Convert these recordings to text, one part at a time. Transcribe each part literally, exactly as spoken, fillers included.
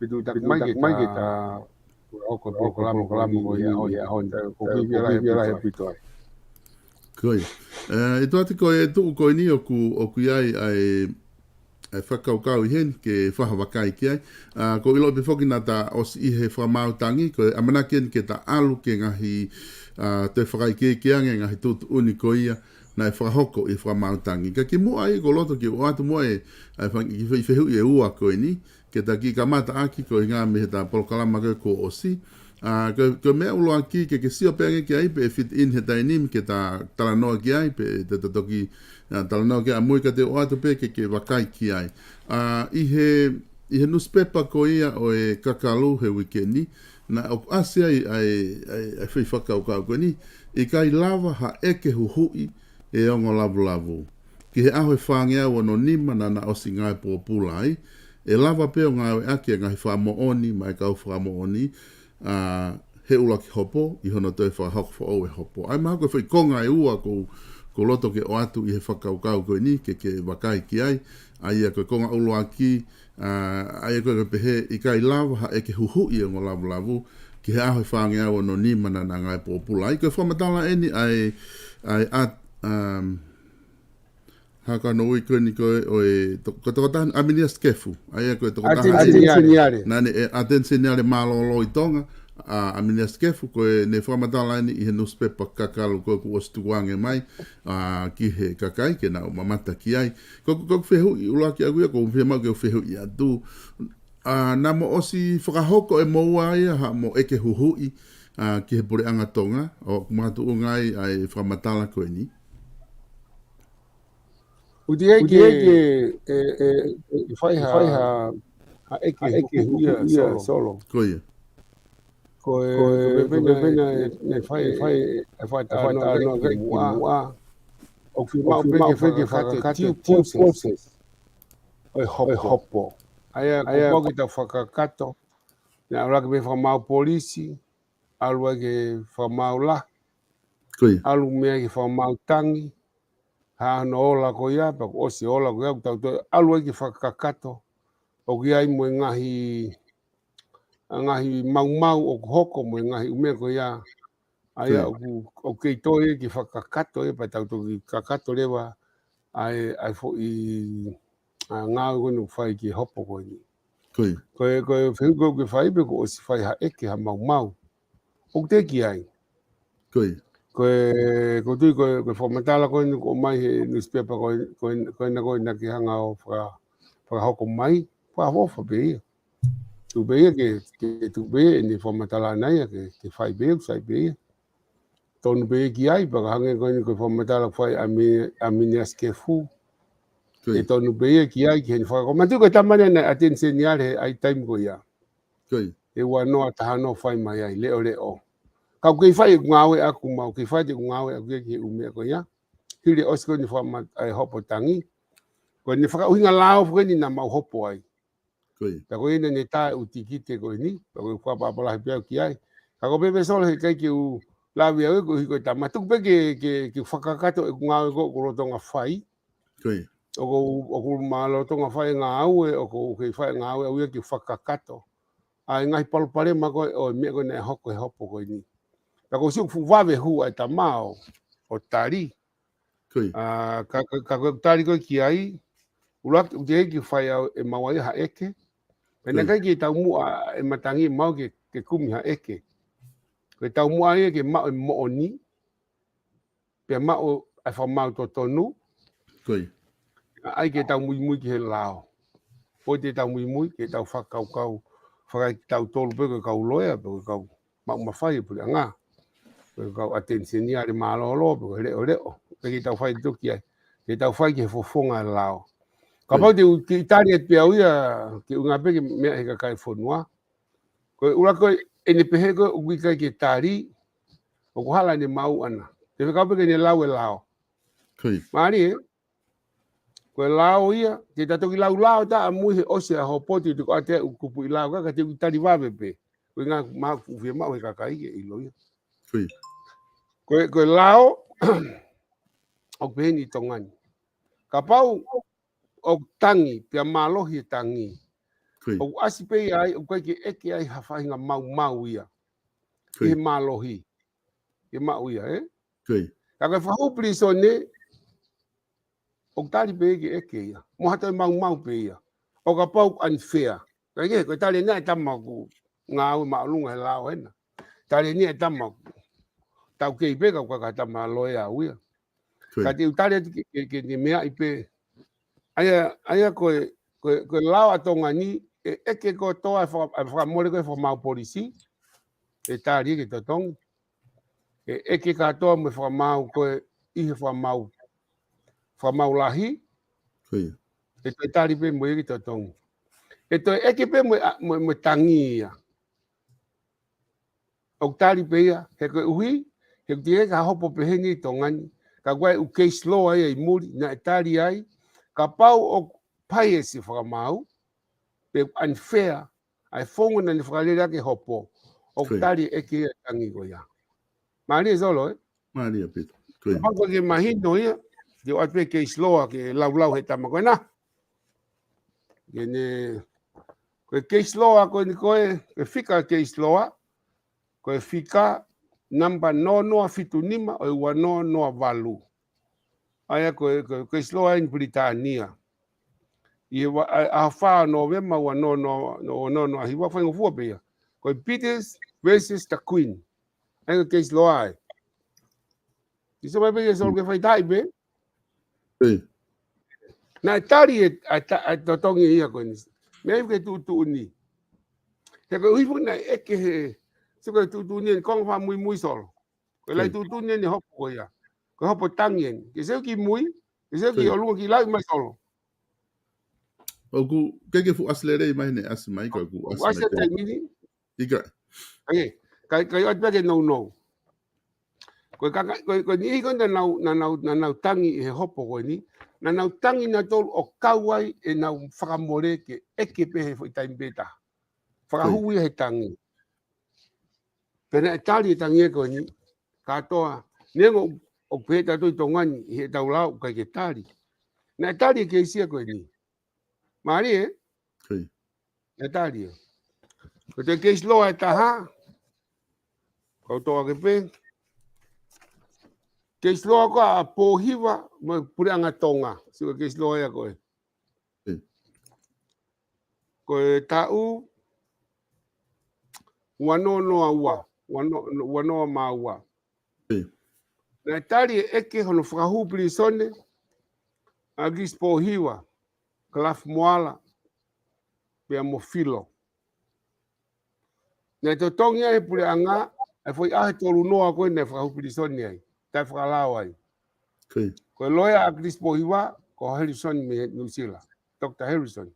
Pea tuku mai ke ta oko polokalama ko ia ʻo e ʻaho ni. Ko e kiʻi fiefia lahi ʻaupito ai. Ko ia. ʻE, ʻi tuʻa atu ko e tuʻu ko eni ʻoku, ʻoku ʻi ai ʻa e, ʻa e fakakaukau ʻi heni ke fakavakai ki ai. ʻA, ʻoku ou ʻilo pē foki naʻa ta ʻosi ʻi he fakamaau tangi, ko e ʻamanaki eni ke ta ʻalu ki he ngaahi, ʻa, toe fakaʻekeʻeke ange ngaahi tuʻutuʻuni ko ia naʻe fakahoko ʻi he fakamaau tangi. Ka kimuʻa ai ʻoku ou loto ke u ʻoatu muʻa e, ʻa e fanga kiʻi fe-, fehuʻi ʻe ua ko eni, ke ta kiʻi kamata ʻaki koeʻuhi mei heʻeta polokalama ko ē kuo ʻosi. ʻA, ko, ko e meʻa ʻuluaki ke, ke sio pē ange ki ai pe ʻe fit in he taimi ni ke ta talanoa ki ai pe te ta toki, ʻa, talanoa ki ai ʻamui ka te u ʻoatu pē ke, ke vakai ki ai. ʻA, ʻi he, ʻi he nusipepa ko ia ʻo e Kakalu he uike ni, naʻe ʻoku ʻasi ai ʻa e, ʻa e, ʻa e foʻi fakakaukau ko eni, ʻikai lava ha ʻeke huhuʻi e ongo lavulavu. Ki he ʻaho ʻe fāngeau ono nima naʻa na ʻosi ngāue pōpula ai, ʻe lava pē ʻo ngāueʻaki e ngaahi fakamoʻoni maʻa e kau fakamoʻoni, ʻa, he ʻuluaki hopo, ʻi hono toe fakahoko foʻou e hopo. ʻA ia mahalo ko e foʻi konga ʻe ua ʻoku ou, ʻoku ou loto ke ʻoatu ʻi he fakakaukau ko eni, ke, ke vakai ki ai, ʻa ia ko e konga ʻuluaki, ʻa, ʻa ia ko e pehē, ʻikai lava ha ʻeke huhuʻi e ongo lavulavu, ki he ʻaho ʻe fāngeau ono nima naʻa na ngāue pōpula ai. Ko e fakamatala eni ʻa e, ʻa e ʻat-, um, hā ko hono ui ko eni ko e, ʻo e, to-, ko e tokotaha, ʻAminiasi Kefu. ʻA ia ko e tokotaha ʻAteni Seniale. Naʻa ne, ʻe, ʻAteni Seniale mālōlō ʻi Tonga, ʻa, ʻAminiasi Kefu, ko ʻene fakamatala eni ʻi he nusipepa Kakalu ko ē kuo ʻosi tukuange mai, ʻa, ki he kakai ke nau mamata ki ai. Ko, ko, ko e fehuʻi ʻuluaki ʻaku ia, ʻoku ou fiemaʻu ke u fehuʻi atu. ʻA, naʻa mo ʻosi fakahoko ʻe moua ia haʻamo ʻeke huhuʻi, ʻa, ki he Puleʻanga Tonga, ʻoku makatuʻunga ai ʻa e fakamatala ko eni? ʻOku teʻeki ke, ʻe, ʻe, ʻe fai ha, ha ʻeke huhuʻi ia solo. Ko ia. Ko e, ko e, ko e pehē naʻe, naʻe fai, fai, ʻe fai talanoa ki muʻa. ʻOku fiemaʻu pē ke fakakakato e due process ʻo e hopo. ʻA ia, kuo pau ke ta fakakakato. Naʻe ʻalu ʻaki mei he fakamaau polisi, ʻalu ʻaki ki he fakamaau lahi. Ko ia. ʻAlu mei ai ki he fakamaau tangi, hā hono ola ko ia, pea kuo ʻosi ola ko ia, kuo tau toe ʻalu ʻaki ke fakakakato ʻoku ʻi ai mo e ngaahi, ʻa e ngaahi maumau ʻoku hoko mo e ngaahi ʻū meʻa ko ia. ʻA ia ʻoku, ʻoku kei toe ke fakakakato ia, pea tau toki kakato leva ʻa e, ʻa e foʻi, ʻa e ngāue ko eni ʻoku fai ki he hopo ko eni. Ko e, ko e fehuʻi ko ē ʻoku ke fai pe kuo ʻosi fai ha ʻeke ha maumau. ʻOku teʻeki ai. Ko e, ko e, ko e tui ko e, ko e fakamatala ko eni ʻoku ʻomai he newspaper ko e, ko e, ko ena ko ena ke hanga ʻo faka-, fakahoko mai, fakaʻofoʻofa pē ia. Tuku pē ia ke, ke tuku pē ia ʻene fakamatala ʻana ia ke, ke fai pē ia, sai pē ia. Tonu pē ia ki ai, pea ka hangē ko eni ko e fakamatala fai ʻa Mi-, ʻa Mineasi Kefu. Ko e. ʻE tonu pē ia ki ai, ki heʻene fakako-, manatu ko e tamani ʻana ʻateni seniale he ʻai taimi ko ia. Ko e. ʻE ua noa taha noa fai mai ai, leʻoleʻo. Ka ʻoku kei fai ʻeku ngāue ʻaku, mau kei fai ʻeku ngāue ʻaku ia ki he ʻū meʻa ko ia. Hili ʻosi ko eni fakama-, ʻa e hopo tangi. Ko eni fakaʻuhinga lao foki eni naʻa mau hopo ai. Ko e. Pea ko eni naʻe tā e ʻū tikite ko eni, pea ko e fakaʻapaʻapa lahi pē au ki ai. Ka ko e pehē pē Solo he ʻikai ke u lave au ia koeʻuhi ko e tama. Tuku pē ke, ke, ke fakakakato ʻeku ngāue ko ē ʻoku ou lolotonga fai. Ko e. ʻOku ou, ʻoku ou lolotonga fai e ngāue, ʻoku ou kei fai e ngāue au ia ke fakakakato ʻa e ngaahi palopalema ko ē ʻo e meʻa ko ē naʻe hoko he hopo ko eni. Pea ko e sio ʻoku fuʻu vave hū ʻa e tama ʻo, ʻo tali. Ko e. ʻA, ka, ka, ka ko e tali ko ē ki ai, ʻuluaki ʻoku teʻeki ke fai au ʻe maʻu ai ha ʻeke. Pea naʻe ʻikai ke taumuʻa e matangi maʻu ke, ke kumi ha ʻeke. Ko e taumuʻa ia ke maʻu e moʻoni, pea maʻu ʻa e fakamaau totonu. Ko e. ʻAi ke tau muimui ki he lao. Pea te tau muimui, ke tau fakakaukau, fakaʻi kitautolu pē ko e kau loea, pē ko e kau maʻu mafai e puleʻanga. Pē ko e kau ʻateni seniale mālōlō, pē ko e leʻoleʻo. Pea ke tau fai toki ai. Ke tau fai ki he fofonga e lao. Kapau te u, te u tali atu pē au ia, ke u ngā pē ke meʻa he kakai fonua. Ko e ʻuluaki ko ē, ʻene pehē ko ē ʻoku ʻikai ke tali, ʻoku hala ʻene maʻu ʻana. Te u fekau pē ke ne lau e lao. Ko e. Mālie, ko e lao ia, te ta toki lau lao ta ʻamui he ʻosi ʻa e hopo te u tuku atu ʻeku kupuʻi lao ka, ka te u tali vave pē. Ko e ngaahi maʻu kuo fiemaʻu he kakai ke ʻilo ia. Ko e. Ko e, ko e lao, ʻoku pehē ni ʻi Tonga ni. Kapau ʻoku tangi, pea mālohi e tangi. Ko e. ʻOku ʻasi pē ia ai, ʻoku ʻikai ke ʻeke ai ha faʻahinga maumau ia. Ko e. ʻI he mālohi. ʻI he maʻu ia, ē? Ko e. Ka ko e fakahū pilīsone, ʻoku tali pē ke ʻeke ia. Mo ha toe maumau pē ia. ʻO kapau ʻoku unfair. Ka ke, ko e tali ʻena e tama ʻoku ngāue māʻolunga he lao ʻena. Tali ʻena e tama ʻoku taukei pē ka ʻoku ʻikai ko ha tama loea au ia. Ko e. Ka te u tali atu ke, ke, ke ne meaʻi pē. ʻA ia, ʻa ia ko e, ko e, ko e lao ʻa Tonga ni, ʻe ʻeke kotoa e faka-, e fakamole ko ē fakamaau polisi, ʻe tali ki he totongi. ʻE ʻeke kātoa mo e fakamaau ko ē ʻi he fakamaau, fakamaau lahi, Ko ia. ʻe toe tali pē mo ia ki he totongi. ʻE toe ʻeke pē mo e, mo e, mo e tangi ia. ʻOku tali pē ia, he koeʻuhi, he ʻoku teʻeki ai ke hopo pehē ni ʻi Tonga ni, ka ko e ʻū case law ia ʻi muli, naʻe tali ai, kapau ʻoku bias e fakamaau, pe unfair, ʻa e founga naʻa ne fakalele ʻaki e hopo, ʻoku Ko ia. tali ʻe ʻeke ia e tangi ko ia. Mālie Solo, ē? Mālie Pita. Ko ia. Kapau ko e ke mahino ia, te u ʻoatu pē case law ke laulau he tama ko ena. Ke ne, ko e case law ko eni ko e, ko e fika case law, ko e fika namba noa noa fitu nima ʻo e ua noa noa valu. ʻA ia ko e, ko e, ko e case law ʻi Pilitānia. ʻI he ua, ʻa, ʻaho fā Nōvema ua noa noa, noa noa hiva faingofua pē ia. Ko e Peters versus the Queen. ʻA ia ko e case law ē. Kiso mai pē ke Solo ke faʻitai pē. Ei. Naʻe tali e, ʻa e ta-, ʻa e totongi ia ko eni. Meʻa ia ke tuʻutuʻuni. He koeʻuhi foki naʻe ʻeke he, so ko e tuʻutuʻuni eni konga fakamuimui Solo. Ko e lahi Ei. tuʻutuʻuni eni hopo ko ia. Ko e hopo tangi eni. Ke sio ki mui, ke sio ki Ei. ʻolunga ki lauʻi mai Solo. ʻOku, ke ke fuʻu ʻasi lelei mai ne ʻasi mai, ka ʻoku ʻoku ʻasi ʻasi mai e taimi ni. ʻIkai. ʻAi, kai, kai ʻoatu pē ke nounou. Ko e kaka, ko e, ko e niʻihi ko ē naʻa nau, naʻa nau, naʻa nau tangi ʻi he hopo ko eni. Naʻa nau tangi nautolu ʻo kau ai ʻenau fakamole ke ʻeke pē he foʻi taimi pē taha. Fakahū Ko ia. ia he tangi. Pea naʻe tali e tangi ē ko eni. Kātoa. Neongo ʻoku pehē tautolu ʻi Tonga ni, ʻi heʻetau lao ʻoku ʻikai ke tali. Naʻe tali e keisi ia ko eni. Mālie, ē? Naʻe tali ia. Ko e case law ʻe taha, kau toʻo ake pē. Case law ko ē ʻa Pōhiva mo e Puleʻanga Tonga. Sio ki he case law ia ko ē. Ko e taʻu ua noa noa ua, ua noa, ua noa mā ua. Naʻe tali ʻe ʻEke hono fakahū pilīsone ʻa Chris Pōhiva, Kalafi Moala, pea mo Filo. Naʻe totongi ai he puleʻanga ʻa e foʻi ʻaho ʻe tolu noa ko ē naʻe fakahū pilīsone ai, taʻefakalao ai. Ko e loea ʻa Chris Pōhiva, ko Harrison mei New Zealand, Doctor Harrison.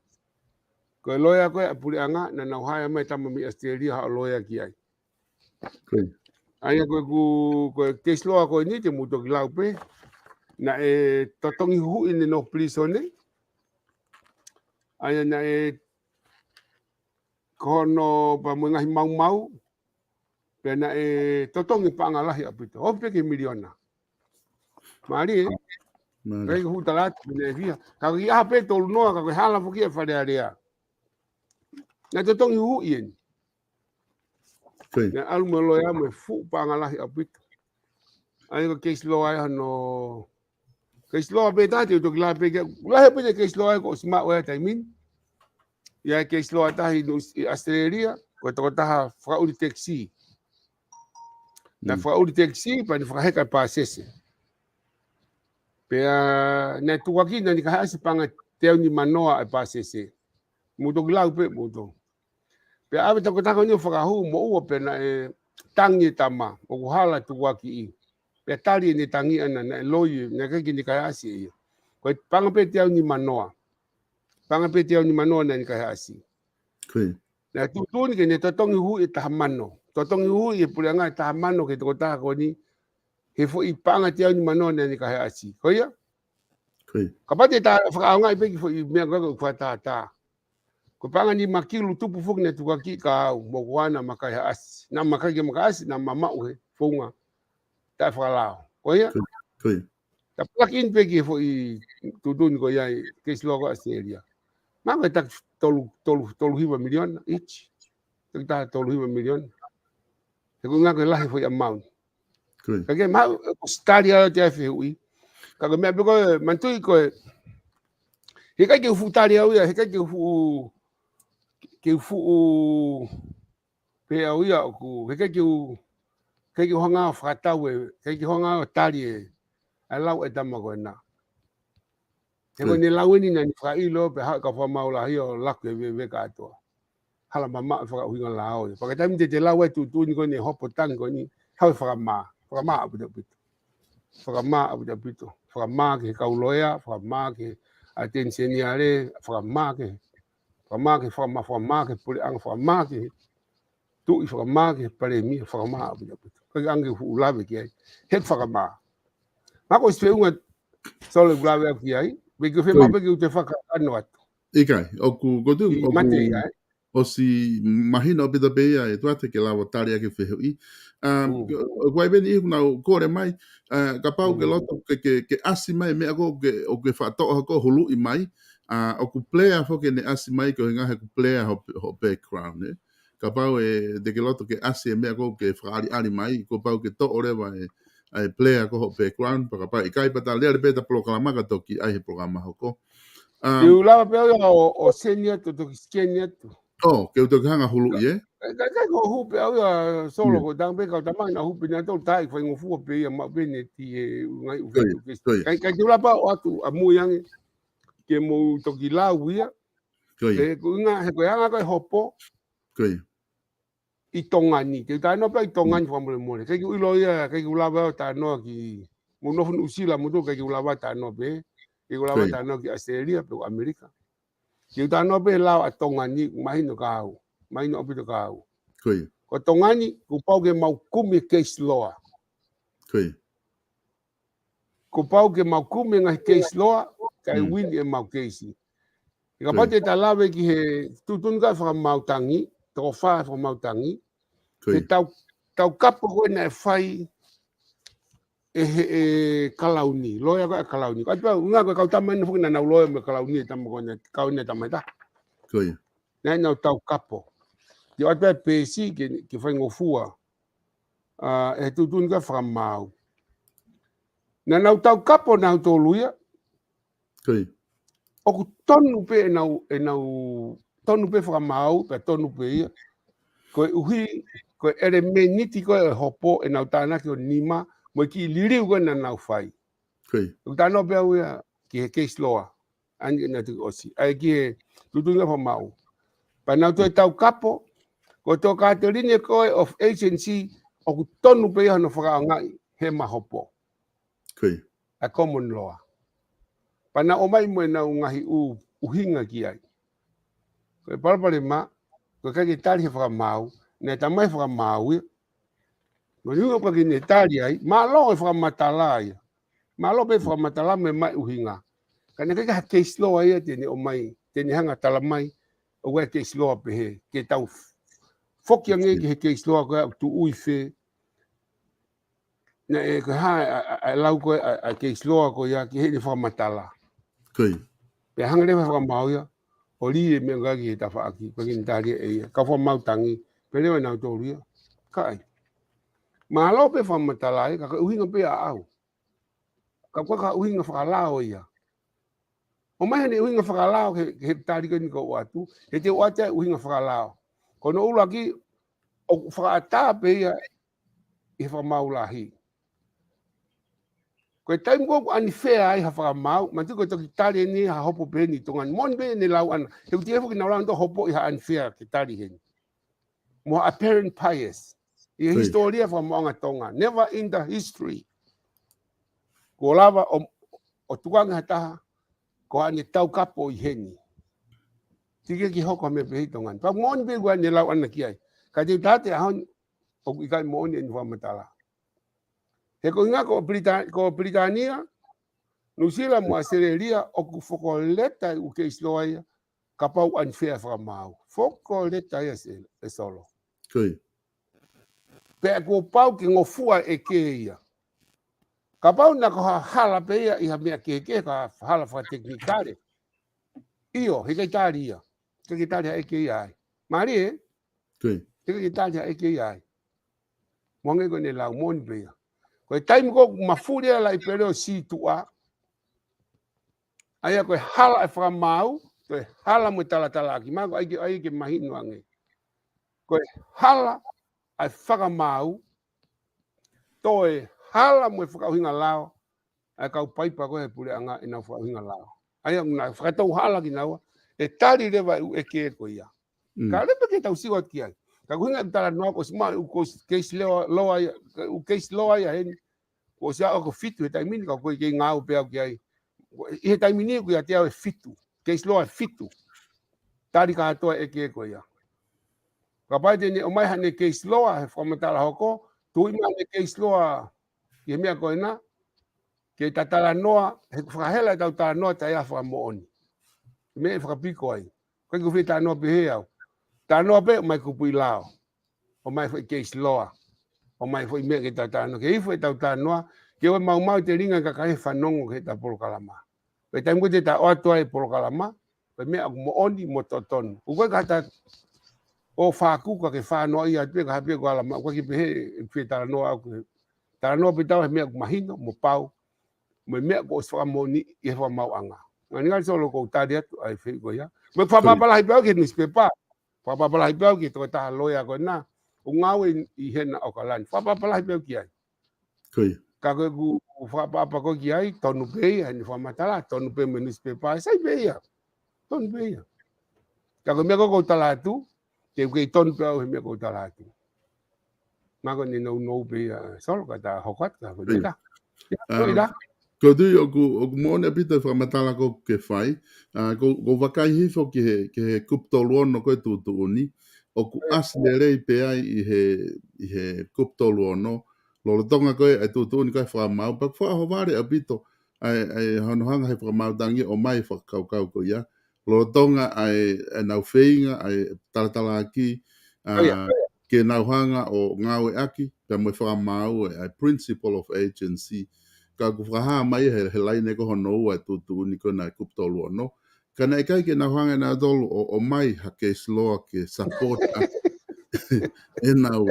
Ko e loea ko ē ʻa e puleʻanga, naʻa nau haea mai e tama mei ʻAositelēlia haʻo loea ki ai. ʻA ia ko e ku, ko e case law ko eni te mou toki lau pē. Naʻe totongi huhuʻi ʻene nofo pilīsone. ʻA ia naʻe ko hono pea mo e ngaahi maumau. Pea naʻe totongi paʻanga lahi ʻaupito. Ofi pē ki he miliona. Mālie, ē? Mālie. Pea ʻikai ke u hū talaatu, naʻe fia. Ka ko e ʻaho pē ʻe tolu noa, ka ko e hala foki ʻa e Fale Alea. Naʻe totongi huhuʻi eni. Naʻe ʻalu mo e loea mo e fuʻu paʻanga lahi ʻaupito. ʻA ia ko e case law ia hono, case law pē taha te u toki lave pē ki ai. Lahi pē ʻene case law ia kuo ʻosi maʻu ia he taimi ni. ʻI ai e case law ʻe taha ʻi ʻAositelēlia, ko e tokotaha fakaʻuli taxi. Naʻe fakaʻuli taxi, pea ne fakaheka e pāsese. Pea naʻe tukuakiʻi naʻa ne kaihaʻasi paʻanga teau nimanoa e pāsese. Mou toki lau pē, mou toki. Pea ʻave e tokotaha ko eni ʻo fakahū moʻua pea naʻe tangi e tama, ʻoku hala e tukuakiʻi. Pea tali ʻene tangi ʻana, naʻe loi, naʻe ʻikai ke ne kaihaʻasi ia. Ko e paʻanga pē teau nimanoa. Paʻanga pē teau nimanoa naʻa ne kaihaʻasi. Naʻe tuʻutuʻuni ke ne totongi huhuʻi e taha mano. Totongi huhuʻi e puleʻanga e taha mano ki he tokotaha ko eni, he foʻi paʻanga teau nimanoa naʻa ne kaihaʻasi. Ko ia? Kapau te ta fakaʻaongaʻi pē ki he foʻi meʻa ko ē ʻoku fakatātā. Ko e paʻanga nima kilu tupu foki naʻe tukuakiʻi kia au, mo ko ʻena ma kaihaʻasi. Naʻa ma ʻikai ke ma kaihaʻasi, naʻa ma maʻu he founga taʻefakalao. Ko ia? Tapulaki eni pē ki he foʻi tuʻutuʻuni ko ia ʻi he case law ko ē ʻAositelēlia. Maʻu e taki tolu, tolu, tolu hiva miliona each. Taki taha tolu hiva miliona. He ko e ʻuhinga ko e lahi e foʻi amount. Ka ke maʻu, ʻoku ʻosi tali ʻa e te ai fehuʻi. Ka ko e meʻa pē ko ē, manatuʻi ko ē, heʻikai ke u fuʻu tali au ia, heʻikai ke u fuʻu, ke u fuʻu pē au ia ʻoku, heʻikai ke u, heʻikai ke u hanga ʻo fakatau e, heʻikai ke u hanga ʻo tali e, ʻa e lau e tama ko ena. He ko ʻene lau eni naʻa ne fakaʻilo pē haʻu e kau fakamaau lahi ʻo laku e veve kātoa. Hala mamaʻo e fakaʻuhinga lao ia. Pea ko e taimi te te lau ai e tuʻutuʻuni ko eni hopo tangi ko eni, haʻu e fakamā. Fakamā ʻaupito ʻaupito. Fakamā ʻaupito ʻaupito. Fakamā ki he kau loea, fakamā ki he ʻAteni Seniale, fakamā ki he, fakamā ki he, fakamā, fakamā ki he puleʻanga, fakamā ki he tuʻi, fakamā ki he palēmia, fakamā ʻaupito ʻaupito. ʻIkai ange fuʻu lave ki ai. He fakamā. Mako ʻosi feʻunga Solo ʻeku lave au ki ai. Pea ke fema pē ke u te fakakano atu. ʻIkai, ʻoku, ko tu, ʻoku ʻosi mahino ʻaupito pē ia ʻe Tuate ke lava tali ʻaki e fehuʻi. ʻA, ʻoku ʻi ai pē ʻeku nau kole mai, ʻa, kapau ke loto ke, ke, ke ʻasi mai e meʻa ko ē, ke, ʻoku ke faʻa toʻo hako huluʻi mai, ʻa, ʻoku player foki ʻene ʻasi mai ko e ʻuhinga he ʻoku player ho, ho background, ē. Kapau ʻe te ke loto ke ʻasi e meʻa ko ē ke fakaʻaliʻali mai, kuo pau ke toʻo leva e, ʻa e player ko ho background, pea kapau ʻikai pea ta lele pē ta polokalama ka toki ʻai he polokalama hoko. Um, Te u lava pē au ia ʻo, ʻo send atu, toki scan atu. ʻO, ke u toki hanga huluʻi, ē? ʻIkai, ʻikai ko e hū pē au ia Solo ko e tanga pē kau tama na hū pē na tau tai faingofua pē ia maʻu pē ne ti e ngai u fetu ke. ʻIkai, ʻikai te u lava ʻo ʻatu ʻamui ange ke mou toki lau ia. Ko ia. He ko e ʻuhinga, he ko e anga ko ē hopo. Ko ia. ʻI Tonga ni, te u talanoa pē ʻi Tonga ni fakamolemole. ʻIkai ke u ʻilo ia, ʻikai ke u lava ʻo talanoa ki, mou nofo Nuʻusila, mou tō ʻikai ke u lava talanoa pē. ʻIkai ke u lava talanoa ki ʻAositelēlia, pe ko ʻAmelika. Te u talanoa pē lao ʻa Tonga ni, mahino kia au. Mahino ʻaupito kia au. Ko ia. Ko Tonga ni, kuo pau ke mau kumi case law. Ko ia. Kuo pau ke mau kumi e ngaahi case law, kae win ʻemau case. He kapau te ta lave ki he tuʻutuʻuni ko ē fakamaau tangi, toko fā fakamaau tangi, he tau, tau kapo ko ē naʻe fai ʻe he, ʻe Kalauni, loea ko ē ʻa Kalauni. Ko atu pau, ʻuhinga ko e kau tama ena foki naʻa nau loea mo Kalauni e tama ko ena, kau ena tama ʻe taha. Ko ia. Naʻe nau taukapo. Te u ʻoatu e peesi ke, ke faingofua. ʻA, ʻe tuʻutuʻuni ka fakamaau. Naʻa nau taukapo nautolu ia. ʻOku tonu pē ʻenau, ʻenau tonu pē fakamaau, pea tonu pē ia. Koeʻuhi, ko e ʻelemēniti ko ē ʻo e hopo ʻenau tānaki ʻo nima, mo e kiʻi liliu ko ē naʻa nau fai. ʻOku tānaki pē au ia ki he case law. ʻAni ʻenau tuʻu ʻosi. ʻAi ki he tuʻutuʻuni ka fakamaau. Pea nau toe taukapo, ko e tokāteline ko ē of agency, ʻoku tonu pē ia hono fakaʻaongaʻi he ma hopo. ʻA e common law. Pea nau ʻomai mo ʻenau ngaahi ʻu-, ʻuhinga ki ai. Ko e palopalema, ko e ʻikai ke tali he fakamaau, naʻe tamai fakamaau ia. Mo ni ʻoku ʻikai ke ne tali ai, mālō e fakamatala ia. Mālō pē fakamatala mo e ʻomai ʻuhinga. Ka naʻe ʻikai ke ha case law ia te ne ʻomai, te ne hanga talamai, ʻoku ʻi ai e case law pehē, ke tau f-, foki ange ki he case law ko ē ʻoku tuʻu ʻi fē, naʻe ko e hā ʻa, ʻa, ʻa e lau ko ē ʻa, ʻa e case law ko ia ki heʻene fakamatala. Pea hanga leva fakamaau ia, ʻo lī e meʻa ko ē ki he tafaʻaki, ko e kiʻi tali ʻe ia, ka fakamaau tangi, pea leva nautolu ia, ka ai. Mālō pē fakamatala ia, ka ko e ʻuhinga pē ʻaʻau. Ka ko e ka ʻuhinga fakalao ia. ʻOmai haʻane ʻuhinga fakalao ke, ke tali ko eni ko ʻoatu, he te u ʻoatu e ʻuhinga fakalao. Ko hono ʻuluaki, ʻoku fakaʻatā pē ia ʻi he fakamaau lahi. Ko e taimi ko ē ʻoku unfair ai ha fakamaau, manatuʻi ko e toki tali eni ha hopo pē eni Tonga ni. Moʻoni pē ʻene lau ʻana, he ʻoku ʻikai ke foki nau lau ʻa e hopo ʻi ha unfair ke tali heni. Mo ha apparent bias. ʻI he hisitōlia fakamaauʻanga Tonga. Never in the history. Kuo lava ʻo, ʻo tukuange ha taha, ko haʻane taukapo ʻi heni. Teʻeki ke hoko ha meʻa pehē ʻi Tonga ni. Pea moʻoni pē ko ʻene lau ʻana ki ai. Ka te u tala atu he ʻaho ni, ʻoku ʻikai moʻoni ʻene fakamatala. He ko e ʻuhinga ko Pilitānia, ko Pilitānia, Nuʻusila mo ʻAositelēlia, ʻoku fokoleta e ʻū case law ia, kapau unfair fakamaau. Fokoleta ia se, e solo. Pea kuo pau ke ngofua e ʻeke ia. Kapau naʻe ko ha hala pē ia ʻi ha meʻa kehekehe ka hala fakatekinikale. ʻIo, he ʻikai tali ia. He ʻikai tali ha ʻeke ia ai. Mālie, ē? He ʻikai tali ha ʻeke ia ai. Mo hangē ko ʻene lau moʻoni pē ia. Ko e taimi ko ē ʻoku mafuli ai e laʻi pele ʻo sītuʻa. ʻA ia ko e hala e fakamaau, ko e hala mo e talatalaaki. Mālie ko e ʻai ke, ʻai ke mahino ange. Ko e hala e fakamaau, toe hala mo e fakaʻuhinga lao, ʻa e kau paipa ko ē he puleʻanga ʻenau fakaʻuhinga lao. ʻA ia ʻoku nau fakatou hala kinaua, ʻe tali leva e ʻū ʻeke ko ia. Ka ʻoku lelei pē ke tau sio atu ki ai. Ka ko e ʻuhinga ʻeku talanoa ko e ʻosi maʻu e ʻū case law, law ia, ʻū case law ia heni. Kuo ʻosi ʻaʻau ko e fitu he taimi ni ka ko e kei ngāue pē au ki ai. ʻI he taimi ni ʻoku ʻiate au e fitu. Case law ʻe fitu. Tali kātoa e ʻeke ko ia. Kapau te ne ʻomai haʻane case law he fakamatala hoko, tuʻu mai haʻane case law ki he meʻa ko ena, ke ta talanoa, he ʻoku fakahela ʻetau talanoa taʻe ʻi ai ha fakamoʻoni. Meʻa ʻe fakapiko ai. ʻIkai ke u fie talanoa pehē au. Talanoa pē, ʻomai kupuʻi lao. ʻOmai foʻi case law. ʻOmai foʻi meʻa ke ta talanoa. Ke ifo ʻetau talanoa, ke ʻoua ʻe maumau e telinga ʻa e kakai he fanongo ki heʻeta polokalama. Pea taimi ko ē te ta ʻoatu ai e polokalama, ko e meʻa ʻoku moʻoni mo totonu. ʻOku ʻikai ke ta ō fākuka ke fānoaʻi atu pē ka hapia ko ala ma, ʻoku ʻikai ke pehē ʻeku fie talanoa au ki he talanoa pē ʻetau he meʻa ʻoku mahino, mo pau, mo e meʻa kuo ʻosi fakamoʻoni ʻi he fakamaauʻanga. Ngali ngali solo ʻoku ou tali atu ʻa e fehuʻi ko ia. Mo e fakapapālangi pē au ki he nusipepa. Fakapapālangi pē au ki he tokotaha loea ko ena. ʻOku ngāue ʻi hena ʻAokalani. Fakapapālangi pē au ki ai. Ka ko ʻeku fakaʻapaʻapa ko ē ki ai, tonu pē ia, ʻene fakamatala, tonu pē mo e nusipepa, sai pē ia. Tonu pē ia. Ka ko e meʻa ko ē ʻoku ou tala atu, te u kei tonu pē au he meʻa ʻoku ou tala atu. Mālie ko ʻene nounou pē ia, solo ka ta hoko atu ka ko ia. Ko ia. Ko e tui ʻoku, ʻoku moʻoni ʻaupito e fakamatala ko ē ʻoku ke fai, ʻa, ko, ʻoku ou vakai hifo ki he, ki he kupu tolu ono ko ē tuʻutuʻuni, ʻoku ʻasi lelei pē ai ʻi he, ʻi he kupu tolu ono, lolotonga ko ē ʻa e tuʻutuʻuni ko ē fakamaau, pea ʻoku fakaʻohovale ʻaupito ʻa e, ʻa e hono hanga he fakamaau tangi ʻo ʻomai fakakaukau ko ia, lolotonga ʻa e, ʻenau feinga, ʻa e talatalaaki, ʻa, ke nau hanga ʻo ngāueʻaki, pea mo e fakamaau, ʻa e principle of agency. Ka ʻoku fakahā mai he, he laine ko hono ua e tuʻutuʻuni ko ena ʻa e kupu tolu ono. Ka naʻe ʻikai ke nau hanga ʻe nautolu ʻo, ʻo ʻomai ha case law ke support ʻaki ʻenau,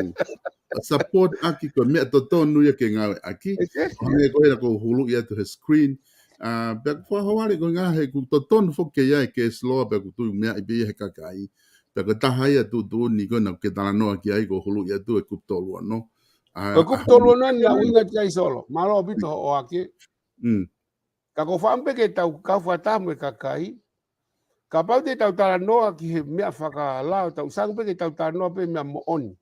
support ʻaki ko e meʻa totonu ia ke ngāueʻaki. ʻO hangē ko ē naʻa ku huluʻi atu he screen. ʻA, pea ʻoku fakahoa leva ko e ngaahi, ʻoku totonu foki ke ʻi ai e case law, pea ʻoku tuʻu meʻa ʻi pē ia he kakai. Pea ko e taha ia e tuʻutuʻuni ko ē naʻa ke talanoa ki ai, ʻoku huluʻi atu e kupu tolu ono. ʻA, Ko e kupu tolu ono ni naʻa ku ʻinga ki ai Solo. Mālō ʻaupito hoʻo ʻohake. Mm. Ka ʻoku ou fakaʻamu pē ke tau kau fakataha mo e kakai. Kapau te tau talanoa ki he meʻa fakalao, tau sangu pē ke tau talanoa pē meʻa moʻoni.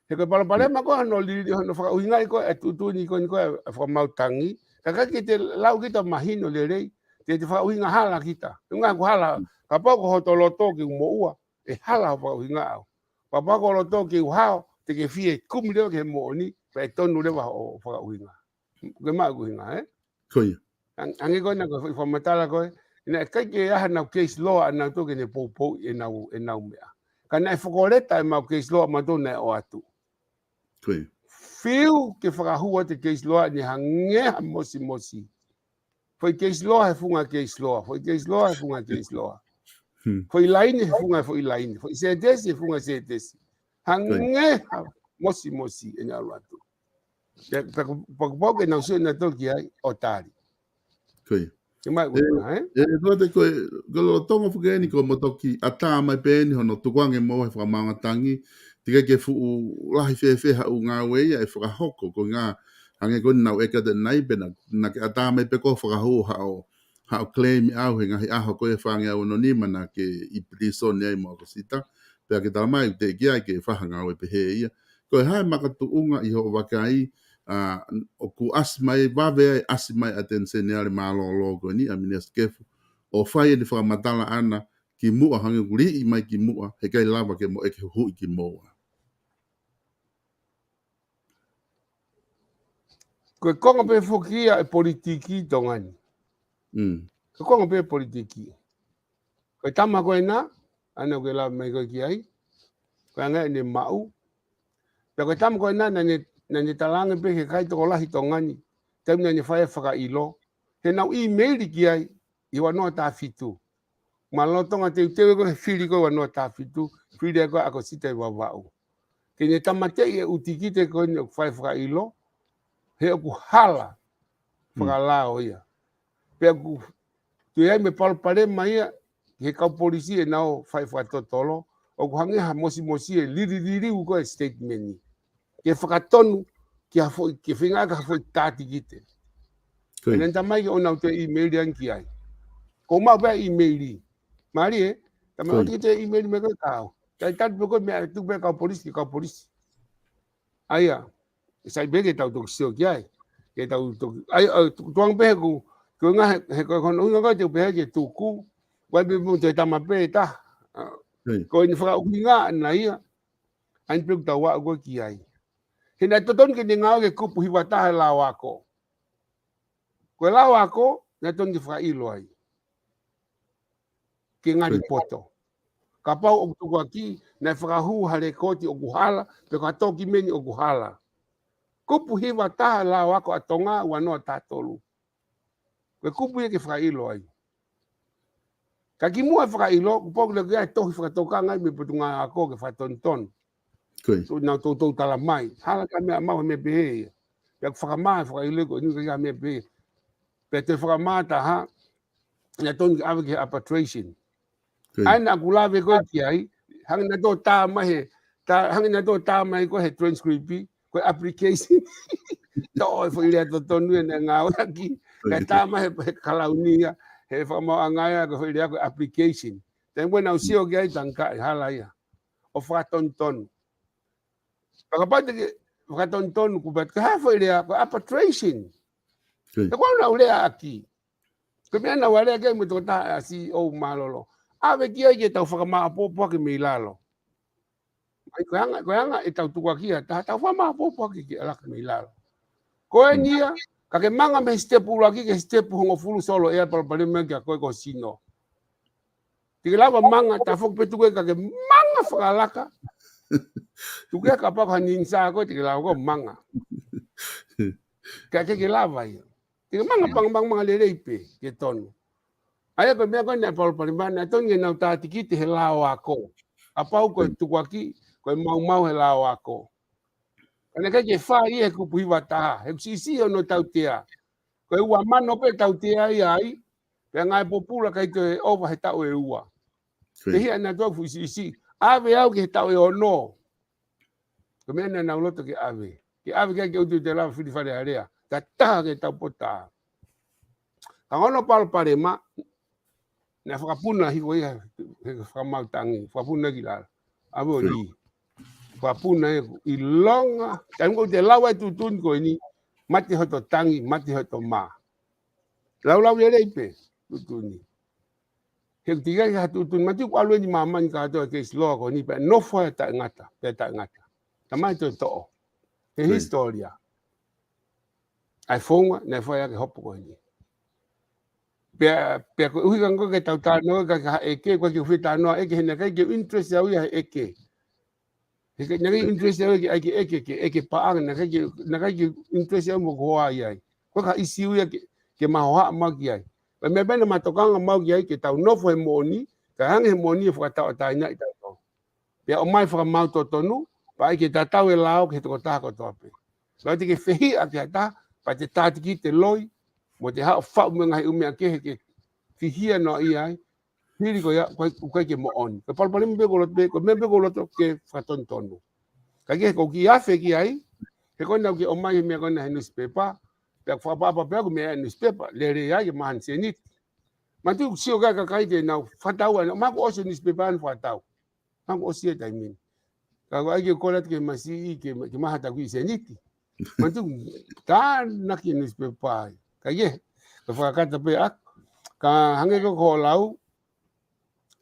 He ko e palopalema ko ē hono lili, hono fakaʻuhingaʻi ko ē e tuʻutuʻuni ko eni ko ē e fakamaau tangi. Ka ʻikai ke te lau kita mahino lelei, te te fakaʻuhinga hala kita. ʻUhinga ʻoku hala, kapau ko hoto loto ke u moʻua, ʻe hala hoʻo fakaʻuhinga au. Kapau ko loto ke u hao, te ke fie kumi leva ki he moʻoni, pea ʻe tonu leva hoʻo fakaʻuhinga. Ke maʻu ʻeku ʻuhinga, ē? Ko ia. Ang-, ange ko ena ko e fakamatala ko ē, naʻe ʻikai ke ʻi ai hanau case law ʻanautolu ke ne poupou ʻenau, ʻenau meʻa. Ka naʻe fokoleta ʻemau case law ʻamautolu naʻe ʻoatu. Ko ia. Fiu ke fakahū atu e case law ni hangē ha mosimosi. Foʻi case law he funga case law, foʻi case law he funga case law. Hmm. Foʻi laine he funga foʻi laine, foʻi sētesi he funga sētesi. Ko ia. Hangē ha mosimosi ʻene ʻalu atu. Pea, pea ku-, pea kuo pau ke nau sio nautolu ki ai ʻo tali. Ko ia. Ke maʻu ʻeku ʻuhinga, ē? ʻE, ʻe, Tuate ko e, ko e lolotonga foki eni ko hoʻomo toki ʻatā mai pē eni hono tukuange mo e fakamaau tangi, teʻeki ke fuʻu lahi fēfē haʻo ngāue ia ʻe fakahoko, ko e ngaahi hangē ko eni naʻa ku ʻeke atu ʻanenai pē naʻa, naʻa ke ʻatā mai pē koe ʻo fakahū haʻo, haʻo claim ʻe au he ngaahi ʻaho ko ē fāngeau ono nima naʻa ke ʻi pilīsone ai mo ʻAkosita, pea ke tala mai ʻoku teʻeki ai ke fai ha ngāue pehē ia. Ko e hā e makatuʻunga ʻi hoʻo vakai, ʻa, ʻoku ʻasi mai, vave ai ʻasi mai ʻa e ʻAteni Seniale mālōlō ko eni ʻa Minisitā Kefu, ʻo fai ʻene fakamatala ʻana kimuʻa hangē ʻoku liʻi mai kimuʻa, heʻikai lava ke mo ʻeke huhuʻi kimoua. Ko e konga pē foki ia e politiki ʻi Tonga ni. Mm. Ko e konga pē politiki. Ko e tama ko ena, ʻa ena ʻoku ke lave mai ko ē ki ai, ko e anga ʻene maʻu. Pea ko e tama ko ena, naʻa ne, naʻa ne talaange pē ki he kakai tokolahi ʻi Tonga ni, taimi naʻa ne fai ai e fakaʻilo, he naʻa ku ʻīmeili ki ai, ʻi he ua noa taha fitu. Mālō Tonga teuteu ko ē he fili ko ē ua noa taha fitu, fili ai ko ē ʻa ʻAkosita ʻi Vavaʻu. Ke ne tāmateʻi e ʻū tikite ko eni ʻoku fai e fakaʻilo, he ʻoku hala, mm, fakalao ia. Pea ʻoku toe ʻi ai mo e palopalema ia, he kau polisi ʻenau fai fakatotolo, ʻoku hangē ha mosimosi e lilililiu ko ē e statement ni. Ke fakatonu, ki ha foʻi, ke feinga ke ha foʻi tā tikite. Ko ia. Pea naʻa ne tala mai ke ʻoua naʻa toe ʻīmeili ange ki ai. Ko e maʻu pē ʻa e ʻīmeili. Mālie, ē? Tala mai, ko ia, ʻoua te ke toe ʻīmeili mai ko ē kia au. Kae tali pē ko ē meʻa ʻe tuku pē ʻe he kau polisi, ki he kau polisi. ʻA ia, ʻe sai pē ke tau toki sio ki ai. Ke tau toki, ʻa ia, ʻa, tu-, tukuange pē ʻeku, ko e ngaahi, he ko e, ko hono ʻuhinga ko ē te u pehē ke tuku, ʻoku ʻi ai pē mo e tama pē ʻe taha. ʻA, ko ia, ko eni fakaʻuhinga ʻana ia, ʻa eni pē ʻoku tau aʻu ko ē ki ai. He naʻe totonu ke ne ngāue ki he kupu hiva taha e lao ako. Ko e lao ako, naʻe totonu ke fakaʻilo ai. Ke ngali, ko ia, poto. Kapau ʻoku tukuakiʻi, naʻe fakahū ha lekooti ʻoku hala, pe ko ha tokimeni ʻoku hala. Kupu hiva taha lao ako ʻa Tonga, ua noa taha tolu. Ko e kupu ia ke fakaʻilo ai. Ka kimuʻa e fakaʻilo, kuo pau ke lele ki ai e tohi fakatokanga ai mei he Potungāue Ako ke fakatonutonu. Ko ia. Ko ʻenau toutou tala mai. Hala ki ha meʻa maʻu he meʻa pehē ia. Pea ʻoku fakamā e fakaʻilo ko eni ki ha meʻa pehē. Pea toe fakamā taha, naʻe totonu ke ʻave ki he arbitration. Ko ia. ʻA ia naʻa ku lave ko ē ki ai, hangē naʻa tō tā mai he, tā, hangē naʻa tō tā mai ko ē he transcript, ko e application. Toʻo e foʻi lea totonu ia naʻe ngāueʻaki. Ko ia. Kae tā mai he, he kalauni ia, he fakamaauʻanga ia, ko e foʻi lea ko e application. Taimi ko ē naʻa ku sio ki ai, tangkaʻi, hala ia. ʻO fakatonutonu. Pea kapau te ke fakatonutonu, kuo pau ke hā e foʻi lea, ko e arbitration. Ko ia. He ko au naʻa ku leaʻaki. Ko e meʻa naʻa ku lea ki ai mo e tokotaha ʻa e C E O mālōlō. ʻAve ki ai ke tau fakamāʻopoʻopo ʻaki mei lalo. ʻA ia ko e anga, ko e anga ʻetau tukuakiʻi ha taha, tau fakamāʻopoʻopo ʻaki ke ʻalu ʻaki mei lalo. Ko eni ia, ka ke manga mei he sitepu ʻuluaki ki he sitepu hongofulu, Solo, ʻe ʻi ai e palopalema kia koe ko ho sino. Te ke lava manga, tafoki pē tuku ē ka ke manga fakalaka. Tuku ē kapau ko ha ninja koe, te ke lava koe ʻo manga. Ka ke, ke lava ia. Te ke manga, manga, manga, manga lelei pē, ke tonu. ʻA ia ko e meʻa ko ē naʻe palopalema, naʻe tonu ke nau tātikite he lao ako. Kapau ko e tukuakiʻi, ko e maumau he lao ako. Ka naʻe ʻikai ke fai ia he kupu hiva taha, he ʻoku siʻisiʻi hono tautea. Ko e ua mano pē tautea ia ai, pea ngāue pōpula ʻikai toe ʻova he taʻu ʻe ua. Pehē ʻa e naʻa tau fuʻu siʻisiʻi. ʻAve au ki he taʻu ʻe ono. Ko e meʻa naʻa nau loto ke ʻave. Ke ʻave ke, ke ʻutu te lava fili Fale Alea. Tataha ke tau pota. Ka ko hono palopalema, naʻe fakapuna hifo ia he fakamaau tangi, fakapuna ki lalo. ʻAve ʻo lī. Fakapuna ʻeku ʻilonga. Taimi ko ē te lau ai tuʻutuʻuni ko eni, mate hoto tangi, mate hoto mā. Laulau lelei pē, tuʻutuʻuni. He ʻoku teʻeki ai ha tuʻutuʻuni, manatuʻi ʻoku ʻalu eni māmani kātoa case law ko eni pea nofo ai taʻengata, pea taʻengata. Tamai toe toʻo. He hisitōlia. ʻA e founga, naʻe fai ʻaki e hopo ko eni. Pea, pea ko e ʻuhinga ko ē ke tau talanoa, ka, ka ʻeke, ko e ke ufi talanoa, ʻeke, he naʻe ʻikai ke interest au ia he ʻeke. He ke, naʻe ʻikai interest au ia ke, ke ʻeke, ke ʻeke paʻanga, naʻe ʻikai ke, naʻe ʻikai ke interest au mo ko hoa ia ai. Ko e ka ʻisiū ia ke, ke mahoha mau ki ai. Pea meʻa pē naʻa ma tokanga mau ki ai, ke tau nofo he moʻoni, ka hangē he moʻoni ʻe fakatauʻatāinaʻi tautolu. Pea ʻomai fakamaau totonu, pea ʻai ke tatau e lao ki he tokotaha kotoa pē. Pea te ke fehiʻa ki ha taha, pea te tātikite loi, mo te haʻu ʻo faʻu mo e ngaahi ʻū meʻa kehe ke fihia noa ia ai, hili ko ia, ʻoku ʻikai, ʻoku ʻikai ke moʻoni. Ko e palopalema pē ʻoku ou loto pē, ko e meʻa pē ʻoku ou loto ke fakatonutonu. Ka ke ko e kiʻi afe ki ai, he ko ena ʻoku ke ʻomai he meʻa ko ena he newspaper, pea ʻoku fakaʻapaʻapa pē ʻoku meʻa newspaper, lele ai ke maha ha sēniti. Manatuʻi ʻoku sio ki ai e kakai te nau fakatau ʻana, mahalo kuo ʻosi e newspaper ʻana fakatau. Mahalo kuo ʻosi e taimi ni. Ka ko e ʻai ke kole atu ke masiʻi ke, ke maha ha kiʻi sēniti. Manatuʻi, tānaki e newspaper ai. Ka ʻi he, ka fakakata pē ʻaku. Ka hangē ko e ko lau,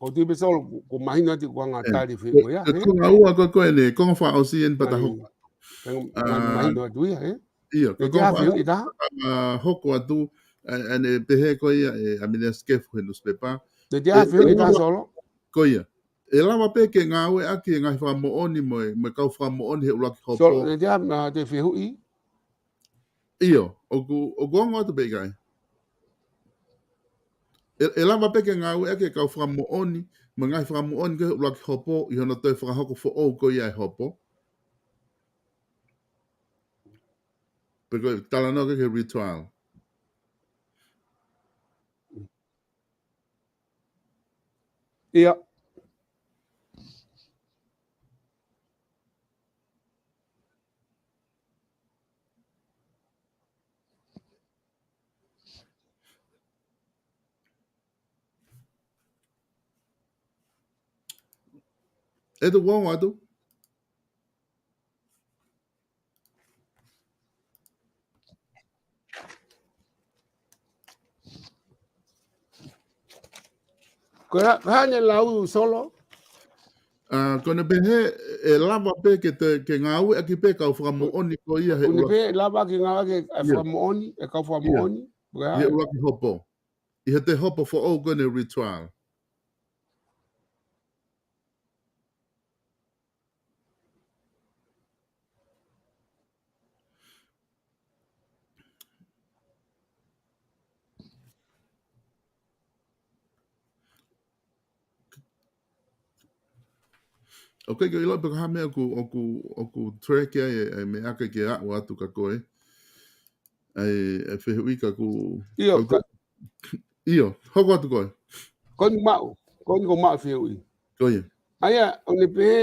ʻoku ou tui pē Solo, kuo, kuo mahino atu ko e ngaahi tali fē ko ia, e? Ko e konga ua ko ē ko eni, konga fakaʻosi eni pea ta hoko. Mahino atu ia, ē? ʻIo, ko e konga fakaʻosi eni pea ta hoko atu, ʻa eni pehē ko ia, ʻe, ʻa Minisitā Sikefu he newspaper. Te te ʻa e fehuʻi ʻe taha, Solo? Ko ia. ʻE lava pē ke ngāueʻaki e ngaahi fakamoʻoni mo e, mo e kau fakamoʻoni he ʻuluaki hopo. Solo, te te ʻa, ʻa, te fehuʻi? ʻIo, ʻoku, ʻoku ongo atu pē ʻikai. ʻE, ʻe lava pē ke ngāueʻaki e kau fakamoʻoni, mo e ngaahi fakamoʻoni ko ē he ʻuluaki hopo, ʻi hono toe fakahoko foʻou ko ia e hopo. Pe ko e talanoa ki he retrial. ʻIo. ʻE tuku ongo atu. Ko e hā, ko e hā ʻene lau, Solo? ʻA, ko ʻene pehē ʻe lava pē ke te, ke ngāueʻaki pē kau fakamoʻoni ko ia he ʻuluaki. Ko ʻene pehē ʻe lava ke ngāueʻaki e fakamoʻoni, e kau fakamoʻoni. Ko e hā? He ʻuluaki hopo. ʻI he toe hopo foʻou ko eni retrial. ʻOku ʻikai ke u ʻilo pe ko e hā e meʻa ʻoku, ʻoku, ʻoku track ai e, e meʻa ʻikai ke aʻu atu kia koe. ʻA e, e fehuʻi ka ku, ʻIo, ka, ʻIo, hoko atu koe. Ko eni maʻu, ko eni ko maʻu fehuʻi. Ko ia. ʻA ia, ʻoku ne pehē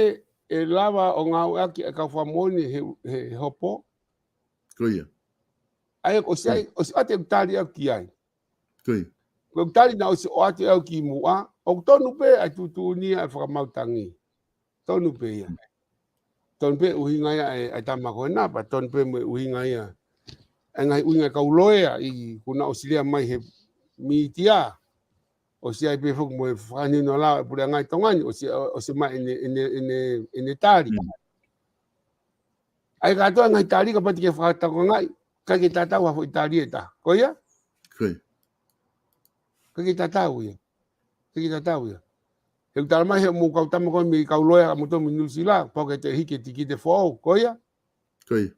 ʻe lava ʻo ngāueʻaki e kau fakamoʻoni he, he, he hopo. Ko ia. ʻA ia, ʻosi ʻai, ʻosi ʻoatu e tali ʻaku ki ai. Ko ia. Ko e tali naʻe ʻosi ʻoatu ʻe au kimuʻa, ʻoku tonu pē ʻa e tuʻutuʻuni ʻa e fakamaau tangi. Tonu pē ia. Tonu pē ʻuhinga ia e, e tama ko ena, pea tonu pē mo e ʻuhinga ia. E ngaahi ʻuhinga e kau loea ʻi, kuo nau ʻosi lea mai he mītia. ʻOsi ʻai pē foki mo e fakanino lao e puleʻanga ʻi Tonga ni, ʻosi, ʻosi mai ʻene, ʻene, ʻene, ʻene tali. Mm. ʻA ia kātoa e ngaahi tali kapau te ke fakatokangaʻi, ʻikai ke tatau ha foʻi tali ʻe taha. Ko ia? Ko ia. ʻIkai ke tatau ia. ʻIkai ke tatau ia. He ʻoku tala mai he mo e kau tama ko ē mei he kau loea ʻa moutolu mei Nuʻusila, pau ke toe hiki e tikite foʻou, ko ia? Ko ia.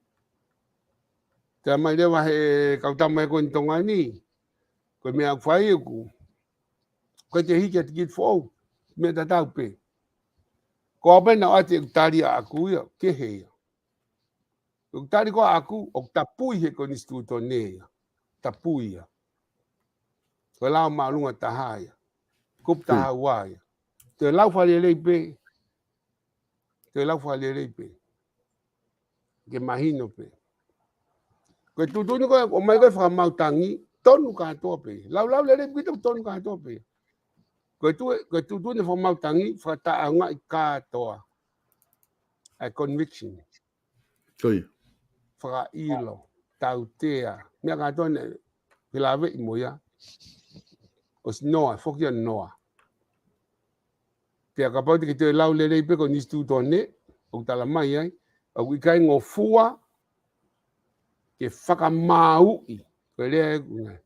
Tala mai leva he kau tama ko ē ʻi Tonga ni, ko e meʻa ʻoku fai ʻoku Ko e te hiki atu ki he foʻou, meʻa tatau pē. Ko au pē naʻa ʻoatu e tali ʻaʻaku ia, kehe ia. ʻOku tali ko ʻaʻaku, ʻoku tapui he konisitūtone ia. Tapui ia. Ko e lao māʻolunga taha ia. Kupu taha ua ia. Te lau fakalelei pē. Te lau fakalelei pē. Ke mahino pē. Ko e tuʻutuʻuni ko ē, ʻomai ko ē fakamaau tangi, tonu kātoa pē. Lau lau lelei pē, tonu kātoa pē. Ko e tu-, ko e tuʻutuʻuni fakamaau tangi, fakataʻeʻaongaʻi kātoa. ʻA e conviction. Ko ia. Fakaʻilo, tautea, meʻa kātoa naʻe, ke lave ʻi mo ia. ʻOsi noa, foki ʻa noa. Pea kapau te ke toe lau lelei pē konisitūtone, ʻoku tala mai ai, ʻoku ʻikai ngofua, ke fakamaauʻi, ko e lea ʻe ʻuhinga,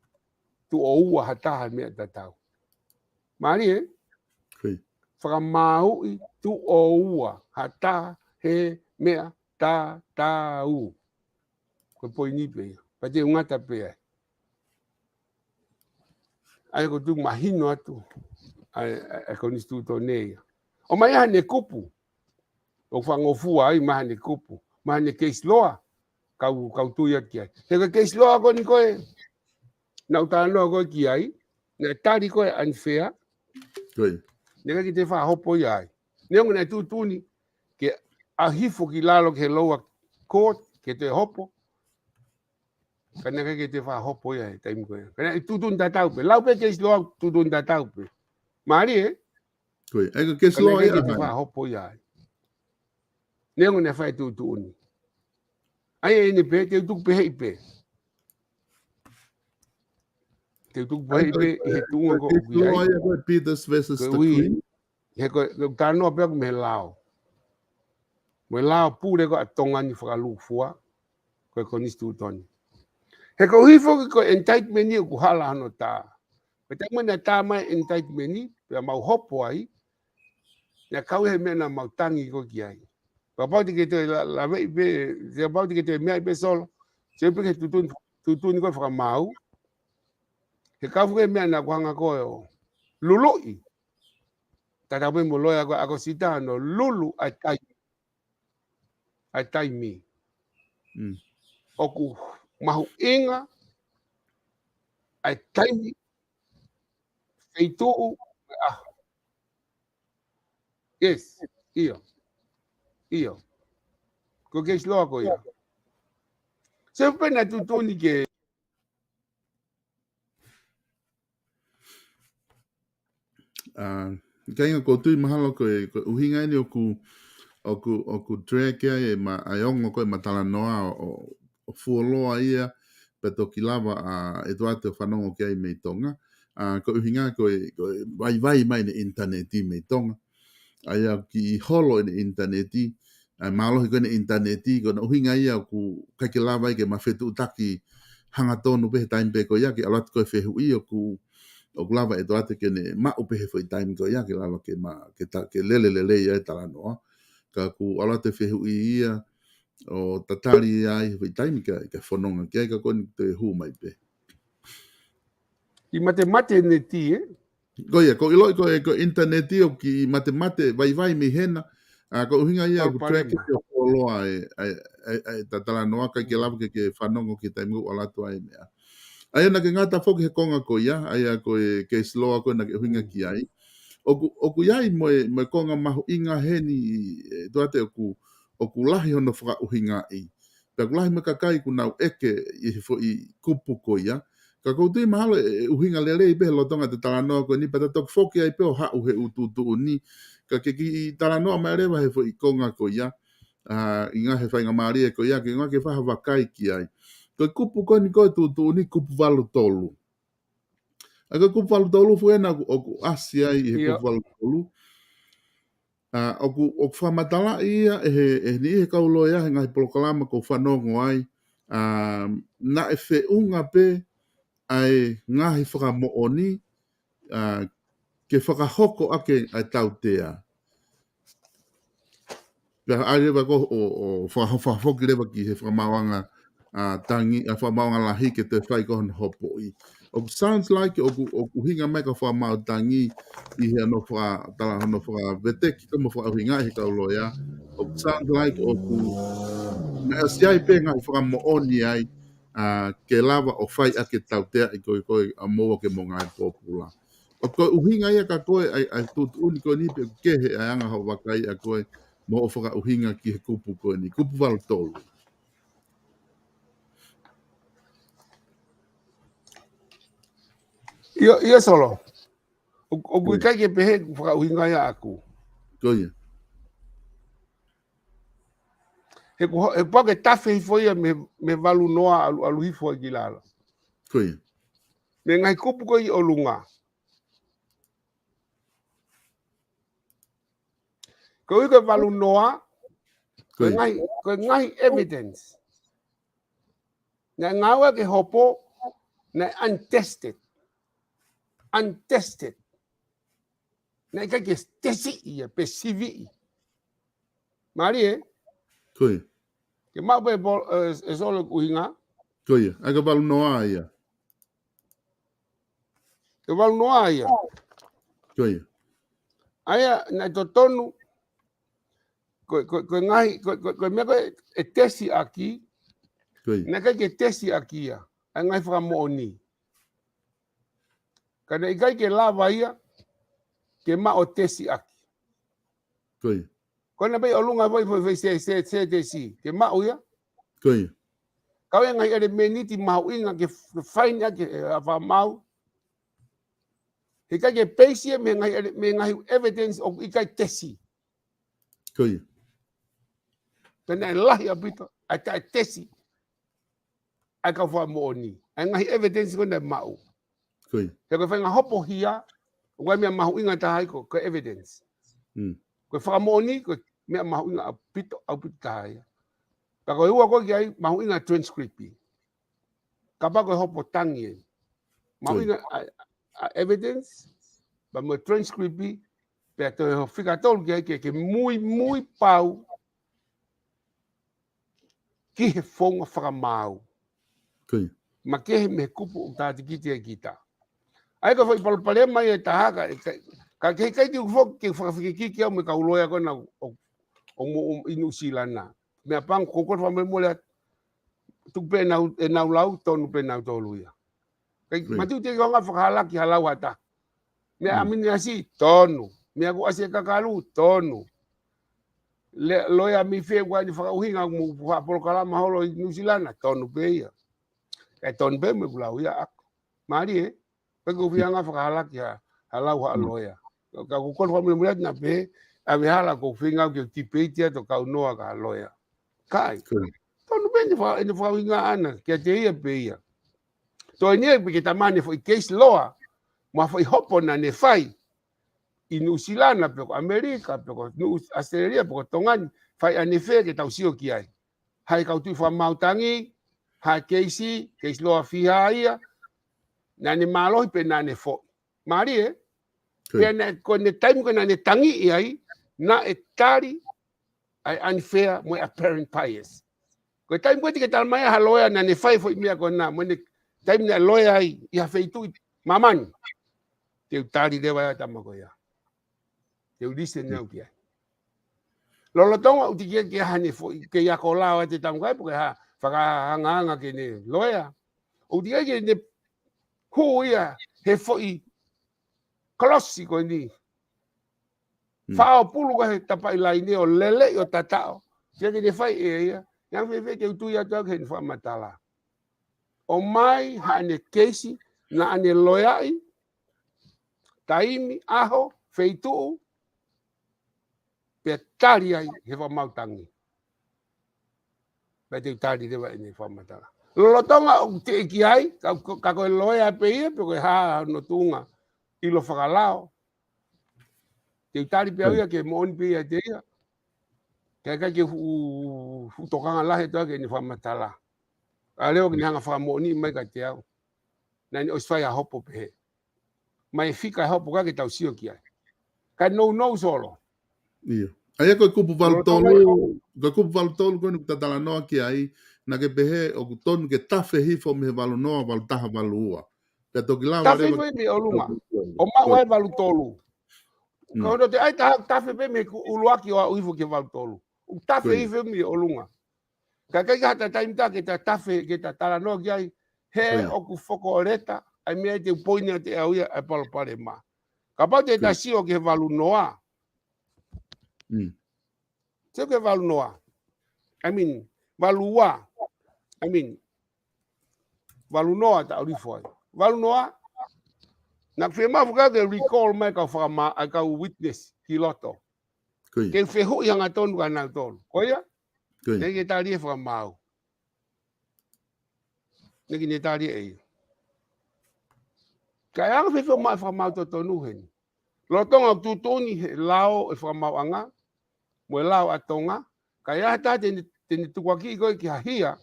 tuʻo ua ha taha meʻa tatau. Mālie, ē? Ko ia. Fakamaauʻi tuʻo ua ha taha he meʻa tatau. Ko e poini pē ia. Pea te u ngata pē ai. ʻA ia ko e tuʻu mahino atu. ʻA e, ʻa e, ʻa e konisitūtone ia. ʻOmai ʻa e kupu. ʻOku fakangofua ai ʻomai ʻa e kupu. ʻOmai ʻa e case law. Kau, kau tui atu ki ai. He ko e case law ko eni ko ē. Naʻa ku talanoa ko ē ki ai. Naʻe tali ko ē unfair. Ko ia. Naʻe ʻikai ke te fakahopo ia ai. Neongo naʻe tuʻutuʻuni ke ʻalu hifo ki lalo ki he lower court, ke toe hopo. Ka naʻe ʻikai ke te fakahopo ia he taimi ko ē. Ka naʻe tuʻutuʻuni tatau pē. Lau pē case law tuʻutuʻuni tatau pē. Mālie, ē? Ko ia. ʻA ia ko e case law ia. Ka naʻe ʻikai ke te fakahopo ia ai. Neongo naʻe fai tuʻutuʻuni. ʻA ia ʻeni pē, te u tuku pē hei pē. Te u tuku pē hei pē, ʻi he tuʻunga ko ē ʻoku ʻi ai. Ko e Peters versus the Queen. He ko e, ko e talanoa pē ʻaku mei he lao. Mei he lao pule ko ē ʻa Tonga ni fakalūkufua, ko e konisitūtone. He ko e hifo ki ko e indictment ni ʻoku hala hono tā. Pea taimi naʻe tā mai indictment ni, pea mau hopo ai, naʻe kau he meʻa naʻa mau tangi ko ē ki ai. Kapau te ke toe la-, laveʻi pē, kapau te ke toe meʻa pē Solo, te u pehē tuʻutuʻuni, tuʻutuʻuni ko ē fakamaau. He kau foki e meʻa naʻa ku hanga ko ē ʻo luluʻi. Tatau pē mo e loea ko ē ʻa Kosita ʻo lulu ʻa e taimi. ʻA e taimi. Mm. ʻOku mahuʻinga ʻa e taimi, feituʻu, ʻa. Yes, ʻio. ʻIo. Ko e case law ko ia. Se pē naʻe tuʻutuʻuni ke ʻA, kāinga, ʻoku ou tui mahalo ko e, ko e ʻuhinga ʻeni ʻoku, ʻoku, ʻoku drag ai e ma-, ʻa e ongo ko ē ʻema talanoa ʻo, ʻo, ʻo fuoloa ia, pea toki lava ʻa ʻEtuate ʻo fanongo ki ai mei Tonga. ʻA, ko e ʻuhinga ko e, ko e vaivai mai ʻene ʻinitaneti mei Tonga. ʻA ia ʻoku kiʻi holo ʻene ʻinitaneti, ʻa e mālohi ko ē ʻene ʻinitaneti, ko hono ʻuhinga ia ʻoku ʻikai ke lava ai ke ma fetuʻutaki hangatonu pē he taimi pē ko ia ke ʻalu atu ko ē fehuʻi ʻoku, ʻoku lava ʻEtuate ke ne maʻu pē he foʻi taimi ko ia ke lava ke ma, ke ta-, ke lele lelei ai e talanoa. Ka ʻoku ʻalu atu e fehuʻi ia ʻo tatali ia ai he foʻi taimi ke, ke fononga ki ai ka ko eni te hū mai pē. ʻI matemate neti, ē? Ko ia, ʻoku ou ʻiloʻi ko e, ko e ʻinitaneti ʻoku kiʻi matemate vaivai mei hena. ʻA, ko e ʻuhinga ia ʻoku drag ke fuoloa e, e, e, e ta-, talanoa ʻikai ke lava ke, ke fanongo ki he taimi ʻoku ʻalu atu ai e meʻa. ʻA ia naʻa ke ngata foki he konga ko ia, ʻa ia ko e case law ko ē naʻa ke ʻuhinga ki ai. ʻOku, ʻoku ʻi ai mo e, mo e konga mahuʻinga heni, ʻEtuate ʻoku, ʻoku lahi hono fakaʻuhingaʻi. Pea ʻoku lahi mo e kakai ʻoku nau ʻeke ʻi he foʻi kupu ko ia. Ka ʻoku ou tui mahalo ʻe, ʻe ʻuhinga lelei pē he lolotonga ʻete talanoa ko eni pea ta toki foki ai pē ʻo haʻu he ʻū tuʻutuʻuni. Ka ke kiʻi talanoa mai leva he foʻi konga ko ia. ʻA, ʻi he ngaahi faingamālie ko ia, ke ngā ke fai ha vakai ki ai. Ko e kupu ko eni ko e tuʻutuʻuni kupu valu tolu. ʻA ia ko e kupu valu tolu foki ena ʻoku, ʻoku ʻasi ai ʻi he kupu valu tolu. ʻA, ʻoku, ʻoku fakamatalaʻi ia ʻe he, ʻe he niʻihi he kau loea he ngaahi polokalama ʻoku ou fanongo ai. ʻA, naʻe feʻunga pē ʻa e ngaahi fakamoʻoni, ʻa, ke fakahoko ʻaki ʻa e tautea. Pea ʻai leva ko ē ʻo, ʻo fakaho-, fakafoki leva ki he fakamaauʻanga ʻa tangi, ʻa fakamaauʻanga lahi ke toe fai ko hono hopoʻi. ʻOku sounds like ʻoku, ʻoku ʻuhinga mai ka fakamaau tangi ʻi he hono faka-, tala hono fakaveteki ka mo fakaʻuhinga ʻe he kau loea. ʻOku sounds like ʻoku, naʻe ʻosi ʻi ai pē ngaahi fakamoʻoni ai, ʻa, ke lava ʻo fai ʻaki e tautea ʻi ko ē ko ē ʻa moua ke mo ngaahi pōpula. ʻOku ʻuhinga ia ka ko e ʻai, ʻai tuʻutuʻuni ko eni pe ʻoku kehe ʻa e anga hoʻo vakai ʻa ko ē mo hoʻo fakaʻuhinga ki he kupu ko eni. Kupu valu tolu. ʻIo, ʻio Solo. ʻO, ʻoku ʻikai ke pehē ʻeku fakaʻuhinga ia ʻaku. Ko ia. He ko, he pau ke tafe hifo ia mei, mei he valu noa ʻalu, ʻalu hifo ai ki lalo. Ko ia. Mei he ngaahi kupu ko ē ʻi ʻolunga. Ko e ʻuhi ko e valu noa, ko e ngaahi, ko e ngaahi evidence. Naʻe ngāueʻaki e hopo, naʻe untested. Untested. Naʻe ʻikai ke tesiʻi ia, pe siviʻi. Mālie, ē? Ko ia. Ke maʻu pē e pō-, ē, ē Solo ʻeku ʻuhinga. Ko ia. ʻAi ka valu noa ia. Ke valu noa ia. Ko ia. ʻA ia, naʻe totonu, ko, ko, ko e ngaahi, ko, ko, ko e meʻa ko ē ʻe tesi ʻaki, ko ia. Naʻe ʻikai ke tesi ʻaki ia, ʻa e ngaahi fakamoʻoni. Ka naʻe ʻikai ke lava ia, ke maʻu ʻo tesi ʻaki. Ko ia. Ko ena pē ʻi ʻolunga vai fai, fai se, se, se tesi, ke maʻu ia. Ko ia. Kau e ngaahi ʻelemēniti mahuʻinga ke f-, ke find ʻaki ʻe he fakamaau. He ʻikai ke peisi ia mei he ngaahi ele-, mei he ngaahi evidence ʻoku ʻikai tesi. Ko ia. Pea naʻe lahi ʻaupito, ʻa e taʻe tesi. ʻA e kau fakamoʻoni. ʻA e ngaahi evidence ko ē naʻe maʻu. Ko ia. He ko e faʻahinga hopo hia, ʻoku ʻi ai e meʻa mahuʻinga taha ai ko, ko e evidence. Mm. Ko e fakamoʻoni, ko e meʻa mahuʻinga ʻaupito, ʻaupito taha ia. Pea ko e ua ko ē ki ai, mahuʻinga transcript. Kapau ko e hopo tangi ē. Mahuʻinga ʻa, ʻa evidence, pea mo e transcript, pea toe hopo fika tolu ki ai ke, ke muimui pau ki he founga fakamaau. Ko ia. Makehe mei he kupu ʻoku tātikiti ai kita. ʻA ia ko e foʻi palopalema ia ʻe taha ka, ka, ka ke kai ke u foki, ke fakafikikiki au mo e kau loea ko ena ʻo, ʻo, ʻo mo, ʻo ʻi Nuʻusila na. Meʻapango ko e kole fakamolemole atu. Tuku pē ʻenau, ʻenau lau, tonu pē ʻenau tolu ia. Kai, ko ia. Matu te ke ʻaonga fakahalaki ha lau ha taha. Meʻa Mm. ʻa Miniasi, tonu. Meʻa ko ʻAsi e Kakalu, tonu. Le, loea mei fē ʻoku ʻi ai ʻene fakaʻuhinga mo ha polokalama holo ʻi Nuʻusila na, tonu pē ia. ʻE tonu pē mo ʻeku lau ia ʻaku. Mālie, ē? Pea ko e ʻuhinga fakahalaki ha, ha lau ha Mm. loea. Ka ko e kole fakamolemole atu naʻa pehē, ʻave hala ko e ʻuhinga ke tipeiti atu kau noa ka ha loea. Kai. Ko ia. Tonu pē ʻene fa-, ʻene fakaʻuhinga ʻana, kiate ia pē ia. Toe ʻi ai pē ke tamane foʻi case law, mo ha foʻi hopo naʻa ne fai ʻi Nuʻusila na pe ko ʻAmelika, pe ko Nuʻu-, ʻAositelēlia, pe ko Tonga ni, fai ʻanefē ke tau sio ki ai. Hai kau tuʻi fakamaau tangi, hai keisi, case law fiha ia, naʻa ne mālohi pe naʻa ne foʻi. Mālie, ē? Ko ia. Pea naʻe, ko ʻene taimi ko ē naʻa ne tangiʻi ai, naʻe tali ʻa e unfair mo e apparent bias. Ko e taimi ko ē te ke tala mai ha loea naʻa ne fai foʻi meʻa ko ena, mo ʻene taimi naʻe loea ai ʻi ha feituʻu ʻi māmani. Te u tali leva ʻa e tama ko ia. Te u listen Mm. au ki ai. Lolotonga ʻoku teʻeki ke ʻi ai haʻane foʻi, ke ʻi ai ha lao ʻa e tama ko ia, pe ko e hā, fakaangaanga ke ne loea. ʻOku teʻeki ke ne hū ia he foʻi kolosi ko eni. Mm. Faʻo pulu ko ē he tapaʻi laine ʻo lele ʻo tataʻo. Teʻeki ke ne fai ʻe ia. Naʻa fēfē ke u tui atu au ki heʻene fakamatala. ʻOmai haʻane keisi, naʻa ne loeaʻi, taimi, ʻaho, feituʻu, pea tali ai he fakamaau tangi. Pea te u tali leva ʻene fakamatala. Lolotonga ʻoku teʻeki ai, ka, ka ko e loea pē ia, pe ko e hā hono tuʻunga ʻilo fakalao. Te u tali pē au Mm. ia ke moʻoni pē ia te ia. Kae ʻikai ke fu-, fu-, tokanga lahi atu au ki heʻene fakamatala. ʻA leva ke ne hanga fakamoʻoni mai kiate au. Naʻa ne ʻosi fai ha hopo pehē. Mai fika e hopo ka ke tau sio ki ai. Ka nounou Solo. ʻIo. ʻA ia ko e kupu valu tolu, Lolotonga ko e kupu valu tolu ko eni ʻoku ta talanoa ki ai, naʻa ke pehē ʻoku tonu ke tafe hifo mei he valu noa, valu taha, valu ua. Pea toki lava Tafe leva hifo mei ʻolunga. ʻO maʻu ai valu tolu. Mm. Ka ʻoku te ʻai taha tafe pē mei he ʻuluaki ʻo aʻu hifo ki he valu tolu. ʻOku tafe Ko ia. hifo mei ʻolunga. Ka ʻikai ke ʻi ai ha taimi tā ke ta tafe, ke ta talanoa ki ai, he Ko ia. ʻoku fokoleta, ʻa e meʻa te u poini atu ʻe au ia, ʻa e palopalema. Kapau te Ko ia. ta sio ki he valu noa. Mm. Sio ki he valu noa. I mean, valu ua. I mean, valu noa ta ʻalu hifo ai. Valu noa, naʻa ku fiemaʻu ke recall mai kau fakama-, ʻa e kau witness ki loto. Ko ia. Ke fehuʻi hangatonu kia nautolu. Ko ia? Ko ia. Naʻe ʻikai ke tali ʻe he fakamaau. Naʻe ʻikai ke ne tali ʻe ia. Ka ʻe anga fēfē ʻa e fakamaau totonu heni. Lolotonga ʻoku tuʻutuʻuni he lao ʻo e fakamaauʻanga, mo e lao ʻa Tonga, ka ʻi ai ha taha te ne, te ne tukuakiʻi koe ki ha hia,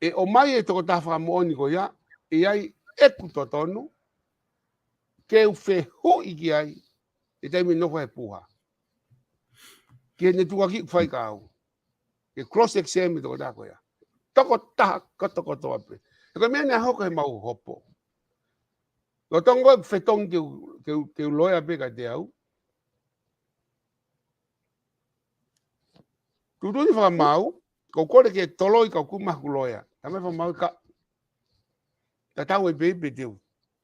ʻe ʻomai e tokotaha fakamoʻoni ko ia, ʻe ʻi ai ʻeku totonu, ke u fehuʻi ki ai, ʻi he taimi ʻe nofo he puha. Ke ne tukuakiʻi ʻeku faikau. Ke cross examine e tokotaha ko ia. Tokotaha kotokotoa pē. He ko e meʻa naʻe hoko he mau hopo. Lolotonga ʻeku fetongi ke u, ke u, ke u loea pē kiate au. Tuʻutuʻuni fakamaau, ko u kole ke toloi ka u kumi haʻaku loea. Talamai ʻe he fakamaau ka, tatau ai pē pe te u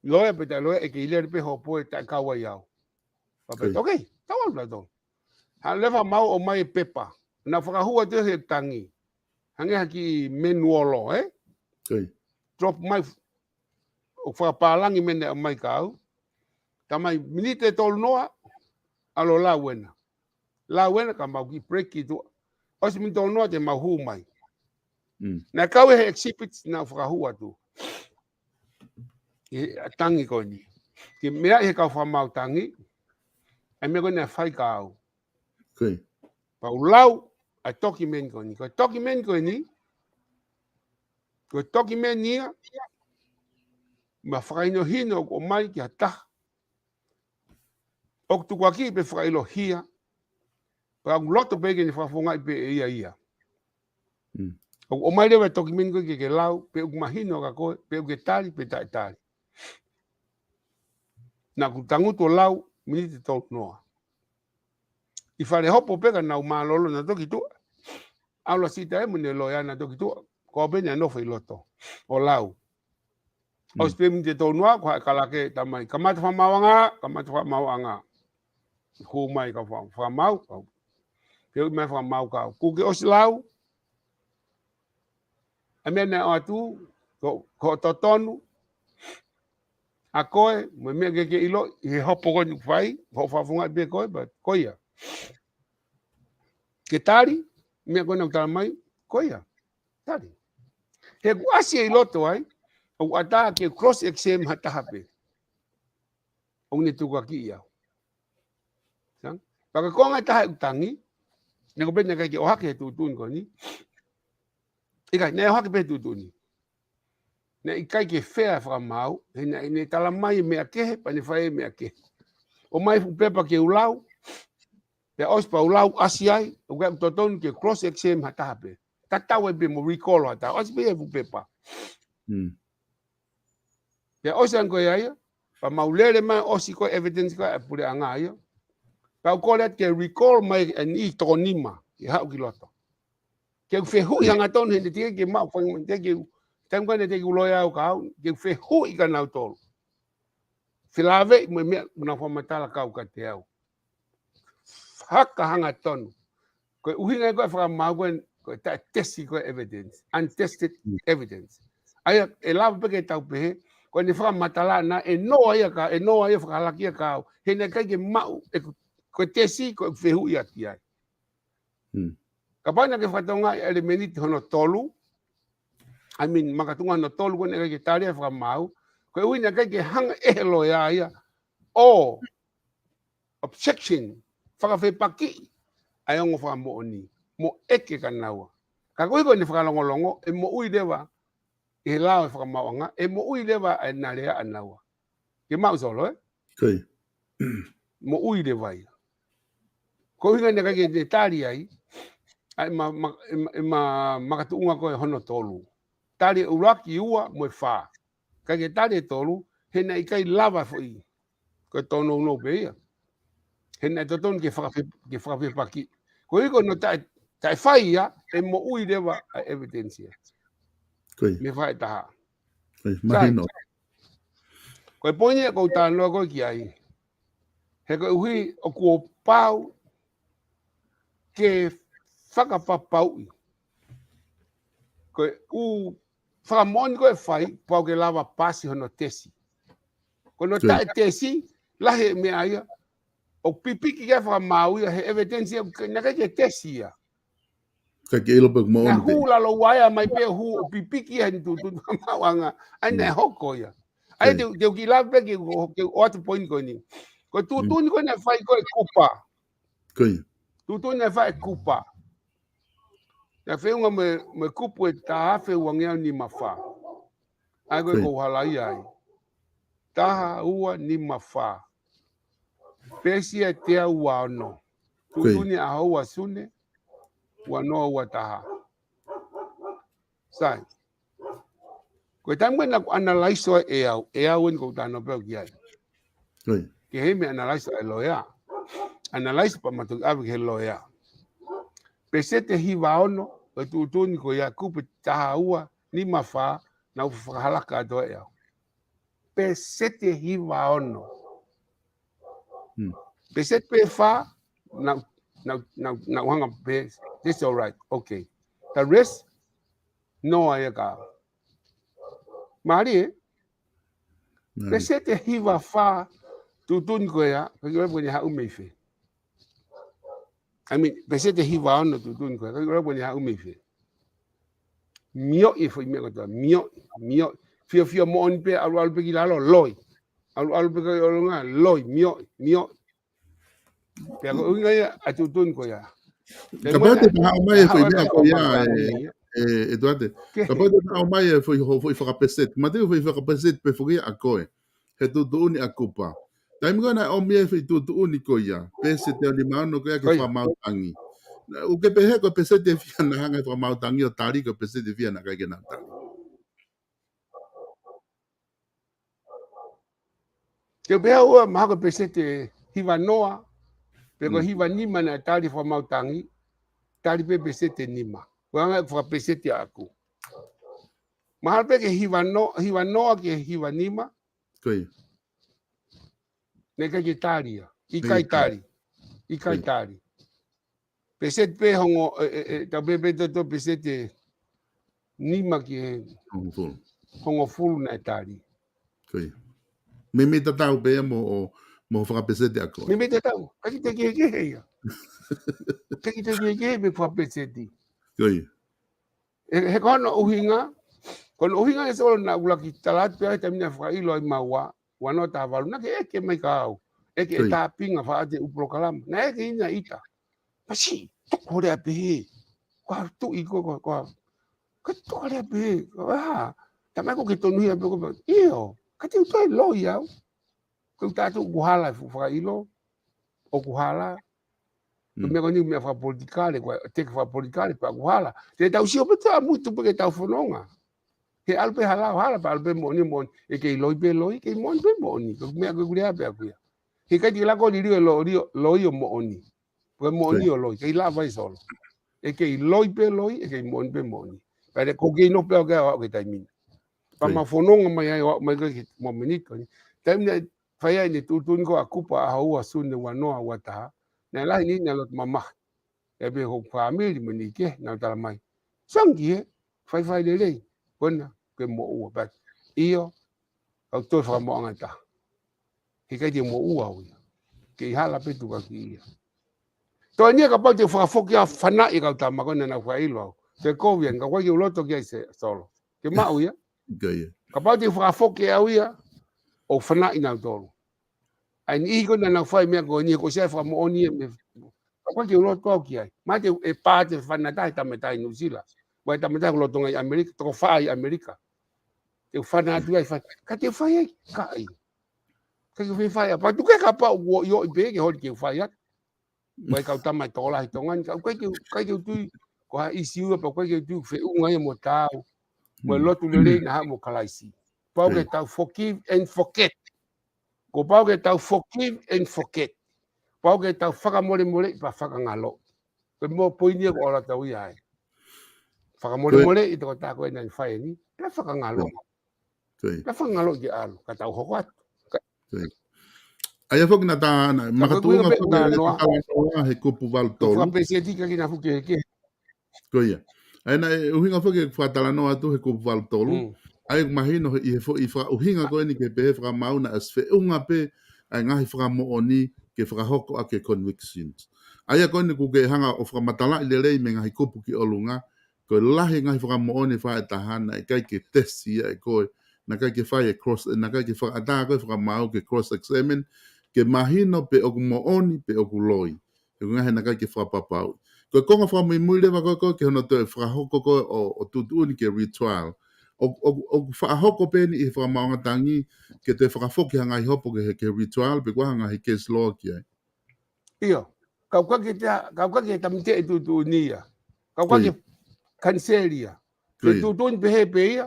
loea pe taʻe loea, ʻe kei lele pē hopo ʻe taʻe kau ai au. Pea pehē, Ko ia. okay, tau ʻalu nautolu. Haʻu leva e fakamaau ʻo ʻomai e pepa. Naʻa ku fakahū atu he tangi. Hangē ha kiʻi manual, ē? Ko ia. Drop mai, ʻo fakapālangi e meʻa naʻe ʻomai kia au. Talamai miniti ʻe tolu noa, ʻalu ʻo lau ena. Lau ena ka mau kiʻi break ki tuʻa. ʻOsi miniti ʻe tolu noa te mau hū mai. Mm. Naʻe kau he exhibits naʻa ku fakahū atu. ʻI he tangi ko eni. Ke meaʻi ʻe he kau fakamaau tangi, ʻa e meʻa ko eni naʻe fai kia au. Ko ia. Pea u lau ʻa e tokimeni ko eni. Ko e tokimeni ko eni, ko e tokimeni ia, mo e fakahinohino ʻoku ʻomai ki ha taha ʻoku tukuakiʻi pe fakaʻilohia, pea ʻoku loto pē ke ne fakafofongaʻi pē ʻe ia ia. Mm. ʻOku ʻomai leva e tokimeni ko ē ke ke lau, pe ʻoku mahino kia koe, pe ʻoku ke tali, pe taʻe tali. Naʻa ku tangutu ʻo lau, miniti ʻe tolu noa. ʻI fale hopo pē ka nau mālōlō naʻa toki tuʻa. ʻAlu ʻa Sita ē mo ʻene loea naʻa toki tuʻa. Ko au pē naʻe nofo ʻi loto ʻo lau. Mm. ʻOsi pē miniti ʻe tolu noa, ko e haʻu e kalake, talamai, kamata fakamaauʻanga, kamata fakamaauʻanga. Hū mai e kau fa-, fakamaau, kau. Fehuʻi mai e fakamaau kia au. Kuo ke ʻosi lau? ʻA e meʻa naʻe ʻoatu, ko, ko e totonu ʻa koe, mo e meʻa ke ke ʻiloʻi, ʻi he hopo ko eni ʻoku fai, hoʻo fakafofongaʻi pē koe, but ko ia. Ke tali, meʻa ko ena ʻoku talamai, ko ia. Tali. He ʻoku ʻasi ʻi loto ai, ʻoku ʻatā ke cross examine ha taha pē. ʻOku ne tukuakiʻi au. Sai? Pea ko e konga ʻe taha ʻeku tangi, naʻe ko pē naʻe ʻikai ke ʻohake he tuʻutuʻuni ko eni. ʻIkai, naʻe ʻohake pē he tuʻutuʻuni. Naʻe ʻikai ke fair e fakamaau, he naʻe, ne talamai e meʻa kehe, pea ne fai e meʻa kehe. ʻOmai e fuʻu pepa ke u lau, pea ʻosi pea u lau ʻasi ai, ʻoku ʻikai totonu ke cross examine ha taha pē. Tatau ai pē mo recall ha taha, ʻosi pē e fuʻu pepa. Mm. Pea ʻosi ange ko ia ia, pea mau lele mai ʻosi ko e evidence ko ē ʻa e puleʻanga ia. Pea u kole atu ke recall mai e niʻihi toko nima, ke haʻu ki loto. Ke u fehuʻi hangatonu he naʻe teʻeki ke maʻu fanga, teʻeki ke u, taimi ko ē naʻe teʻeki ke u loea au kia au, ke u fehuʻi kia nautolu. Felāveʻi mo e meʻa naʻa nau fakamatala kia au kiate au. Haka hangatonu. Ko e ʻuhinga ko ē e fakamaau ko ē, ko e taʻetesi ko ē evidence, untested Mm. evidence. ʻA ia, ʻe lava pē ke tau pehē, ko ʻene fakamatala naʻe noa ia kia, ʻe noa ia fakahalaki ia kia au. He naʻe ʻikai ke maʻu, ʻeku, ko e tesi, ko ʻeku fehuʻi atu ki ai. Mm. Kapau naʻa ke fakatokangaʻi e ʻelemēniti hono tolu, I mean, makatuʻunga hono tolu ko ē naʻe ʻikai ke tali e fakamaau, ko e ʻuhi naʻe ʻikai ke hanga ʻe he loea ia ʻo objection, fakafepakiʻi ʻa e ongo fakamoʻoni, mo ʻeke kia naua. Ka koeʻuhi ko ʻene fakalongolongo, ʻe moʻui leva ʻi he lao e fakamaauʻanga, ʻe moʻui leva ʻa e nalea ʻa naua. Ke maʻu Solo, ē? Ko ia. Moʻui leva ia. Ko e ʻuhinga naʻe ʻikai ke ne tali ai, ʻa e ma, ma, e ma, e ma, makatuʻunga ko e hono tolu. Tali e ʻuluaki, ua mo e fā. Kae ke tali e tolu, he naʻe ʻikai lava foʻi. Ko e tōnounou pē ia. He naʻe totonu ke fakafe, ke fakafepaki. Ko ia ko hono taʻe, taʻe fai ia, ʻe moʻui leva ʻa e evidence ia. Ko ia. Mei he faʻahi ʻe taha. Ko ia, mahino. Ko e poini ia ʻoku ou talanoa ko ē ki ai. He koeʻuhi ʻoku ou pau ke fakapapauʻi. Ko e ʻū fakamoʻoni ko ē ʻe fai, pau ke lava pasi hono tesi. Ko hono taʻe tesi, lahi e meʻa ia, ʻoku pipiki ia fakamaau ia, he evidence ia, naʻe ʻikai ke tesi ia. Ka ke ʻilo pē ʻoku moʻoni pē. Naʻe hū lalo ua ia mai pē hū ʻo pipiki ia he tuʻutuʻuni fakamaauʻanga. ʻA ia naʻe hoko ia. ʻA ia te, te u kiʻi lave pē ke, ke ʻoatu poini ko eni. Ko e tuʻutuʻuni ko ē naʻe fai ko ē ʻe Kupa. Ko ia. Tuʻutuʻuni naʻe fai ʻe Kupa. Naʻe feʻunga mo e, mo e kupu ʻe taha afe uangeau nima fā. ʻA ia ko e kou halaia ai. Taha ua nima fā. Peesi ʻe teau ua ono. Tuʻutuʻuni ʻaho ua Sune, ua noa ua taha. Sai. Ko e taimi ko ē naʻa ku analyze ai ʻe au, ʻe au eni ʻoku ou talanoa pē au ki ai. Ke hei meʻa analyze ʻa e loea. Analyze pea ma toki ʻave ki he loea. Peseti ʻe hiva ono, ko e tuʻutuʻuni ko ia kupu ʻe taha ua nima fā, naʻa ku fakahalaka atu ai ʻe au. Peseti ʻe hiva ono. Peseti pē ʻe fā, naʻa, naʻa, naʻa, naʻa ku hanga pē, that's all right, okay. The rest, no, ʻa ia ka. Mālie ē? Peseti ʻe hiva fā, tuʻutuʻuni ko ia, ʻikai ke u ʻilo pe ko ʻene haʻu mei fē. I mean, peseti ʻe hiva ono tuʻutuʻuni ko ia, ʻikai ke u ʻilo pe ko ʻene haʻu mei fē. Mioʻi e foʻi meʻa kotoa, mioʻi, mioʻi. Fiofio moʻoni pē, ʻalu ʻalu pē ki lalo, loi. ʻAlu ʻalu pē ki ʻolunga, loi, mioʻi, mioʻi. Pea ko e ʻuhinga ia ʻa e tuʻutuʻuni ko ia. Kapau te haʻu mai e foʻi meʻa ko ia, ʻe, ʻe Tuate. Kapau te haʻu mai e foʻi, foʻi fakapeseti. Ma te u foʻi fakapeseti pē foki ʻa koe. He tuʻutuʻuni ʻa Kupa. Taimi ko ē naʻe ʻomi e foʻi tuʻutuʻuni ko ia. Peseti ʻe nima ono ko ia ke fakamaau tangi. ʻOku ke pehē ko e peseti ʻe fiha naʻe hanga ʻe he fakamaau tangi ʻo tali, ko e peseti ʻe fiha naʻe ʻikai ke nau tali. Te u pehē ua mahalo ko e peseti ʻe hiva noa, pe ko e hiva nima naʻe tali fakamaau tangi, tali pē peseti ʻe nima. Ko e anga e fakapeseti ʻaʻaku. Mahalo pē ke hiva no, hiva noa ki he hiva nima. Naʻe ʻikai ke tali ia. ʻIkai tali. ʻIkai tali. Peseti pē hongo, ʻe, ʻe, ʻe, tau pehē pē toto peseti ʻe nima ki he hongofulu naʻe tali. Meimei tatau pē ia mo, mo fakapeseti ʻaʻaku. Meimei tatau. ʻIkai ke toe kehekehe ia. ʻIkai ke toe kehekehe mei he fakapeseti. ʻE, he ko hono ʻuhinga, ko hono ʻuhinga ʻe Solo naʻa ku laki tala atu pē he taimi naʻe fakaʻilo ai maua, ua noa taha valu, naʻa ke ʻeke mai ka au. ʻEke e tāpinga faʻa te u polokalama. Naʻe ʻeke ina ita. Pasi, toko lea pehē. Ko ha tuʻi ko, ko, ko ha. Ka toko lea pehē. Ko ha. Tamai ko ke tonuhia pē ko pē. ʻIo, ka te u toe loi au. Ko u tātu ʻoku hala e fuʻu fakaʻilo. ʻOku hala. Ko e meʻa ko eni meʻa fakapolitikale, ko e teke fakapolitikale, pea ʻoku hala. Te tau sio pē te ʻamu tupu ke tau fononga. He ʻalu pē hala, hala, pea ʻalu pē moʻoni, moʻoni. ʻE kei loi pē loi, kei moʻoni pē moʻoni. Ko e meʻa ko e kulea pē ʻaku ia. He ʻikai te lako liliu e loi, loi ʻo moʻoni. Ko e moʻoni ʻo loi, kei lava ʻe Solo. ʻE kei loi pē loi, ʻe kei moʻoni pē moʻoni. Pea ko kei no pē ʻo kei ʻo ke taimi ni. Pea ma fononga mai ai ʻo mai ko e mo miniti ko eni. Taimi naʻe fai ai ʻene tuʻutuʻuni ko ē ʻa Kupa ʻaho ua Sune ua noa ua taha. Naʻe lahi ni naʻe loto mamahi. ʻE pē hoku fāmili mo ni ke, naʻa tala mai. Sangi he, faifai lelei. Kona, ke moʻua pē. ʻIo, kau toe fakamoʻanga taha. He ʻikai te moʻua au ia. Kei hala pē tuka ki ia. Toe nia kapau te fakafoki ʻa fanaʻi kau tama ko ena naʻa ku fakaʻilo au. Te kovi ʻa eni, ka ʻoku ʻikai ke u loto ki ai Solo. Ke maʻu ia. Kapau te fakafoki au ia, ʻo fanaʻi nautolu. ʻA e niʻihi ko ena naʻa nau fai meʻa ko eni, ko e sia fakamoʻoni ia me. Ka ʻoku ʻikai ke u loto au ki ai. Ma te u ʻe pā te fana tahi tama tahi Nuʻusila. Mo e tama tahi ʻoku loto ngai ʻAmelika, toko fā ʻi ʻAmelika. Te u fana atu ai fai. Ka te u fai ai, ka ai. Ka ke fai fai, a patu ke kapau ʻoku ʻikai pē ke holi ke u fai atu. Mo e kau tama ʻe tokolahi Tonga ni, ka ʻoku ʻikai ke u, ʻikai ke u tui, ʻo ha ʻisiū ia pea ʻoku ʻikai ke tuku feʻunga ia mo taau mo e lotu lelei naʻa mo Kalaisi. Pau ke tau forgive and forget. Kuo pau ke tau forgive and forget. Pau ke tau fakamolemoleʻi pea fakangaloʻi. Ko e meʻa poini ia ko ē ʻoku tau ʻi ai. Fakamolemoleʻi e tokotaha ko ē naʻa ne fai eni, pea fakangaloʻi. Pea fakangaloʻi ke ʻalu, ka tau hoko atu. ʻA ia foki naʻa ta, naʻe makatuʻunga foki e talanoa he kupu valu tolu. Fakapēseti ka kina fuke ke. Ko ia. ʻA ia naʻe ʻuhinga foki e fakatalanoa atu he kupu valu tolu. ʻA ia ʻoku mahino he, ʻi he foʻi fakaʻuhinga ko eni ke pehē fakamaau naʻe ʻosi feʻunga pē ʻa e ngaahi fakamoʻoni ke fakahoko ʻaki e convictions. ʻA ia ko eni ʻoku ke hanga ʻo fakamatalaʻi lelei mei he ngaahi kupu ki ʻolunga, ko e lahi e ngaahi fakamoʻoni ʻe fā ʻe taha naʻe ʻikai ke tesi ia ʻe koe, naʻe ʻikai ke fai e cross, naʻe ʻikai ke fakaʻatā koe fakamaau ke cross examine, ke mahino pe ʻoku moʻoni pe ʻoku loi. He ko e ngaahi naʻe ʻikai ke fakapapauʻi. Ko e konga fakamuimui leva ko ē ko ē ke hono toe fakahoko ko ē ʻo, ʻo tuʻutuʻuni ke retrial. ʻO, ʻo, ʻoku fakahoko pē eni ʻi he fakamaau ngaahi tangi ke toe fakafoki ha ngaahi hopo ke, ke retrial, pe ko ha ngaahi case law ki ai. ʻIo, ka ʻoku ʻikai ke ta-, ka ʻoku ʻikai ke tāmateʻi e tuʻutuʻuni ia. Ka ʻoku ʻikai ke kaniseli ia. Ke tuʻutuʻuni pehē pē ia,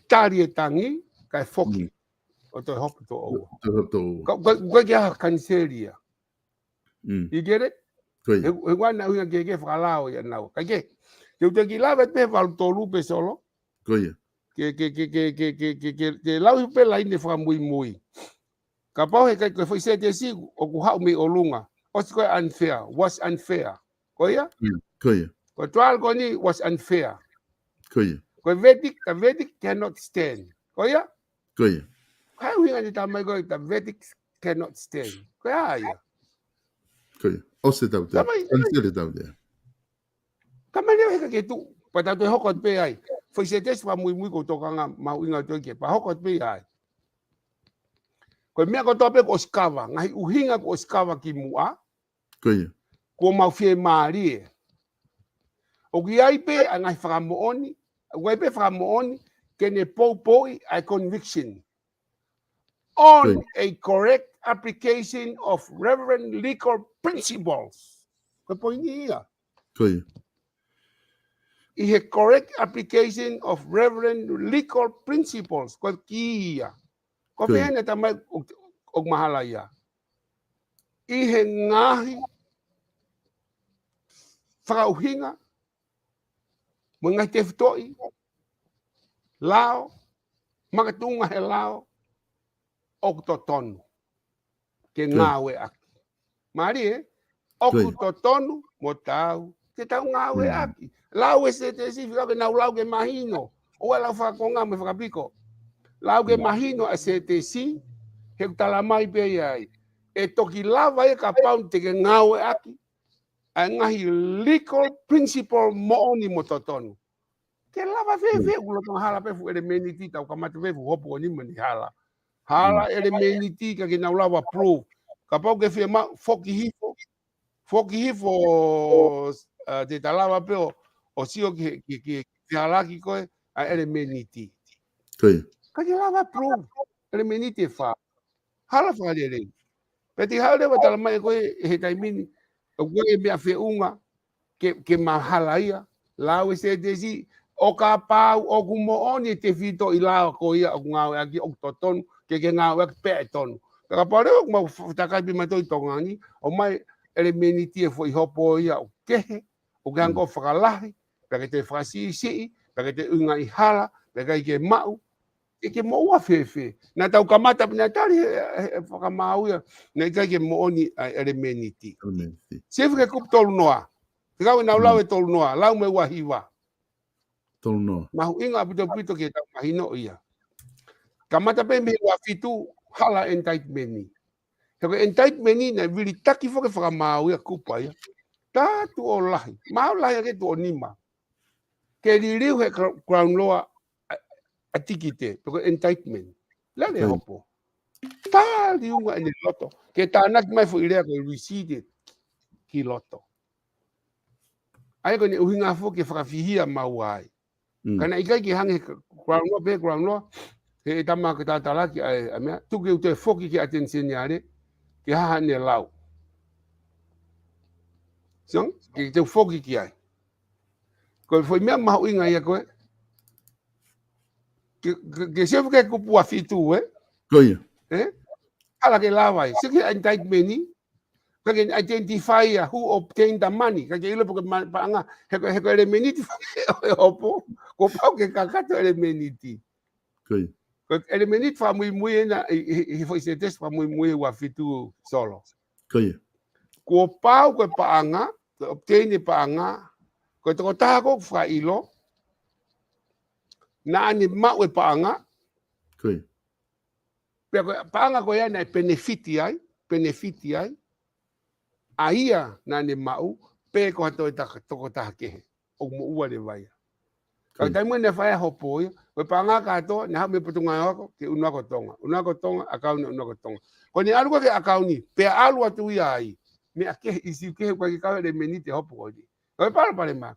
tali e tangi, kae foki. ʻO toe hopo toʻo ua. Ka ʻoku ʻikai, ʻoku ʻikai ke ʻi ai ha kaniseli ia. You get it? He, he ʻoku ʻi ai e ʻuhinga kehekehe fakalao ia naua. Kae kehe, te u toe kiʻi lave pē valu tolu pē Solo. Ko ia. Ke, ke, ke lau pē laine fakamuimui. Kapau he ʻikai ko e foʻi sētesi ʻoku haʻu mei ʻolunga. ʻOsi ko e unfair, was unfair. Ko ia? Ko ia. Ko e trial ko eni was unfair. Ko ia. Ko e verdict, the verdict cannot stand. Ko ia? Ko ia. Ko e ʻuhinga eni e tala mai ko e the verdict cannot stand. Ko ia ia. Ko ia. ʻOsi e tautea. Tala mai, ʻosi e tautea. Ka mali ʻo heka ke tuʻu, pea tau toe hoko atu pē ai. Foʻi sētesi fakamuimui ʻoku ou tokanga mahuʻinga atu ki ai, pea hoko atu pē ai. Ko e meʻa kotoa pē kuo ʻosi kava, ngaahi ʻuhinga kuo ʻosi kava kimuʻa. Ko ia. Kuo mau fiemālie. ʻOku ʻi ai pē ʻa e ngaahi fakamoʻoni, ʻoku ʻi ai pē fakamoʻoni, ke ne poupouʻi ʻa e conviction on a correct application of relevant legal principles. Ko e poini ia. Ko ia. ʻI he correct application of relevant legal principles. Ko e kī ia. Ko e pehē eni e tala mai ʻoku, ʻoku mahalo ia. ʻI he ngaahi fakaʻuhinga, mo e ngaahi tefitoʻi lao, makatuʻunga he lao, ʻoku totonu ke ngāueʻaki. Mālie, ʻoku totonu mo taau ke tau ngāueʻaki. Lau e sētesi, fika ke nau lau ke mahino. ʻOua lau fakakonga mo e fakapiko. Lau ke mahino ʻa e sētesi, he ʻoku tala mai pē ia ai. ʻE toki lava ia kapau te ke ngāueʻaki ʻa e ngaahi legal principle moʻoni mo totonu. Ke lava fēfē, ʻoku lolotonga hala pē fuʻu ʻelemēniti, tau kamata pē fuʻu hopo ko eni mo eni hala. Hala ʻelemēniti ka ke nau lava prove. Kapau ke fiemaʻu, foki hifo. Foki hifo, ʻa, te ta lava pē ʻo, ʻo sio ki he, ki, ki, ki he halaki ko ē ʻa e ʻelemēniti. Ka ke lava prove ʻelemēniti ʻe fā. Hala fakalelei. Pea te hau leva tala mai ko ē he taimi ni, ʻoku ʻi ai e meʻa feʻunga, ke, ke mahalo ia, lau e sētesi, ʻo kapau ʻoku moʻoni e tefitoʻi lao ko ia ʻoku ngāueʻaki ʻoku totonu, ke ke ngāueʻaki pea ʻe tonu. Ka kapau leva ʻoku mau f-, takai pē mautolu ʻi Tonga ni, ʻomai ʻelemēniti e foʻi hopo ia ʻoku kehe, ʻoku ke hanga ʻo fakalahi, pea ke toe fakasiʻisiʻi, pea ke toe ʻuhingaʻi hala, pea ʻikai ke maʻu, ʻe ke moʻua fēfē. Naʻa tau kamata pē naʻe tali he, he, he fakamaau ia, naʻe ʻikai ke moʻoni ʻa e ʻelemēniti. Sio ki he kupu tolu noa. Fekau ʻenau lau e tolu noa, lau mo e ua hiva. Tolu noa. Mahuʻinga ʻaupito ʻaupito ke tau mahino ia. Kamata pē mei he ua fitu, hala indictment ni. He ko e indictment ni naʻe vilitaki foki e fakamaau ia kupu ia. Tā tuʻo lahi. Maau lahi ake tuʻo nima. Ke liliu he Cro-, Crown Law ʻa, ʻa tikite, pe ko e indictment. Lele hopo. Tā liunga ʻene loto. Ke tānaki mai foʻi lea ko e receipt ki loto. ʻA ia ko ʻene ʻuhinga foki ke fakafihia maua ai. Ka naʻe ʻikai ke hanga he Crown Law, pe Crown Law, he ʻe tama ke tātalaki ʻa e, ʻa e meʻa, tuku ke u toe foki ki he ʻAteni Seniale, ke hā haʻane lau. Sio, ke te u foki ki ai. Ko e foʻi meʻa mahuʻinga ia ko ē. Ke, ke, ke sio ki he kupu ua fitu, ē? Ko ia. Ē? Ala ke lava ai. Sio ki he indictment ni. Ka ke identify ia who obtained the money. Ka ke ʻilo pe ko e ma-, paʻanga. He ko, he ko e ʻelemēniti faka-, ʻo e hopo. Kuo pau ke kakato e ʻelemēniti. Ko ia. Ko e ʻelemēniti fakamuimui ena, ʻi, ʻi, ʻi he foʻi sētesi fakamuimui ua fitu Solo. Ko ia. Kuo pau ko e paʻanga, ko e obtain e paʻanga, ko e tokotaha ko ē ʻoku fakaʻilo, naʻa ne maʻu e paʻanga, Ko ia. pea ko e paʻanga ko ia naʻe benefit ai, benefit ai, ʻa ia naʻa ne maʻu, pe ko ha toe ta-, tokotaha kehe. ʻOku moʻua leva ia. Ka Ko ia. taimi naʻe fai ai e hopo ia, ko e paʻanga kātoa, naʻe haʻu mei he Potungāue Ako, ki he ʻUluaki Tonga. ʻUluaki Tonga, ʻakauni ʻUluaki Tonga. Ko ʻene ʻalu ko ē ki he ʻakauni, pea ʻalu atu ia ai. Meʻa kehe, ʻīsiu kehe, ʻoku ʻikai ke kau he ʻelemēniti e hopo ko eni. Ko e palopalema.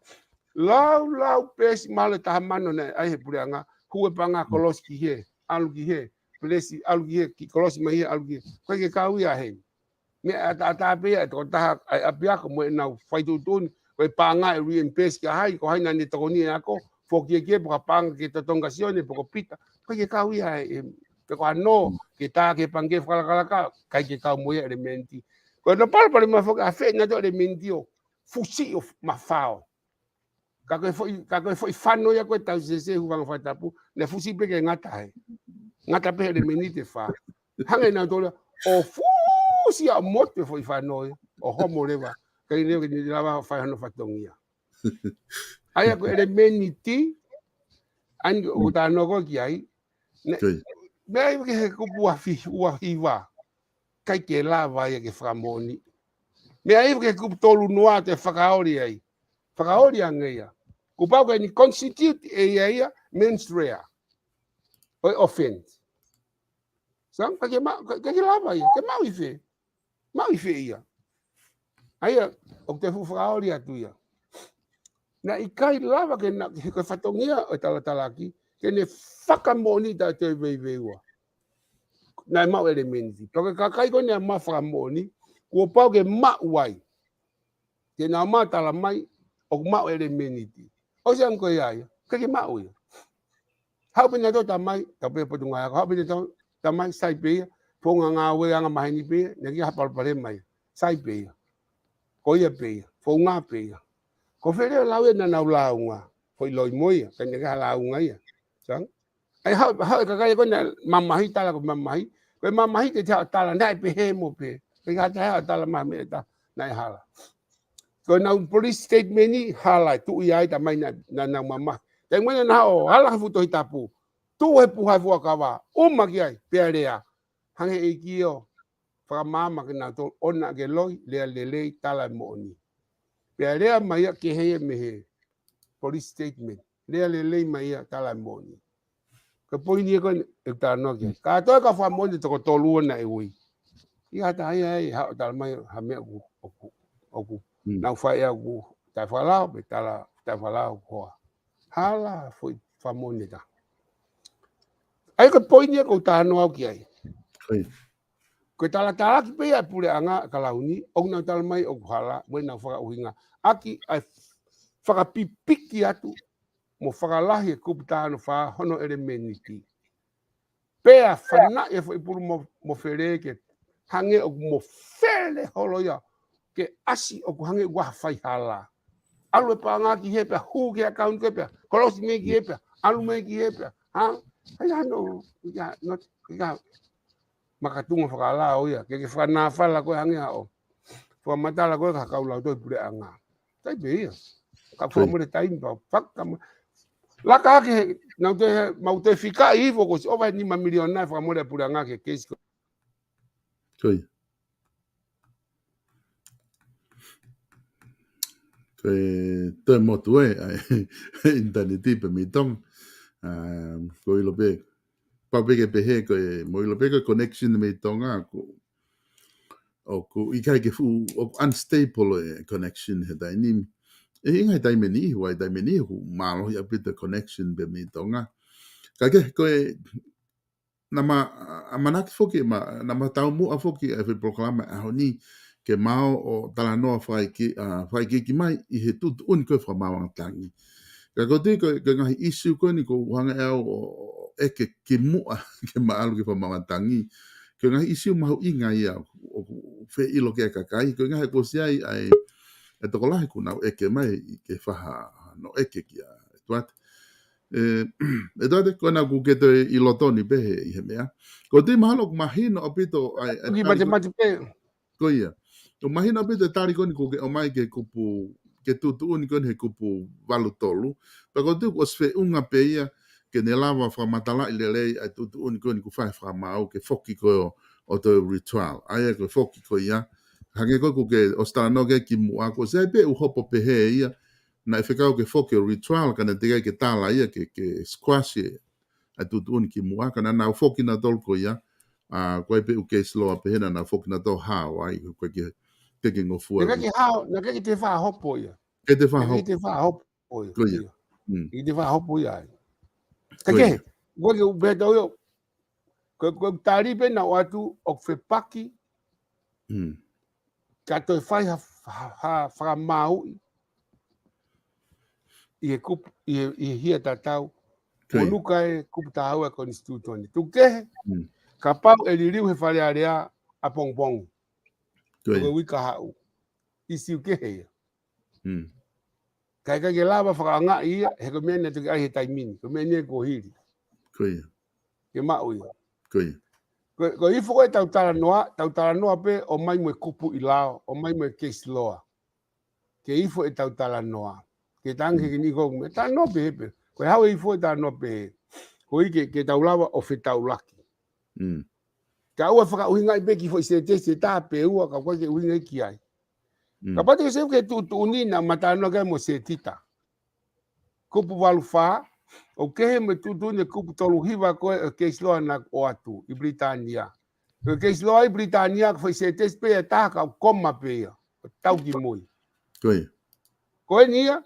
Lau, lau, peesi mahalo ʻe taha mano naʻe ʻai he puleʻanga, hū e paʻanga Mm. kolosi ki hē, ʻalu ki hē, peesi, ʻalu ki hē, ki kolosi mai hē, ʻalu ki hē. ʻOku ʻikai ke kau ia heni. Meʻa ʻataʻatā pē ia, e tokotaha ʻa e ʻapiako mo ʻenau fai tuʻutuʻuni, ko e paʻanga ʻe reimburse kia hai, ko hai naʻa ne tokoni e ako, foki ki ai pe ko ha paʻanga ki he totongi ʻa Sione, pe ko Pita, ʻoku ʻikai ke kau ia, ē, pe ko ha nō, ke tā ki he pangikē fakalakalaka, ʻikai ke kau mo ia ʻelemēniti. Ko hono palopalema foki, ʻa e fē naʻe toe ʻelemēniti ʻo fusi ʻo mafao. Ka ko e foʻi, ka ko e foʻi fano ia ko ē tau sese hūfanga he fakatapu, naʻe fusi pē ke ngata ai. Ngata pē he ʻelemēniti ʻe fā. Hangē naʻa tau ʻo fusi ʻa motu e foʻi fano ia, ʻo homo leva. Ka ʻi leo ke ne lava fai hono fatongia. ʻA ia ko e ʻelemēniti, ʻa eni ʻoku tau talanoa ko ē ki ai, ne, Ko ia. meʻa ia ki he kupu ua fi-, ua hiva. ʻIkai ke lava ia ke fakamoʻoni. Meʻa ia ki he kupu tolu noa te fakaoli ai. Fakaoli ange ia. Kuo pau ke ne constitute ʻe ia ia mens rea ʻo e offense. Sai, ʻikai ke ma-, ʻikai ke lava ia. Ke maʻu ʻi fē? Maʻu ʻi fē ia? ʻA ia, ʻoku te fuʻu fakaoli atu ia. Naʻe ʻikai lava ke na, he ko e fatongia ʻo e talatalaki, ke ne fakamoʻoni ta te veiveiua. Naʻe maʻu ʻelemēniti. Pea ko e kakai ko ē naʻe maʻu fakamoʻoni, kuo pau ke maʻu ai. Ke nau ō mai ʻo tala mai, ʻoku maʻu ʻelemēniti. ʻOsi ange ko ia ia, ʻikai ke maʻu ia. Haʻu pē nautolu ʻo tala mai, tau pē Potungāue Ako, haʻu pē nautolu ʻo tala mai, sai pē ia, founga ngāue angamaheni pē ia, naʻe ʻikai ha palopalema ia. Sai pē ia. Ko ia pē ia, founga pē ia. Ko e fē leva e lau ia naʻa nau lāunga, foʻi loi mo ia, ka naʻe ʻikai ha lāunga ia. Sai? ʻAi haʻu, haʻu e kakai ko ē naʻe mamahi, tala ko e mamahi. Ko e mamahi ke te haʻu ʻo tala naʻe pehē mo pehē. Ke ka te haʻu ʻo tala mai meʻa ʻe taha naʻe hala. Ko ʻenau police statement ni hala e tuʻu ia ai tala mai naʻa, naʻa nau mamahi. Taimi naʻa nau hala he fuʻu Tohi Tapu. Tuʻu he puha e fuakava. ʻUma ki ai, pea lea. Hangē ʻEiki ʻo fakamaama ke nau tō ʻona ke loi, lea lelei, tala e moʻoni. Pea lea mai ia kehe ia mei he police statement. Lea lelei mai ia tala e moʻoni. Ko e poini ia ko ē ʻeku talanoa ki ai. Kātoa e kau fakamoʻoni toko tolu naʻe ui. ʻIkai ha taha ia ʻe haʻu ʻo tala mai ha meʻa ʻoku, ʻoku, ʻoku Mm. nau fai ʻoku taʻefakalao, pe tala taʻefakalao ʻoku hoa. Hala foʻi fakamoʻoni ʻe taha. ʻA ia ko e poini ia ʻoku ou talanoa au ki ai. Ko ia. Ko e talatalaki pē ia e puleʻanga Kalauni, ʻoku nau tala mai ʻoku hala, mo ʻenau fakaʻuhinga. ʻAki ʻa e fakapipiki atu, mo fakalahi e kupu taha ono fā hono ʻelemēniti. Pea fanaʻi e foʻi pulu mo, mo fele ke hangē ʻoku mo fele holo ia, ke ʻasi ʻoku hangē ʻoku ʻi ai ha faihala. ʻAlu e paʻanga ki hē pea hū ki he ʻakauni ko ē pea, kolosi mai ki hē pea, ʻalu mai ki hē pea. Ha? ʻAi hano, ia, not, ia, makatuʻunga fakalao ia, ke ke fakanāfala ko ē hangē haʻo fakamatala ko ē ki he kau lautohi puleʻanga. Sai pē ia. Ka Ko ia. fakamole taimi pea, fakama-, laka ke, nau te, mau te fika i vo ko si ova nima miliona fakamole puleʻanga ki he keisi ko Ko ia. Ko e toe motu ē, ʻa e ʻinitaneti pē mei Tonga. ʻA, ko e ʻilo pē, pau pē ke pehē, ko e, mo e ʻilo pē ko e connection mei Tonga, ko, ʻoku ʻikai ke fuʻu, ʻoku unstable e connection he taimi ni. ʻE, ʻi he ngaahi taimi ni, ʻi he taimi ni, ʻoku mālohi ʻaupito e connection pē mei Tonga. Ka ke, ko e, naʻa ma, ʻamanaki foki, ma, naʻa ma taumuʻa foki e foʻi polokalama ʻaho ni, ke ma ō ʻo talanoa fakaiki-, ʻa, fakaikiiki mai ʻi he tuʻutuʻuni ko ē fakamaauʻanga tangi. Ka ko e tui ko e, ko e ngaahi issue ko eni ʻoku ou hanga ʻe au ʻo, ʻo ʻeke kimuʻa ke ma ʻalu ki he fakamatangi. Ko e ngaahi issue mahuʻinga ia ʻoku, ʻoku fie ʻilo ki ai e kakai. Ko e ngaahi kuo ʻosi ʻi ai ʻa e, e tokolahi kuo nau ʻeke mai ʻi he faʻahinga ʻeke kia ʻEtuate. ʻE, ʻEtuate, ko ena ʻoku ke toe ʻi loto ni pē he, ʻi he meʻa. Ko e tui mahalo ʻoku mahino ʻaupito ʻa e, e Kuki tali ko, matemati pē. Ko ia. ʻOku mahino ʻaupito e tali ko eni ʻoku ke ʻomai ki he kupu, ki he tuʻutuʻuni ko eni he kupu valu tolu. Pea ko e tui kuo ʻosi feʻunga pē ia ke ne lava fakamatalaʻi lelei ʻa e tuʻutuʻuni ko eni ʻoku fai fakamaau ke foki ko ē ʻo, ʻo toe retrial. ʻA ia ko e foki ko ia. Hangē ko ē ʻoku ke ʻosi talanoa ki ai kimuʻa, kuo ʻosi ʻi ai pē ʻū hopo pehē ia, naʻe fekau ke foki ʻo retrial, ka naʻe teʻeki ai ke tala ia ke, ke squash ʻa e tuʻutuʻuni kimuʻa, ka naʻa nau foki nautolu ko ia, ʻa, ko e ʻai pē ʻū case law pehē naʻa nau foki nautolu hao ai, ko e ke, ke, ke ngofua. Naʻe ʻikai ke hao, naʻe ʻikai ke toe fakahopo ia. ʻIkai toe fakahopo. ʻIkai toe fakahopo ia. Ko ia. Ia. Mm. ʻIkai toe fakahopo ia ai. Ko ia. Ka ke, ko e ke ʻū pehē tau ʻio. Ko, ko e tali pē naʻe ʻoatu ʻoku fepaki. Mm. Ka toe fai ha, ha, ha fakamaauʻi ʻi he kupu, ʻi he, ʻi he hia tatau. Ko ia. Monū ka e kupu taha ua konisitūtone. Tuku kehe, mm, kapau ʻe liliu he Fale Alea ʻapongipongi. Ko ia. Ko e uike kahaʻu. Issue kehe ia. Mm. Ka ʻikai ke lava fakaangaʻi ia, he ko e meʻa naʻe toki ʻai he taimi ni, ko e meʻa ni ʻoku hili. Ko ia. Ke maʻu ia. Ko ia. Ko, ko e ifo ko ē ʻetau talanoa, tau talanoa pē ʻomai mo e kupu ʻi lao, ʻomai mo e case law. Ke ifo ʻetau talanoa. Ke tangi, mm, ke ni ko me talanoa pē he pē. Ko e hau e ifo e talanoa pē. Ko e ke, ke tau lava ʻo fetaulaki. Mm. Ka ʻoua fakaʻuhingaʻi pē ki he foʻi sētesi ʻe taha pe ua, ka ʻoku ʻikai ke ʻuhinga ki ai. Mm. Kapau te ke sio ki he tuʻutuʻuni naʻa ma talanoa ki ai mo Setita. Kupu valu fā, ʻoku kehe mo e tuʻutuʻuni kupu tolu hiva ko e case law naʻe ʻoatu ʻi Pilitānia. Ko e case law ʻi Pilitānia ko e foʻi sētesi pē ʻe taha ka ʻoku koma pē ia. Tau ki mui. Ko ia. Ko eni ia,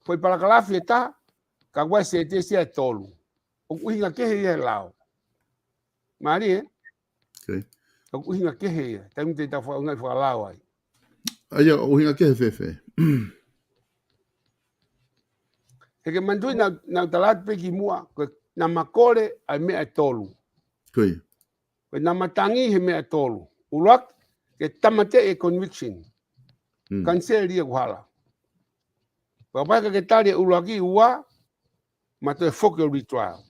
foʻi palakalafi ʻe taha, ka ʻoku ʻi ai e sētesi ʻe tolu. ʻOku ʻuhinga kehe ia he lao. Mālie, ē? Okay. ʻOku ʻuhinga kehe ia. Taimi te tau fakaʻuhinga fakalao ai. ʻA ia, ʻoku ʻuhinga kehe fēfē? He ke manatuʻi naʻa, naʻa ku tala atu pē kimuʻa, ko e naʻa ma kole ʻa e meʻa ʻe tolu. Ko ia. Ko e naʻa ma tangi he meʻa ʻe tolu. ʻUluaki, ke tāmateʻi e conviction. Mm. Kaniseli ia ʻoku hala. Pea kapau ʻe ʻikai ke tali e ʻuluaki, ua, ma toe foki ʻo retrial.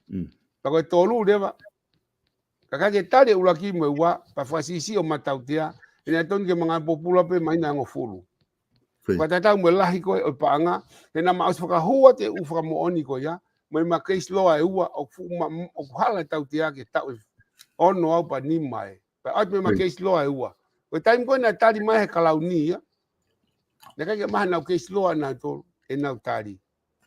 Mm. Pea ko e tolu leva, ka ʻikai ke tali e ʻuluaki mo e ua, pea fakasiʻisiʻi ʻo ma tautea, ʻe naʻe tonu ke ma ngāue pōpula pē māhina ʻe hongofulu. Ko ia. Pea tatau mo e lahi ko ē ʻo e paʻanga, he naʻa ma ʻosi fakahū atu e ʻū fakamoʻoni ko ia, mo e ma case law ʻe ua, ʻoku fuʻu ma, ʻoku hala e tautea ke taʻu ʻe ono, ua pea nima ē. Pea ʻoatu mo e ma, oi, case law ʻe ua. Ko e taimi ko ē naʻe tali mai he Kalauni ia, naʻe ʻikai ke maha ʻenau case law ʻanautolu, ʻenau tali.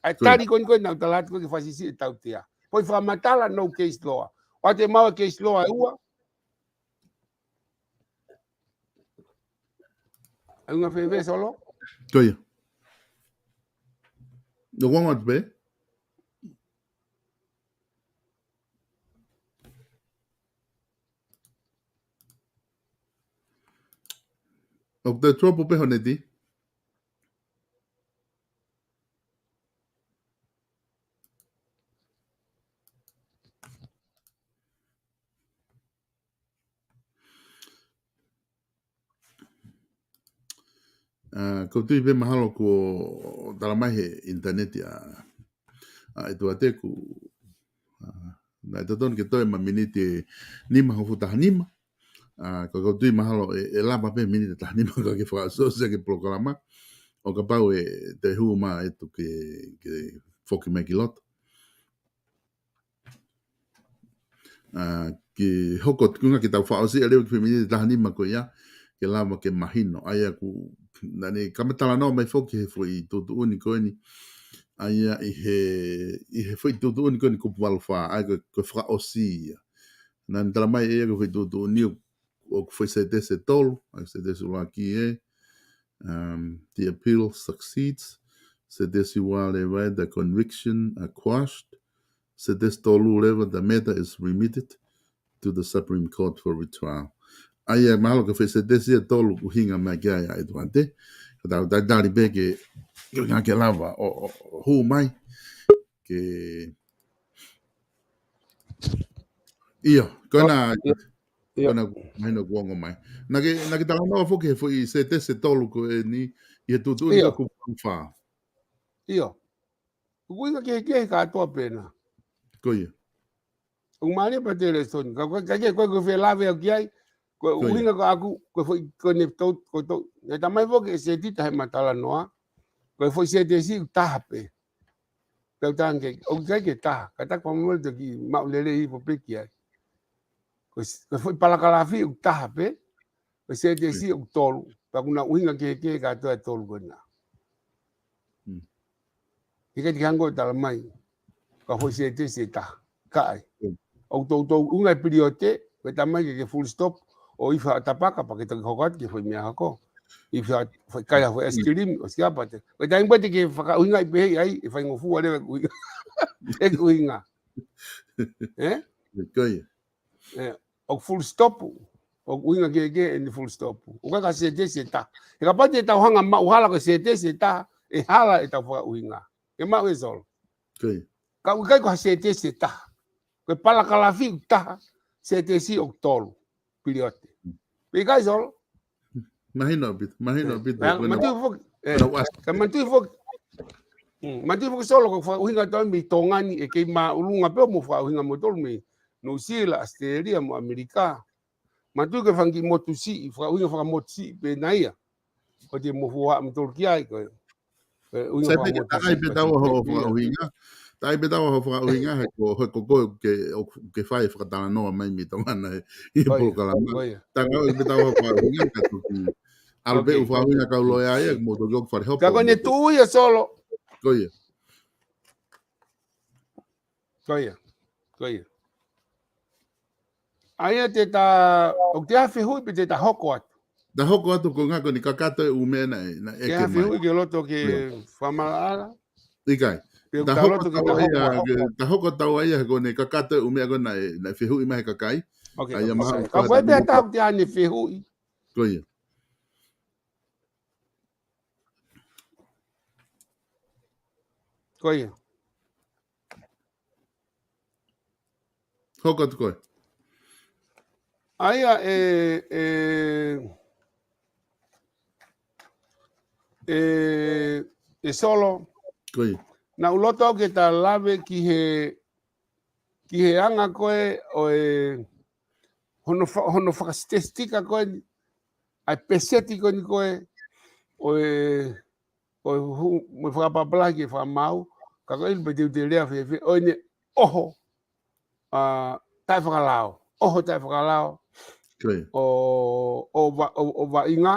ʻA e, oi, tali ko eni ko ē naʻa ku tala atu ko ē ke fakasiʻisiʻi e tautea. Ko e fakamatala no case law. ʻOatu ʻe maua e case law ʻe ua. ʻUhinga fēfē Solo? Ko ia. No kuanga atu pē. ʻOku toe trouble pē ho neti? ʻA, ʻoku ou tui pē mahalo kuo tala mai he ʻinitaneti ʻa, ʻa ʻEtuate ʻoku, ʻa, naʻe totonu ke toe ma miniti ʻe nima hongofulu taha nima. ʻA, ka ʻoku ou tui mahalo ʻe, ʻe lava pē miniti ʻe taha nima ka ke fakaʻosiʻosi ʻaki e polokalama. ʻO kapau ʻe toe hū mai ʻEtu ke, ke foki mai ki loto. ʻA, ke hoko atu ki he ʻuhinga ke tau fakaʻosi ʻa e leʻo ki he miniti ʻe taha nima ko ia, ke lava ke mahino. ʻA ia ʻoku, naʻa ne kamata talanoa mai foki he foʻi tuʻutuʻuni ko eni. ʻA ia ʻi he, ʻi he foʻi tuʻutuʻuni ko eni kupu valu fā, ʻa ia ko, ko e fakaʻosi ia. Naʻa ne tala mai ʻe ia ko e foʻi tuʻutuʻuni ʻo, ʻoku foʻi sētesi ʻe tolu, ʻa e sētesi ʻuluaki ē, um, the appeal succeeds. Sētesi ua leva, the conviction are quashed. Sētesi tolu leva, the matter is remitted to the Supreme Court for retrial. ʻA ia, mahalo ko e foʻi sētesi ʻe tolu ʻoku ʻuhinga mai ki ai ʻa ʻEtuate. Ka tau talitali pē ke, Ke ngā ke lava ʻo, ʻo, ʻo hū mai. Ke ʻIo, ko ena, ko ena, mahino kuo ongo mai. Naʻa ke, naʻa ke talanoa foki he foʻi sētesi ʻe tolu ko eni, ʻi he tuʻutuʻuni ʻa Kupu fā. ʻIo. ʻOku ʻuhinga kehekehe kātoa pē ena. Ko ia. ʻOku mālie pē ʻa e lēsoni. Ka, ka, ka, ka, ko e, ko e fēlave au ki ai. Ko e ʻuhinga ko ʻaku, ko e foʻi, ko ʻene tou, ko e tou. Naʻe talamai foki ʻe Setita he ma talanoa. Ko e foʻi sētesi ʻoku taha pē. Pea u tange, ʻoku ʻikai ke taha, ka taku pamole toki maʻu lelei hifo pē ki ai. Ko e, ko e foʻi palakalafi ʻoku taha pē, ko e sētesi ʻoku tolu, pea ʻoku na ʻuhinga kehekehe kātoa ʻe tolu ko ena. ʻIkai te ke hanga ʻo talamai, ko e foʻi sētesi ʻe taha, ka ʻai. ʻOku toutou ʻuhinga e piliote, ko e talamai ke ke full stop, ʻo ʻi fā tapaka, pea ke toki hoko atu ki he foʻi meʻa hoko. ʻI fā, foʻi kai ha foʻi ʻaisikilimi, ʻo siapa te. Ko e taimi pē te ke fakaʻuhingaʻi pehē ai, ʻe faingofua leva ʻeku ʻuhinga. ʻEku ʻuhinga. ʻE? Ko ia. ʻE, ʻoku full stop, ʻoku ʻuhinga kehekehe ʻeni full stop. ʻOku ʻikai ko ha sētesi ʻe taha. He kapau te tau hanga maʻu hala ko e sētesi ʻe taha, ʻe hala ʻetau fakaʻuhinga. Ke maʻu ʻe Solo. Ko ia. Ka ʻoku ʻikai ko ha sētesi ʻe taha. Ko e palakalafi ʻoku taha, sētesi ʻoku tolu. Piliote. Pea ʻikai Solo. Mahino ʻaupito, mahino ʻaupito. Manatuʻi foki, ka manatuʻi foki. Manatuʻi foki Solo ko e fakaʻuhinga tau mei Tonga ni ʻe kei māʻolunga pē mo fakaʻuhinga mo tolu mei Nuʻusila, ʻAositelēlia mo ʻAmelika. Manatuʻi ko e fanga kiʻi motu siʻi, fakaʻuhinga fakamotu siʻi pē ena ia. Ko e te mo fua mo tolu ki ai ko e. Sai pē ke takai pē tau ho fakaʻuhinga. Takai pē tau ho fakaʻuhinga, he ko, he ko, ko ke, ʻo ke fai fakatalanoa mai mei Tonga na he, ʻi he polokalama. Takai pē tau ho fakaʻuhinga, ka toki. ʻAlu pē ʻo fakaʻuhinga kau loea ia, mo toki ʻoku fale hopo. Ka ko ʻene tuʻu ia Solo. Ko ia. Ko ia. Ko ia. ʻA ia te ta, ʻoku te ʻai ha fehuʻi pe te ta hoko atu. Ta hoko atu ko e ʻuhinga ko ʻene kakato e ʻū meʻa naʻe, naʻe ʻeke mai. Te ʻai ha fehuʻi ke loto ke fakamaʻalaʻala. ʻIkai. Ta hoko tau ʻa ia, ta hoko tau ʻa ia he ko ʻene kakato e ʻū meʻa ko ē naʻe, naʻe fehuʻi mai he kakai. ʻA ia mahalo. Ka ko e pē ʻa e tau te ʻai ʻene fehuʻi. Ko ia. Ko ia. Hoko atu koe. ʻA ia ʻe, ʻe, ʻe, ʻe Solo. Ko ia. Naʻa ku loto au ke ta lave ki he, ki he anga ko ē ʻo e, hono fa-, hono fakasitesitika ko ē, ʻa e pēseti ko eni ko ē, ʻo e, ʻo e hu-, mo e fakapapala ke fakamaau, ka ko e ʻilo pe te u te lea fēfē, ʻo ʻene ʻoho, ʻa, taʻefakalao, ʻoho taʻefakalao, ʻo, ʻo va-, ʻo, ʻo vaʻinga,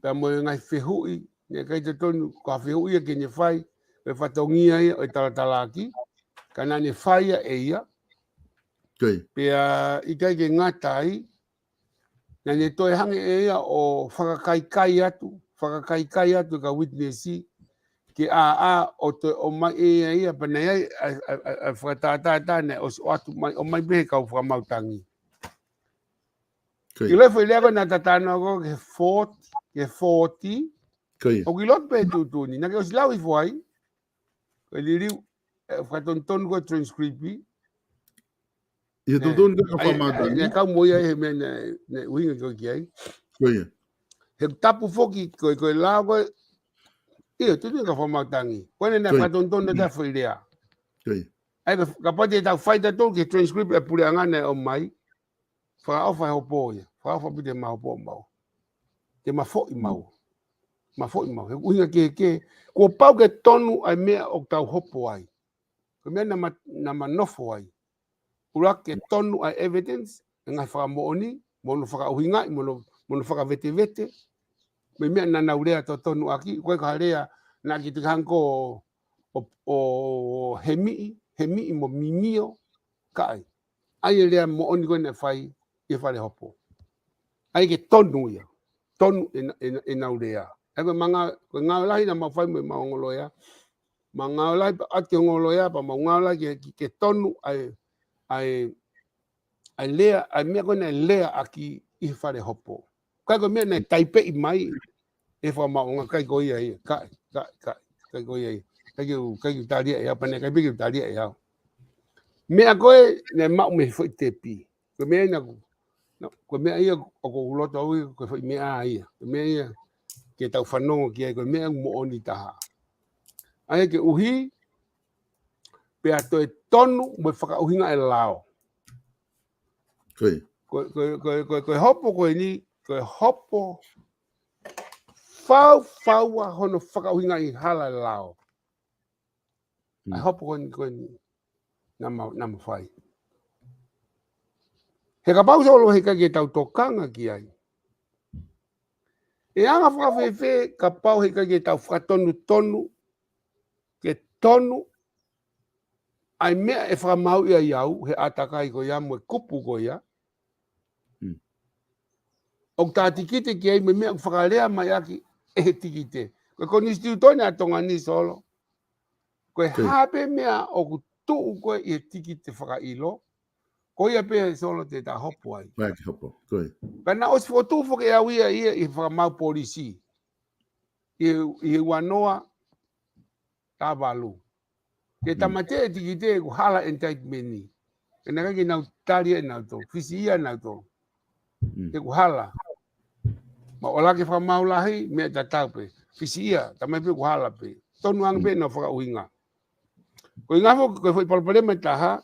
pea mo e ngaahi fehuʻi, naʻe ʻikai totonu, ko ha fehuʻi ia ke ne fai, ʻo e fatongia ia, ʻo e talatalaaki, ka naʻa ne fai ia ʻe ia, pea ʻikai ke ngata ai, naʻa ne toe hanga ʻe ia ʻo fakakaikai atu, fakakaikai atu ka witness ke ʻā ʻo toe ʻomai ʻe ia ia pea naʻe ʻi ai ʻa e, ʻa e, ʻa e, ʻa e fakatātā naʻe ʻosi ʻoatu mai, ʻomai pē he kau fakamaau tangi. ʻIlo e foʻi lea ko ē naʻa ta talanoa ko ē ke fōti, ke fōti. ʻOku ʻi loto pē tuʻutuʻuni, naʻa ke ʻosi lau hifo ai. Ko e liliu, ʻe, fakatonutonu ko e transcript. ʻI he tuʻutuʻuni ko ē ka fakamaau tangi. Naʻe kau mo ia he meʻa naʻe, naʻe ʻuhinga ko ē ki ai. Ko ia. He tapu foki ko e, ko e lao ko ē. ʻIo, tuʻutuʻuni ka fakamaau tangi. Ko ʻene naʻe fakatonutonu ʻa e foʻi lea. Ko ia. ʻA ia ka, kapau te tau fai tautolu ki he transcript ʻa e puleʻanga naʻe ʻomai. Fakaʻofa he hopo ia. Fakaʻofa pē te ma hopo maua. Te ma foʻi maua. Ma foʻi maua. He ʻuhinga kehekehe. Kuo pau ke tonu ʻa e meʻa ʻoku tau hopo ai. Ko e meʻa naʻa ma, naʻa ma nofo ai. ʻUluaki ke tonu ʻa e evidence, e ngaahi fakamoʻoni, mo hono fakaʻuhingaʻi, mo hono, mo hono fakavetevete. Mo e meʻa naʻa nau lea totonu ʻaki, ko e ka lea, naʻa ke te hanga ʻo, ʻo, ʻo hemiʻi, hemiʻi mo mimio, ka ʻai. ʻA ia e lea moʻoni ko ē naʻe fai, ʻi he fale hopo. ʻA ia ke tonu ia. Tonu ʻe na, ʻe na, ʻenau lea. ʻA ia ko e manga, ko e ngāue lahi naʻa mau fai mo ʻemau ongo loea. Mau ngāue lahi pea ʻoatu ki he ongo loea, pea mau ngāue lahi ke, ke, ke tonu ʻa e, ʻa e, ʻa e lea, ʻa e meʻa ko ē naʻe lea ʻaki ʻi he fale hopo. ʻIkai ko e meʻa naʻe taipeʻi mai. ʻe he fakamaauʻanga, ʻikai ko ia ia, ʻikai, ʻikai, ʻikai, ʻikai ko ia ia. ʻIkai ke u, ʻikai ke u tali ia ʻe au, pea naʻe ʻikai pē ke u tali ia ʻe au. Meʻa ko ē naʻe maʻu mei he foʻi tepi. Ko e meʻa ia naʻa ku, na, ko e meʻa ia ʻoku ou loto au ia, ko e foʻi meʻa ia. Ko e meʻa ia ke tau fanongo ki ai, ko e meʻa moʻoni taha. ʻA ia ke ʻuhi, pea toe tonu mo e fakaʻuhinga e lao. Ko e. Ko, ko, ko, ko, ko e hopo ko eni, ko e hopo fau, faua hono fakaʻuhingaʻi hala e lao. ʻA e Mm. hopo ko eni, ko eni, naʻa ma, naʻa ma fai. He kapau Solo he ʻikai ke tau tokanga ki ai, ʻe anga fakafēfē kapau he ʻikai ke tau fakatonutonu, ke tonu, ʻa e meʻa ʻe fakamaauʻi ai au, he ʻātakai ko ia mo e kupu ko ia. Mm. ʻOku tā tikite ki ai mo e meʻa ʻoku fakalea mai ʻaki ʻe he tikite. Ko e konisitiutone ʻa Tonga ni Solo. Ko e Ko e. hā pē meʻa ʻoku tuʻu ko ē ʻi he tikite fakaʻilo, ko ia pē Solo te ta hopo ai. Pea ke hopo. Ko e. Pea naʻe ʻosi fokotuʻu foki ʻe au ia, ia ʻi he fakamaau polisi. ʻI he, ʻi he ua noa taha valu. Ke Mm. tāmateʻi e tikite ʻoku hala e entitlement ni. Ke naʻe ʻikai ke nau tali ʻe nautolu. Fisiʻia nautolu. Mm. He ʻoku hala. Ma ʻola ke fakamaau lahi, meʻa tatau pē. Fisiʻia, talamai pē ʻoku hala pē. Tonu ange Mm. pē ʻenau fakaʻuhinga. Ko e ngafo, ko e foʻi palopalema ʻe taha.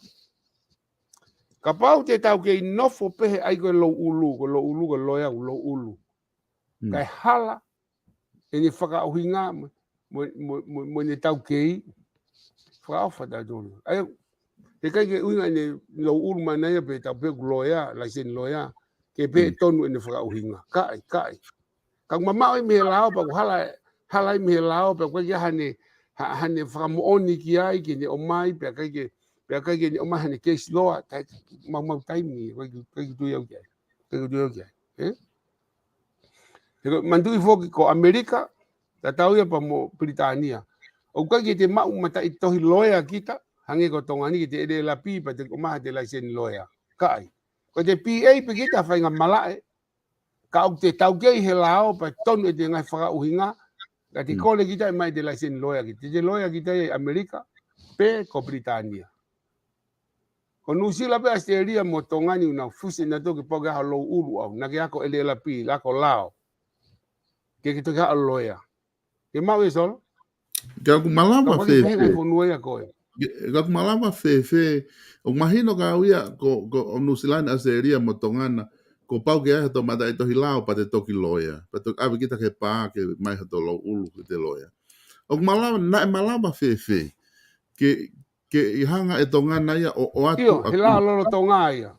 Kapau te tau kei nofo pē he ʻai ko e louʻulu, ko e louʻulu, ko e loea, ko e louʻulu. Mm. Kae hala ʻene fakaʻuhinga mo, mo, mo, mo, mo ʻene taukei. Fakaʻofa tautolu. ʻA ia, he ʻikai ke ʻuhinga ʻene louʻulu mai ʻana ia pe tau pehē ʻoku loea, laiseni loea, ke pehē Mm. tonu ʻene fakaʻuhinga. ʻIkai, ʻikai. Ka ʻoku mamaʻo ia mei he lao, pea ʻoku hala, hala ia mei he lao, pea ʻoku ʻikai ke ʻi ai haʻane, ha-, haʻane fakamoʻoni ki ai, ke ne ʻomai, pea ʻikai ke, pea ʻikai ke ne ʻomai haʻane case law, tai, maumau taimi, ʻikai ke, ʻikai ke tui au ki ai. ʻIkai ke tui au ki ai. Ē? He ko e manatuʻi foki ko ʻAmelika, tatau ia pea mo Pilitānia. ʻOku ʻikai ke te maʻu mataʻitohi loea kita, hangē ko Tonga ni ke te ʻElelapi pea te ʻomai haʻate laiseni loea. ʻIkai. Ko ʻete P A pē kita faingamalaʻe, ka ʻoku te taukei he lao pea tonu ʻete ngaahi fakaʻuhinga, ka te Mm. kole kita ʻe ʻomai ʻete laiseni loea kita. Te te loea kita ʻi ʻAmelika, pe ko Pilitānia. Ko Nuʻusila pē ʻAositelēlia mo Tonga ni ʻoku nau fusi nautolu ke pau ke ʻaho louʻulu au, naʻa ke ako ʻElelapi, ako lao. Ke ke toki ʻaho loea. Ke maʻu ē Solo? Ka ʻoku malava Ka ʻoku ʻikai ke fēfē. pehē ngaahi fonua ia ko ē. Ke, ka ʻoku malava fēfē. ʻOku mahino ka au ia ko, ko ʻo Nuʻusila ni ʻAositelēlia mo Tonga na, kuo pau ke ʻi ai hato mataʻitohi lao pea te toki loea. Pea toki ʻave kita ki he pā ke ʻomai hato louʻulu ke te loea. ʻOku malava, naʻe malava fēfē. Ke, ke ʻi hanga ʻe Tonga na ia ʻo, ʻo ʻoatu ʻIo, he ʻa kupa. lao lolotonga ia.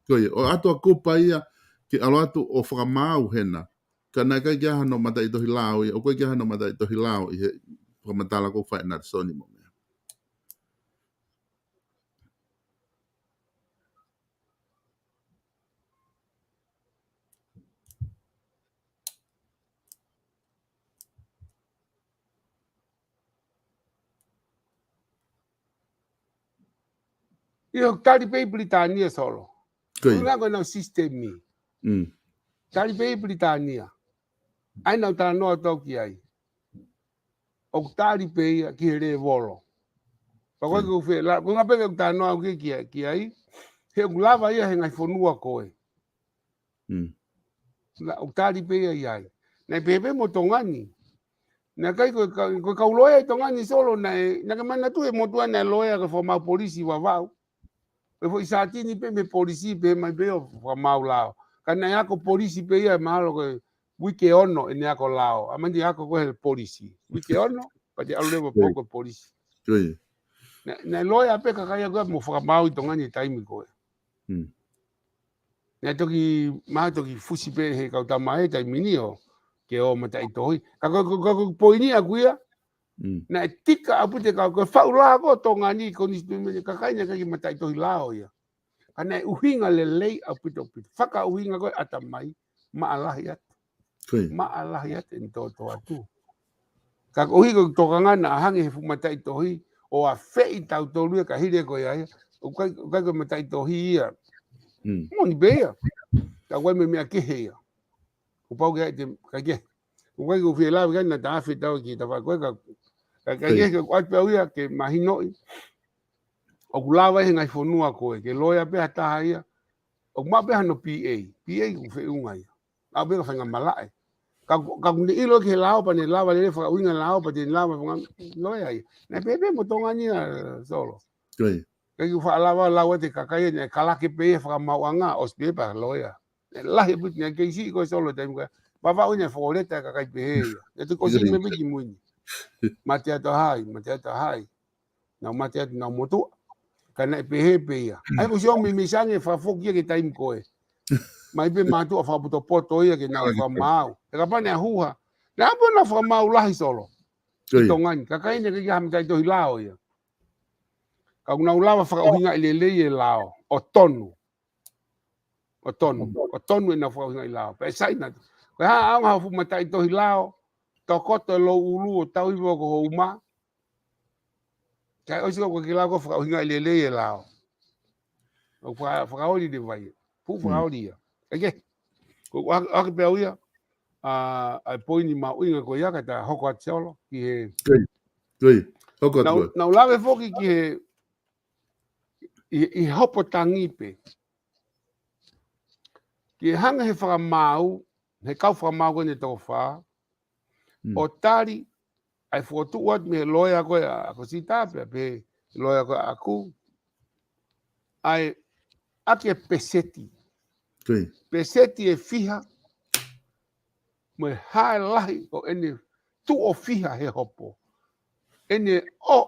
Ko ia, ʻo ʻoatu ʻa kupa ia, ke ʻalu atu ʻo fakamaau hena. Ka naʻe ʻikai ke ʻi ai hano mataʻitohi lao ia, ʻoku ʻikai ke ʻi ai hano mataʻitohi lao ʻi he fakamatala ʻoku fai ʻe Nalesoni mo meʻa. ʻIo, tali pē ʻi Pilitānia Solo. Ko ia. Anga ko ʻenau sisitemi. Mm. Tali pē ʻi Pilitānia. ʻA ia naʻa ku talanoa atu au ki ai. ʻOku tali pē ia ki he lēvolo. Pea ko e Mm. ke u fe-, la, ko e ʻuhinga pē ke u talanoa au ki, ki, ki ai. He ʻoku lava ia he ngaahi fonua ko ē. Mm. La, ʻoku tali pē ia ʻi ai. Naʻe pehē pē mo Tonga ni. Naʻe ʻikai ko e ka-, ko e kau loea ʻi Tonga ni Solo naʻe, naʻa ke manatuʻi e motuʻa naʻe loea ko e fakamaau polisi Vavaʻu. ʻE foʻi sātini pē mei he polisi pē mai pē ʻo fakamaau lao. Ka naʻe ako polisi pē ia mahalo ko e uike ono ʻene ako lao. ʻA ia naʻe ako ko ē he polisi. Uike ono, pea te ʻalu leva Ko ia. poko polisi. Ko ia. Naʻe, naʻe loea pē kakai ia ko ē mo fakamaau ʻi Tonga ni taimi ko ē. Hmm. Naʻe toki, mahalo toki fusi pē he kau tama he taimi ni ʻo, ke ō mataʻitohi. Ka ko, ko, ko, ko e poini ʻaku ia, Mm. naʻe tika ʻaupito e kau, ko e faʻu lao ko ē ʻo Tonga ni, ko e konisitūtone, kakai naʻe ʻikai ke mataʻitohi lao ia. Ka naʻe ʻuhinga lelei ʻaupito, ʻaupito. Fakaʻuhinga ko ē ʻatamai, maʻalahi atu. Ko ia. Maʻalahi atu ʻene tōtōatu. Ka koeʻuhi ko e tokanga naʻa hangē he fuʻu mataʻitohi, ʻo ʻafeʻi tautolu ia ka hili ko ia ia. ʻOku ʻikai, ʻoku ʻikai ko e mataʻitohi ia. Mm. Moʻoni pē ia. Ka ko e meʻa, meʻa kehe ia. Kuo pau ke ʻai te, ʻikai ke. ʻOku ʻikai ke u fie lave ki ai, naʻa ta afe tau ki ta fai ko ē ka, ka, ka ʻIo. ʻIkai ke u ʻai pē au ia ke mahinoʻi. ʻOku lava he ngaahi fonua ko ē, ke loea pē ha taha ia. ʻOku maʻu pē hano P A, P A ʻoku feʻunga ia. ʻAu pē ka fainga malaʻe. Ka, ka ʻoku ne ʻilo ki he lao pea ne lava lele fakaʻuhinga lao pea te ne lava fanga loea ia. Naʻe pehē pē mo Tonga ni ʻa Solo. ʻIo. Ka ʻikai ke u faʻa lava lau atu e kakai ʻe ne kalake pē ia fakamaauʻanga, ʻosi pē pea loea. Naʻe lahi e puti naʻe kei siʻi ko ē Solo taimi ko ē. Pea vaʻu ʻene fokoleta e kakai pehē ia. Naʻe tuku ʻosi ʻIo. me piki muini. Mate atu hai, mate atu hai. Nau mate atu nau motuʻa. Ka naʻe pehē pē ia. ʻAi ko Solo mei mei sange fakafoki ia ke taimi ko ē. Mai pē mātuʻa fakapotopoto ia ke nau Ai, fakamaau. E kapau naʻe huha. Naʻe ʻapo nau fakamaau lahi Solo. ʻIo. ʻI Tonga ni. Kakai ni ke ia ha mataʻitohi lao ia. Ka ʻoku nau lava fakaʻuhingaʻi lelei e lao. ʻO tonu. ʻO tonu. ʻO tonu ʻenau fakaʻuhingaʻi lao. Pea ʻe sai na. Ko e hā ʻaonga ha fuʻu mataʻitohi lao. Tokoto e louʻulu ʻo tau ivo ko ho uma. Kae ʻosi ko e kiʻi lao ko e fakaʻuhingaʻi lelei e lao. ʻO faka-, fakaoli le vai. Fuʻu Mm. fakaoli ia. ʻIkai ke. Ko ʻoku ʻohake pē au ia. ʻA, ʻa e poini mahuʻinga ko ia ka ta hoko atu Solo. Ki he ʻIo. ʻIo. Hoko atu Nau, ʻIo. nau lave foki ki he, ʻi, ʻi he hopo tangi pē. Ki he hanga he fakamaau, he kau fakamaau ko eni toko fā, Mm. ʻo tali, ʻa e fokotuʻu atu mei he loea ko ē ʻa Kosita pea pehē, loea ko ē ʻaʻaku. ʻA e, ʻaki e peseti. ʻIo. Peseti ʻe fiha, mo e hā e lahi ʻo ʻene tuʻo fiha he hopo. ʻEne ʻo,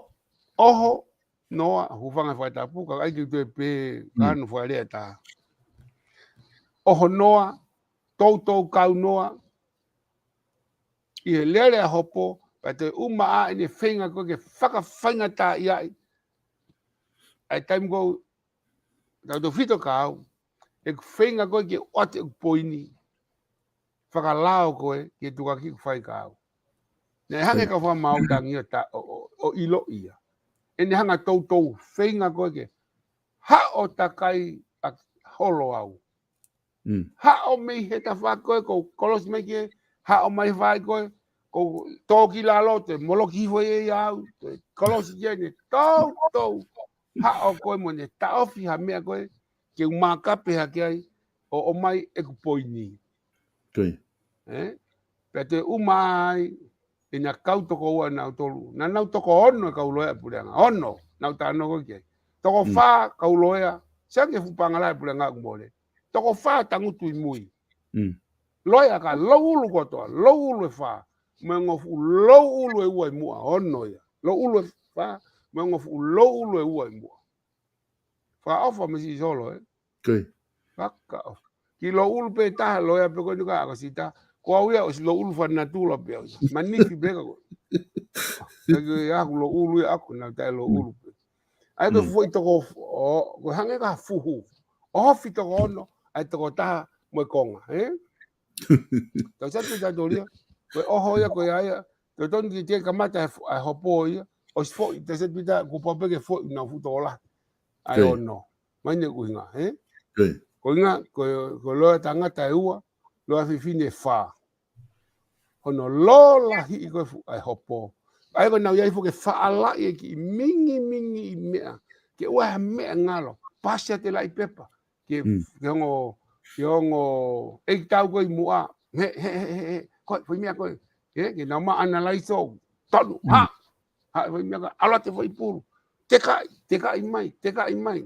ʻoho, noa, hūfanga he fakatapu, ka ʻai ke u toe pē Mm. kanu fakalea tā. ʻOho noa, toutou kau noa, ʻi he lele ʻa hopo, pea toe uma ʻa ʻene feinga ko ē ke fakafaingataʻaʻiaʻi. ʻA e taimi ko ē, tautefito kau, ʻeku feinga ko ē ke ʻoatu ʻeku poini. Fakalao ko ē, ke tukakiʻi ʻeku fai kau. Naʻe hanga Mm. ka fakamaau tangi ʻo ta, ʻo, ʻo, ʻo ʻilo ia. ʻEne hanga toutou feinga ko ē ke. Haʻo takai ʻa holo au. Mm. Haʻo mei he tafaʻaki ko ē ko kolosi mai ke, haʻo mai fai ko ē, ko tō ki lalo te, moloki hifo ia ia au, te kolosi ke ne, toutou, haʻo ko ē mo ne taʻofi ha meʻa ko ē, ke u mākape hake ai, ʻo, ʻomai ʻeku poini. ʻIo. ʻE? Pea toe uma ai, ʻi he kau toko ua nautolu. Naʻa nau toko ono e kau loea puleʻanga. Ono, nau tano ko ē ki ai. Toko Mm. fā kau loea, sai ange fuʻu pangala e puleʻanga ʻoku mole. Toko fā tangutu ʻi mui. Mm. Loea ka louʻulu kotoa, louʻulu ʻe fā. Mo e ongo fuʻu louʻulu ʻe ua ʻi muʻa, ono ia. Louʻulu ʻe fā, mo e ongo fuʻu louʻulu ʻe ua ʻi muʻa. Fakaʻofa mei Solo, ē? ʻIo. Fakaʻofa. Kiʻi louʻulu pē taha loea pē ko eni ka ʻa Kosita. Ko au ia ʻosi louʻulu fakanatula pē au ia. Manifi pē ka ko. Ka ko ia ʻaku louʻulu ia ʻaku naʻa taʻe louʻulu pē. ʻAi ko Mm. foʻi toko, ʻo, ko e hangē ka fuhu. ʻOhofi toko ono, ʻai toko taha mo e konga, ē? Tau satu tau tolia. Ko e ʻoho ia, ko ia ia. Tau tonu ki te kamata e fo-, e hopo ia. ʻOsi foʻi, tau satu pita, kuo pau pē ke foʻi, nau fuʻu toko lahi. ʻAi ʻIo. ono. Mai ne ʻuhinga, ē? ʻIo. Ko e ʻuhinga, ko, ko e loea tangata ʻe ua, loea fefine ʻe fā. Hono lōlahiʻi ko ē fuʻu ʻa e hopo. ʻAi ko ʻenau ʻi ai foki ke faʻalaʻi e kiʻi mingimingi ʻi meʻa. Ke ʻoua ha meʻa ngalo. Pasi ʻa e laʻi pepa. Ke, Mm. ke ongo, ke ongo, ʻeiki tau ko ē ʻi muʻa. He, he, he, he, he. Ko e, foʻi meʻa ko ē. He, ke nau maʻu ʻanalaiso. Tonu. Mm. Ha. Ha, foʻi meʻa ko ē. ʻAlu atu e foʻi pulu. Tekaʻi, tekaʻi mai, tekaʻi mai.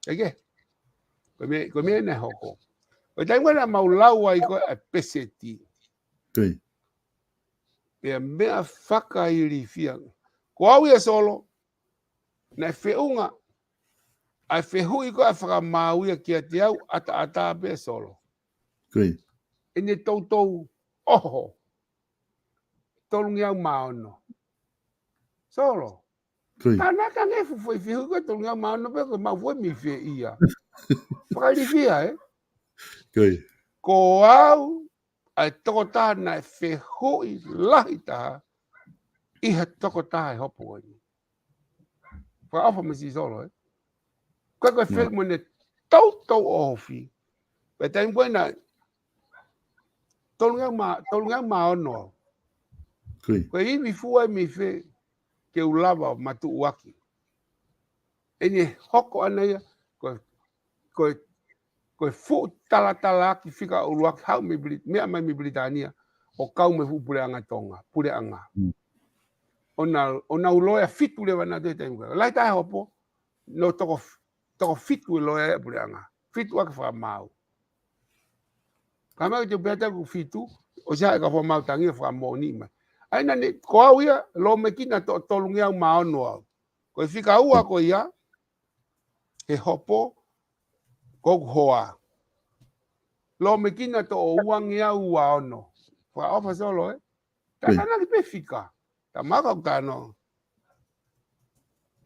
ʻIkai ke. Ko e meʻa, ko e meʻa naʻe hoko. Ko e taimi ko ē naʻa mau lau ai ko ē ʻa e peseti. ʻIo. Pea meʻa fakailifia. Ko au ia Solo, naʻe feʻunga, ʻa e fehuʻi ko ē ʻa e fakamaau ia kiate au, ʻataʻatā pē Solo. ʻIo. ʻEne toutou, ʻoho. Tolungeau mā ono. Solo. ʻIo. Tānaki ange fuʻu foʻi fehuʻi ko ē tolungeau mā ono pē ko e maʻu foʻi mei fē ia. Fakailifia, ē? ʻIo. Ko au, ʻa e tokotaha naʻe fehuʻi lahi taha, ʻi he tokotaha ʻe hopo ko eni. Fakaʻofa mei Solo, ē? Ko e ko e Mm. fehuʻi mo ʻene toutou ʻohofi. Pea taimi ko ē naʻe, tolungeau mā, tolungeau mā ono au. Ko e ivi fua mei fē ke u lava ʻo matuʻuaki. ʻEne hoko ʻana ia, ko, ko, ko e fuʻu talatalaaki fika ʻuluaki haʻu mei Brit-, meʻa mai mei Pilitānia, ʻo kau mei he fuʻu puleʻanga Tonga, puleʻanga. ʻO nau, ʻo nau loea fitu leva nautolu he taimi ko ē. Lahi taha e hopo, nau toko, toko fitu e loea ʻa e puleʻanga. Fitu ʻaki fakamaau. Ka mai te u pehē atu ʻoku fitu, ʻosi ʻa e kau fakamaau tangi ʻo fakamoʻoni mai. ʻA ia naʻe, ko au ia, lōmekina toʻo tolungeau mā ono au. Ko e fika ua ko ia, he hopo, ko hoku hoa. Lōmekina toʻo uangeau ua ono. Fakaʻofa Solo, ē? Takanaki pē fika. Ta maka ʻoku tano.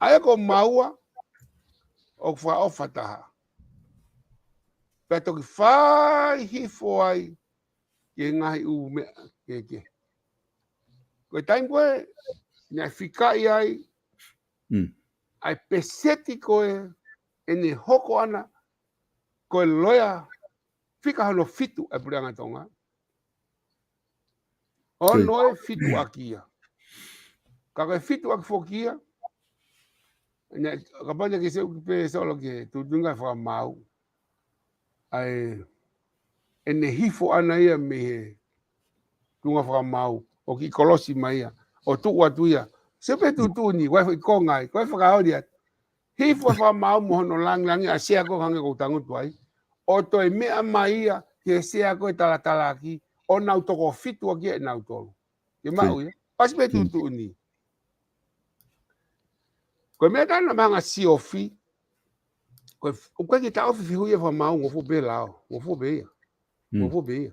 ʻA ia ko maua, ʻoku fakaʻofa taha. Pea toki fai hifo ai, ki he ngaahi ʻū meʻa, ke, ke. Ko e taimi ko ē, naʻe fikaʻi ai, ʻa e peseti ko ē, ʻene hoko ʻana, ko e loea, fika hono fitu ʻa e puleʻanga Tonga. Ono e fitu ʻaki ia. Ka ko e fitu ʻaki foki ia. Naʻe, kapau naʻe ke seuki pē Solo ke tuʻutuʻuni fakamaau. ʻA e, ʻene hifo ʻana ia mei he tuʻunga fakamaau, ʻo kiʻi kolosi mai ia, ʻo tuʻu atu ia. Sio pē tuʻutuʻuni, ʻoku ʻi ai foʻi konga ai, ko e fakaoli atu. Hifo fakamaau mo hono langilangi ʻa e sea ko ē hangē ko e tangutu ai. ʻO toe meʻa mai ia, ki he sea ko ē talatalaaki, ʻo nau toko fitu ʻaki ʻe nautolu. Ke maʻu ia, ʻosi pē tuʻutuʻuni. Ko e meʻa tana manga siofi, ko e, ʻoku ʻikai ke taʻofi fehuʻi ia fakamaau, ngofua pē lao, ngofua pē ia. Ngofua pē ia.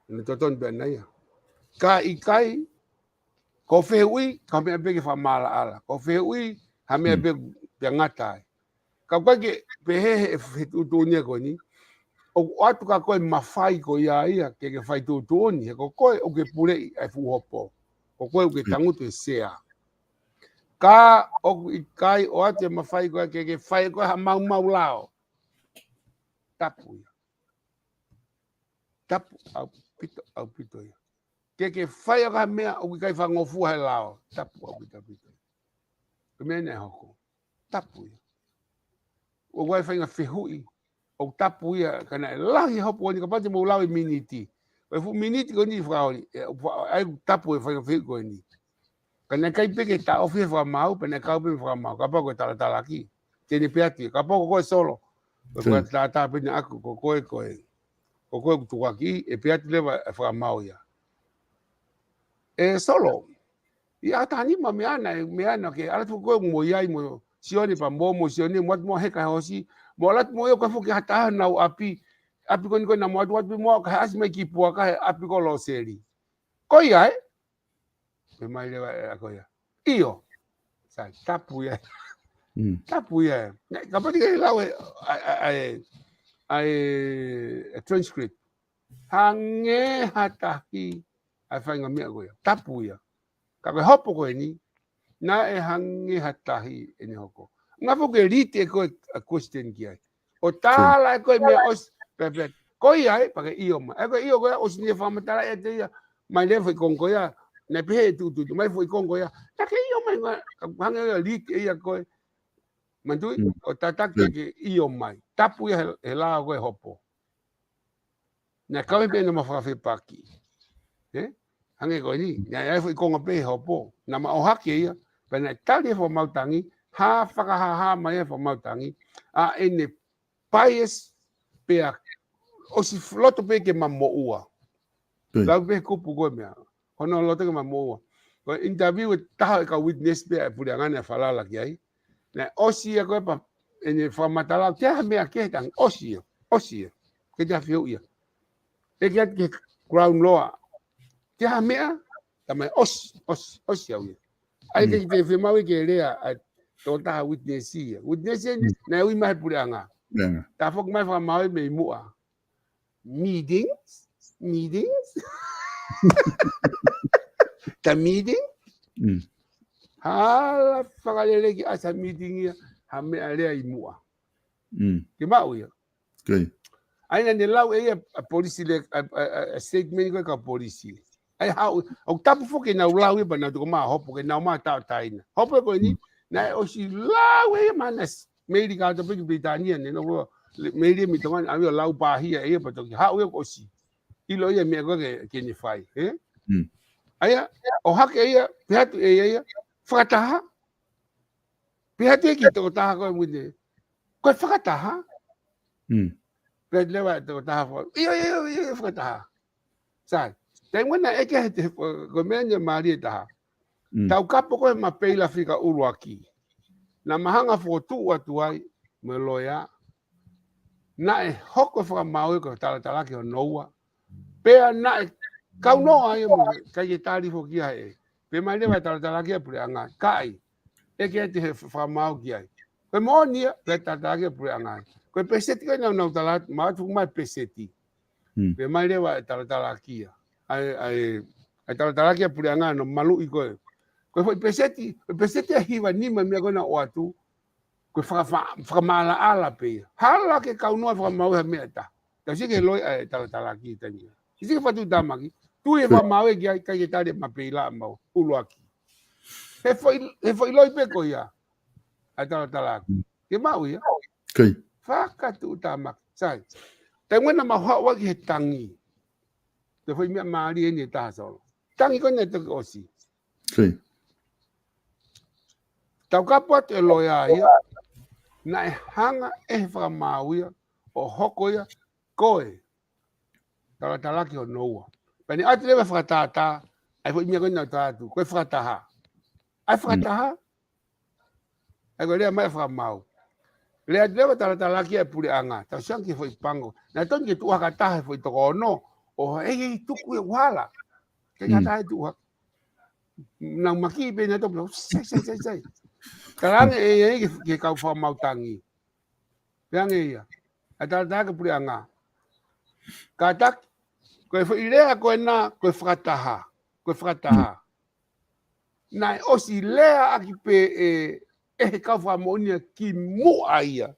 ʻEne totonu pē ʻana ia. Ka ʻikai, ko e fehuʻi, ka meʻa pē ke fakamaʻalaʻala. Ko e fehuʻi, ha meʻa pē, pē ngata ai. Ka ʻoku ʻikai ke pehē he, he tuʻutuʻuni ko eni. ʻOku ʻoatu kia koe mafai ko ia ia, ke ke fai tuʻutuʻuni, he ko koe ʻoku ke puleʻi ʻa e fuʻu hopo. Ko koe ʻoku ke tangutu he sea. Ka ʻoku ʻikai ʻoatu e mafai ko ia ke ke fai ko ē ha maumau lao. Tapu ia. Tapu ʻaupito, ʻaupito ia. Ke ke fai ʻaki ha meʻa ʻoku ʻikai fakangofua he lao. Tapu ʻaupito, ʻaupito. Ko e meʻa naʻe hoko. Tapu ia. ʻOku ʻi ai e faʻahinga fehuʻi. ʻOku tapu ia, ka naʻe lahi e hopo ni, kapau te mou lau e miniti. Ko e fuʻu miniti ko eni fakaoli, ē, ʻoku fa-, ʻai ʻoku tapu e faʻahinga fehuʻi ko eni. Ka naʻe ʻikai pē ke taʻofi he fakamaau, pea naʻe kau pē he fakamaau, kapau ko e talatalaaki. Te ne pehē atu, kapau ko koe Solo. Ko e fakatātā pē ʻaʻaku, ko koe, ko e. Ko koe ʻoku tukuakiʻi, ʻe pehē atu leva e fakamaau ia. ʻE Solo, ʻi he ʻaho taha nima meʻa ʻana, meʻa ʻana ke ʻalu atu ko koe mo ia mo Sione pea mo, mo Sione, mo ʻalu atu mo heka he ʻosi, mo ʻalu atu mo ia ko e foki ha taha nau ʻapi, ʻapi ko eni ko ena mo ʻalu atu mo ka ʻasi mai ki Puaka he ʻapi ko Loseli. Ko ia ē? Pehē mai leva ʻe ia ko ia. ʻIo. Sai, tapu ia. Tapu ia. Nē, kapau te ke lau e, ʻa e, ʻa e, ʻa e, ʻa e transcript. Hangē ha tahi ʻa e faʻahinga meʻa ko ia. Tapu ia. Ka ko e hopo ko eni, naʻe hangē ha tahi ʻene hoko. Ngā foki e lite ko e, ʻa e question ki ai. ʻO tala ʻe koe meʻa ʻosi, pea, pea, ko ia ē, pea ke ʻio mai. ʻE ko e ʻio ko ia, ʻosi ne fakamatala ʻe te ia, mai leva foʻi konga ko ia, naʻe pehē tuʻutuʻuni, mai foʻi konga ko ia, naʻa ke ʻio mai ngā, hangē ia lite ia ko e, manatuʻi, ʻo tataki ke ʻio mai. Tapu ia he, he lao ko e hopo. Naʻe kau pē ʻena mafakafepaki. Ē? Hangē ko eni, naʻe ʻi ai foʻi konga pē he hopo. Naʻa ma ʻohake ia, pea naʻe tali e fakamaau tangi, ha fakahāhā mai e fakamaau tangi, ʻa ʻene bias pea ʻosi f-, loto pē ke ma moʻua. Lau pē kupu ko e meʻa. Hono loto ke ma moʻua. Ko e interview e taha e kau witness pē ʻa e puleʻanga naʻe falala ki ai. Naʻe ʻosi ia ko e pea, ʻene fakamatala, ʻoku ʻi ai ha meʻa kehe tangi, ʻosi ia, ʻosi ia. ʻIkai ke ʻi ai ha fehuʻi ia. ʻEke atu ki he ground law. ʻOku ʻi ai ha meʻa, tā mai ʻosi, ʻosi, ʻosi au ia. ʻAi ke te fiemaʻu ke lea, ʻa e tokotaha witness ia. Witness ia, naʻe ui mai he puleʻanga. Tafoki mai fakamaau mei muʻa. Meetings, meetings. Ta meeting. Hala fakalelei ke ʻasi ha meeting ia, ha meʻa lea ʻi muʻa. Ke maʻu ia. ʻA ia naʻa ne lau ʻe ia ʻa e polisi le, ʻa, ʻa, ʻa, ʻa e statement ko e kau polisi. ʻA ia haʻu, ʻoku tapu foki ke nau lau ia pea nau tuku mai hopo ke nau mai tauʻatāina. Hopo ko eni, naʻe ʻosi lau e ia manasi. Meili ka to piki Pilitānia ne, no, meili mi Tonga, ʻa ia lau pāhia ia pea toki haʻu ia ʻoku ʻosi. ʻIlo ia meʻa ko ē ke, ke ne fai, ē? ʻA ia, ʻohake ia, pehē atu ʻe ia ia, fakataha. Pehē atu ia ki he tokotaha ko ē muʻa ne. Ko e fakataha? Pehē atu leva e tokotaha fo. ʻIo, ʻio, ʻio, ʻio, fakataha. Sai. Taimi naʻe ʻeke he te, ko e meʻa ni ʻe mālie taha. Taukapo ko ē mapeila fika ʻuluaki. Naʻa ma hanga fokotuʻu atu ai, mo e loea. Naʻe hoko e fakamaau ia ko e talatalaki hono ua. Pea naʻe kaunoa ia mo e ʻikai ke tali foki ia he. Pea mai leva e talatalaki ʻa e puleʻanga. Kaʻi. ʻEke atu he fakamaau ki ai. Ko e moʻoni ia, pea talatalaki ʻa e puleʻanga. Ko e peseti ko ē naʻa nau tala, ma atu mai peseti. Pea mai leva e talatalaki ia. ʻA e, ʻa e, ʻa e talatalaki ʻa e puleʻanga no maluʻi ko ē. Ko e foʻi peseti, ko e peseti ʻe hiva nima meʻa ko ē naʻe ʻoatu. Ko e faka-, fa-, fakamaʻalaʻala pē ia. Hala ke kaunoa fakamaau ha meʻa ʻe taha. Tau sio ki he loi ʻa e talatalaki taimi ia. Sio ki he fatu tamaki. Tui e fakamaau ē ki ai, ʻikai ke tali mapeila mau. ʻUluaki. He foʻi, he foʻi loi pē ko ia. ʻA e talatalaki. Ke maʻu ia. Fakatuʻutāmaki. Sai. Taimi naʻa ma haʻu ai ki he tangi. Te foʻi meʻa mālie eni ʻe taha Solo. Tangi ko ē naʻe toki ʻosi. Taukapo atu e loea ia, naʻe hanga ʻe he fakamaau ia, ʻo hoko ia, ko e talatalaki hono ua. Pea ne ʻoatu leva fakatātā, ʻa e foʻi meʻa ko ē naʻa tau atu, ko e fakataha. ʻA e fakataha, ʻa ia ko e lea mai e fakamaau. Lea atu leva talatalaki ʻa e puleʻanga, tau sio ange ki he foʻi pango. Naʻe tonu ke tuʻu hake ha taha he foʻi toko ono, ʻo ʻei, ʻei, tuku e uhala. Ke ngata e tuʻu hake. Nau maki pē naʻa tau, sai, sai, sai, sai. Talaange ʻe ia ki he, ki he kau fakamaau tangi. Pehē ange ia. ʻA e talatalaki puleʻanga. Kātaki, ko e foʻi lea ko ena, ko e fakataha. Ko e fakataha. Naʻe ʻosi leaʻaki pē ʻe, ʻe he kau fakamoʻoni ia kimuʻa ia.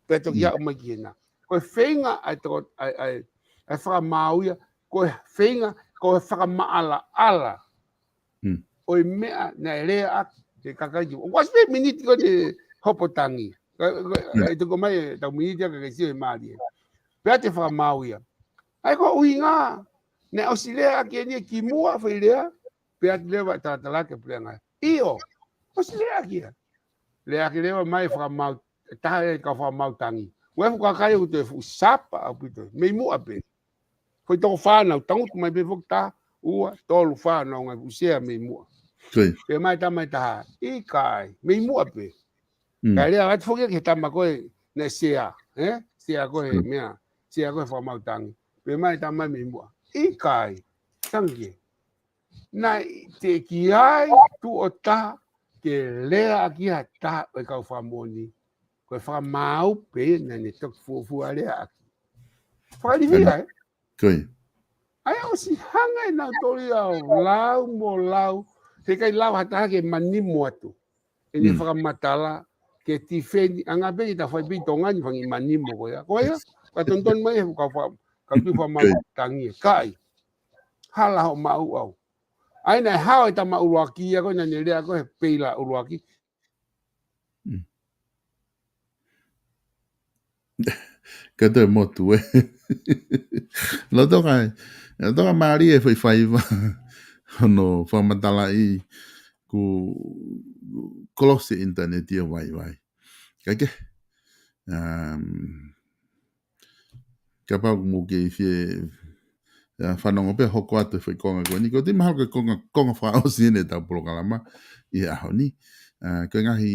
Pea toki aʻu mai ki hena. Ko e feinga ʻa e toko, ʻa e, ʻa e, ʻa e fakamaau ia. Ko e feinga, ko e fakamaʻalaʻala. ʻO e meʻa naʻe leaʻaki he kakai ki. ʻOku ʻasi pē miniti ko ē hopo tangi. Ka, ka, ʻe tuku mai e tau miniti ʻa ka ke sio he mālie. Pea te fakamaau ia. ʻA ia ko e ʻuhinga, naʻe ʻosi leaʻaki eni kimuʻa foʻi lea, pea te leva e talatalaki ʻa e puleʻanga. ʻIo, ʻosi leaʻaki ia. Leaʻaki leva mai e fakamaau, taha e kau fakamaau tangi. Ua e fuʻu kakai ʻoku toe fuʻu sapa ʻaupito. Mei muʻa pē. Foʻi toko fā nau tangutu mai pē foki taha, ua, tolu, fā, nau ngai fuʻu sea mei muʻa. Pea mai tama ʻe taha, ʻikai, mei muʻa pē. Kae lea atu foki ki he tama ko ē naʻe sea, ē? Sea ko ē, meʻa, sea ko ē fakamaau tangi. Pea mai tama mei muʻa. ʻIkai, tangi. Naʻe teʻeki ai tuʻo taha ke leaʻaki ha taha ʻo e kau fakamoʻoni. Ko e fakamaau pē naʻa ne toki fuofua leaʻaki. Fakalifia, ē? ʻA ia ʻosi hanga ʻe nautolu ia ʻo lau mo lau. He ʻikai lava ha taha ke manimo atu. ʻEne fakamatala, ke tifeni, ʻa ngā pē ʻi ta fai pē ʻi Tonga ni fanga manimo ko ia. Ko ia, ka tonton mai he kau fa-, kau tui fakamaau tangi ē. Kaʻi. Hala hoʻo maʻu au. ʻA ia naʻe hao e tama ʻuluaki ia ko ē naʻa ne lea ko ē he peila ʻuluaki. Ka toe motu ē. Loto kai. Loto ka mālie e foʻi faiva. Hono fakamatalaʻi ku kolose ʻinitaneti ʻo vaivai. Kae kehe. Um, kapau ʻoku mou kei fie, ʻa, fanongo pē hoko atu e foʻi konga ko eni. Ko e tui mahalo ko e konga, konga fakaʻosi eni ʻetau polokalama ʻi he ʻaho ni. ʻA, ko e ngaahi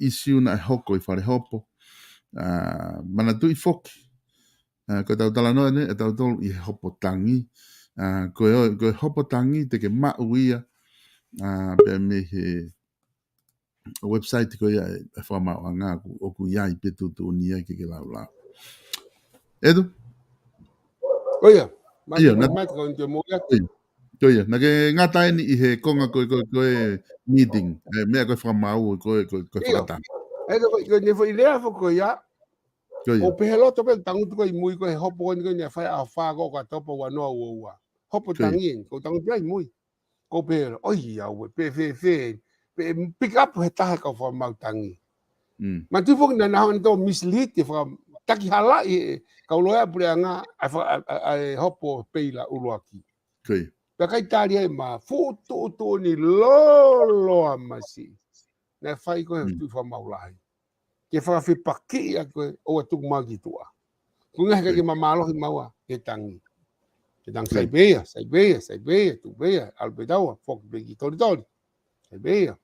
ʻisiū naʻe hoko ʻi Falehopo. ʻA, manatuʻi foki. ʻA, ko ʻetau talanoa eni, ʻetau tolu ʻi he hopo tangi. ʻA, ko e, ko e hopo tangi te ke maʻu ia. ʻA, pea mei he website ko ia e, e fakamaauʻanga ʻoku, ʻoku ʻi ai pē tuʻutuʻuni ai ke ke laulau. ʻEtu? Ko ia. Io, na-, ko ia. Ko ia. Naʻa ke ngata eni ʻi he konga ko e, ko e, ko e meeting. E, meʻa ko e fakamaau, ko e, ko e, ko e fakataha. ʻEtu, ko e, ko e, ne foʻi lea foki ko ia. Ko ia. ʻO pehē loto pē tangutu ko ē ʻi mui ko ē he hopo ko eni ko eni ʻa e fai ʻaho fā ko ē ʻo Okatopa ua noa ua ua. hopo tangi eni, ko tangi pē ai mui. Ko pē, ʻoiauē, pē fēfē, pē pick up he taha kau fakamau tangi. Manatuʻi foki naʻa nau hanga ʻo mislead e faka-, takihalaʻi e kau loea puleʻanga, ʻa e fa-, ʻa, ʻa, ʻa e hopo peila ʻuluaki. Pea kai tali ai ma fuʻu tuʻutuʻuni loloa masi. Naʻe fai ko e tuʻi fakamau lahi. Ke fakafepakiʻi ʻa koe ʻo ʻoua tuku mai ki tuʻa. Ko e ngaahi kai ke mamalohi maua, ke tangi. Ke tangi sai pē ia, sai pē ia, sai pē ia, tuku pē ia, ʻalu pē taua, foki pē ki Tolitoli. Sai pē ia,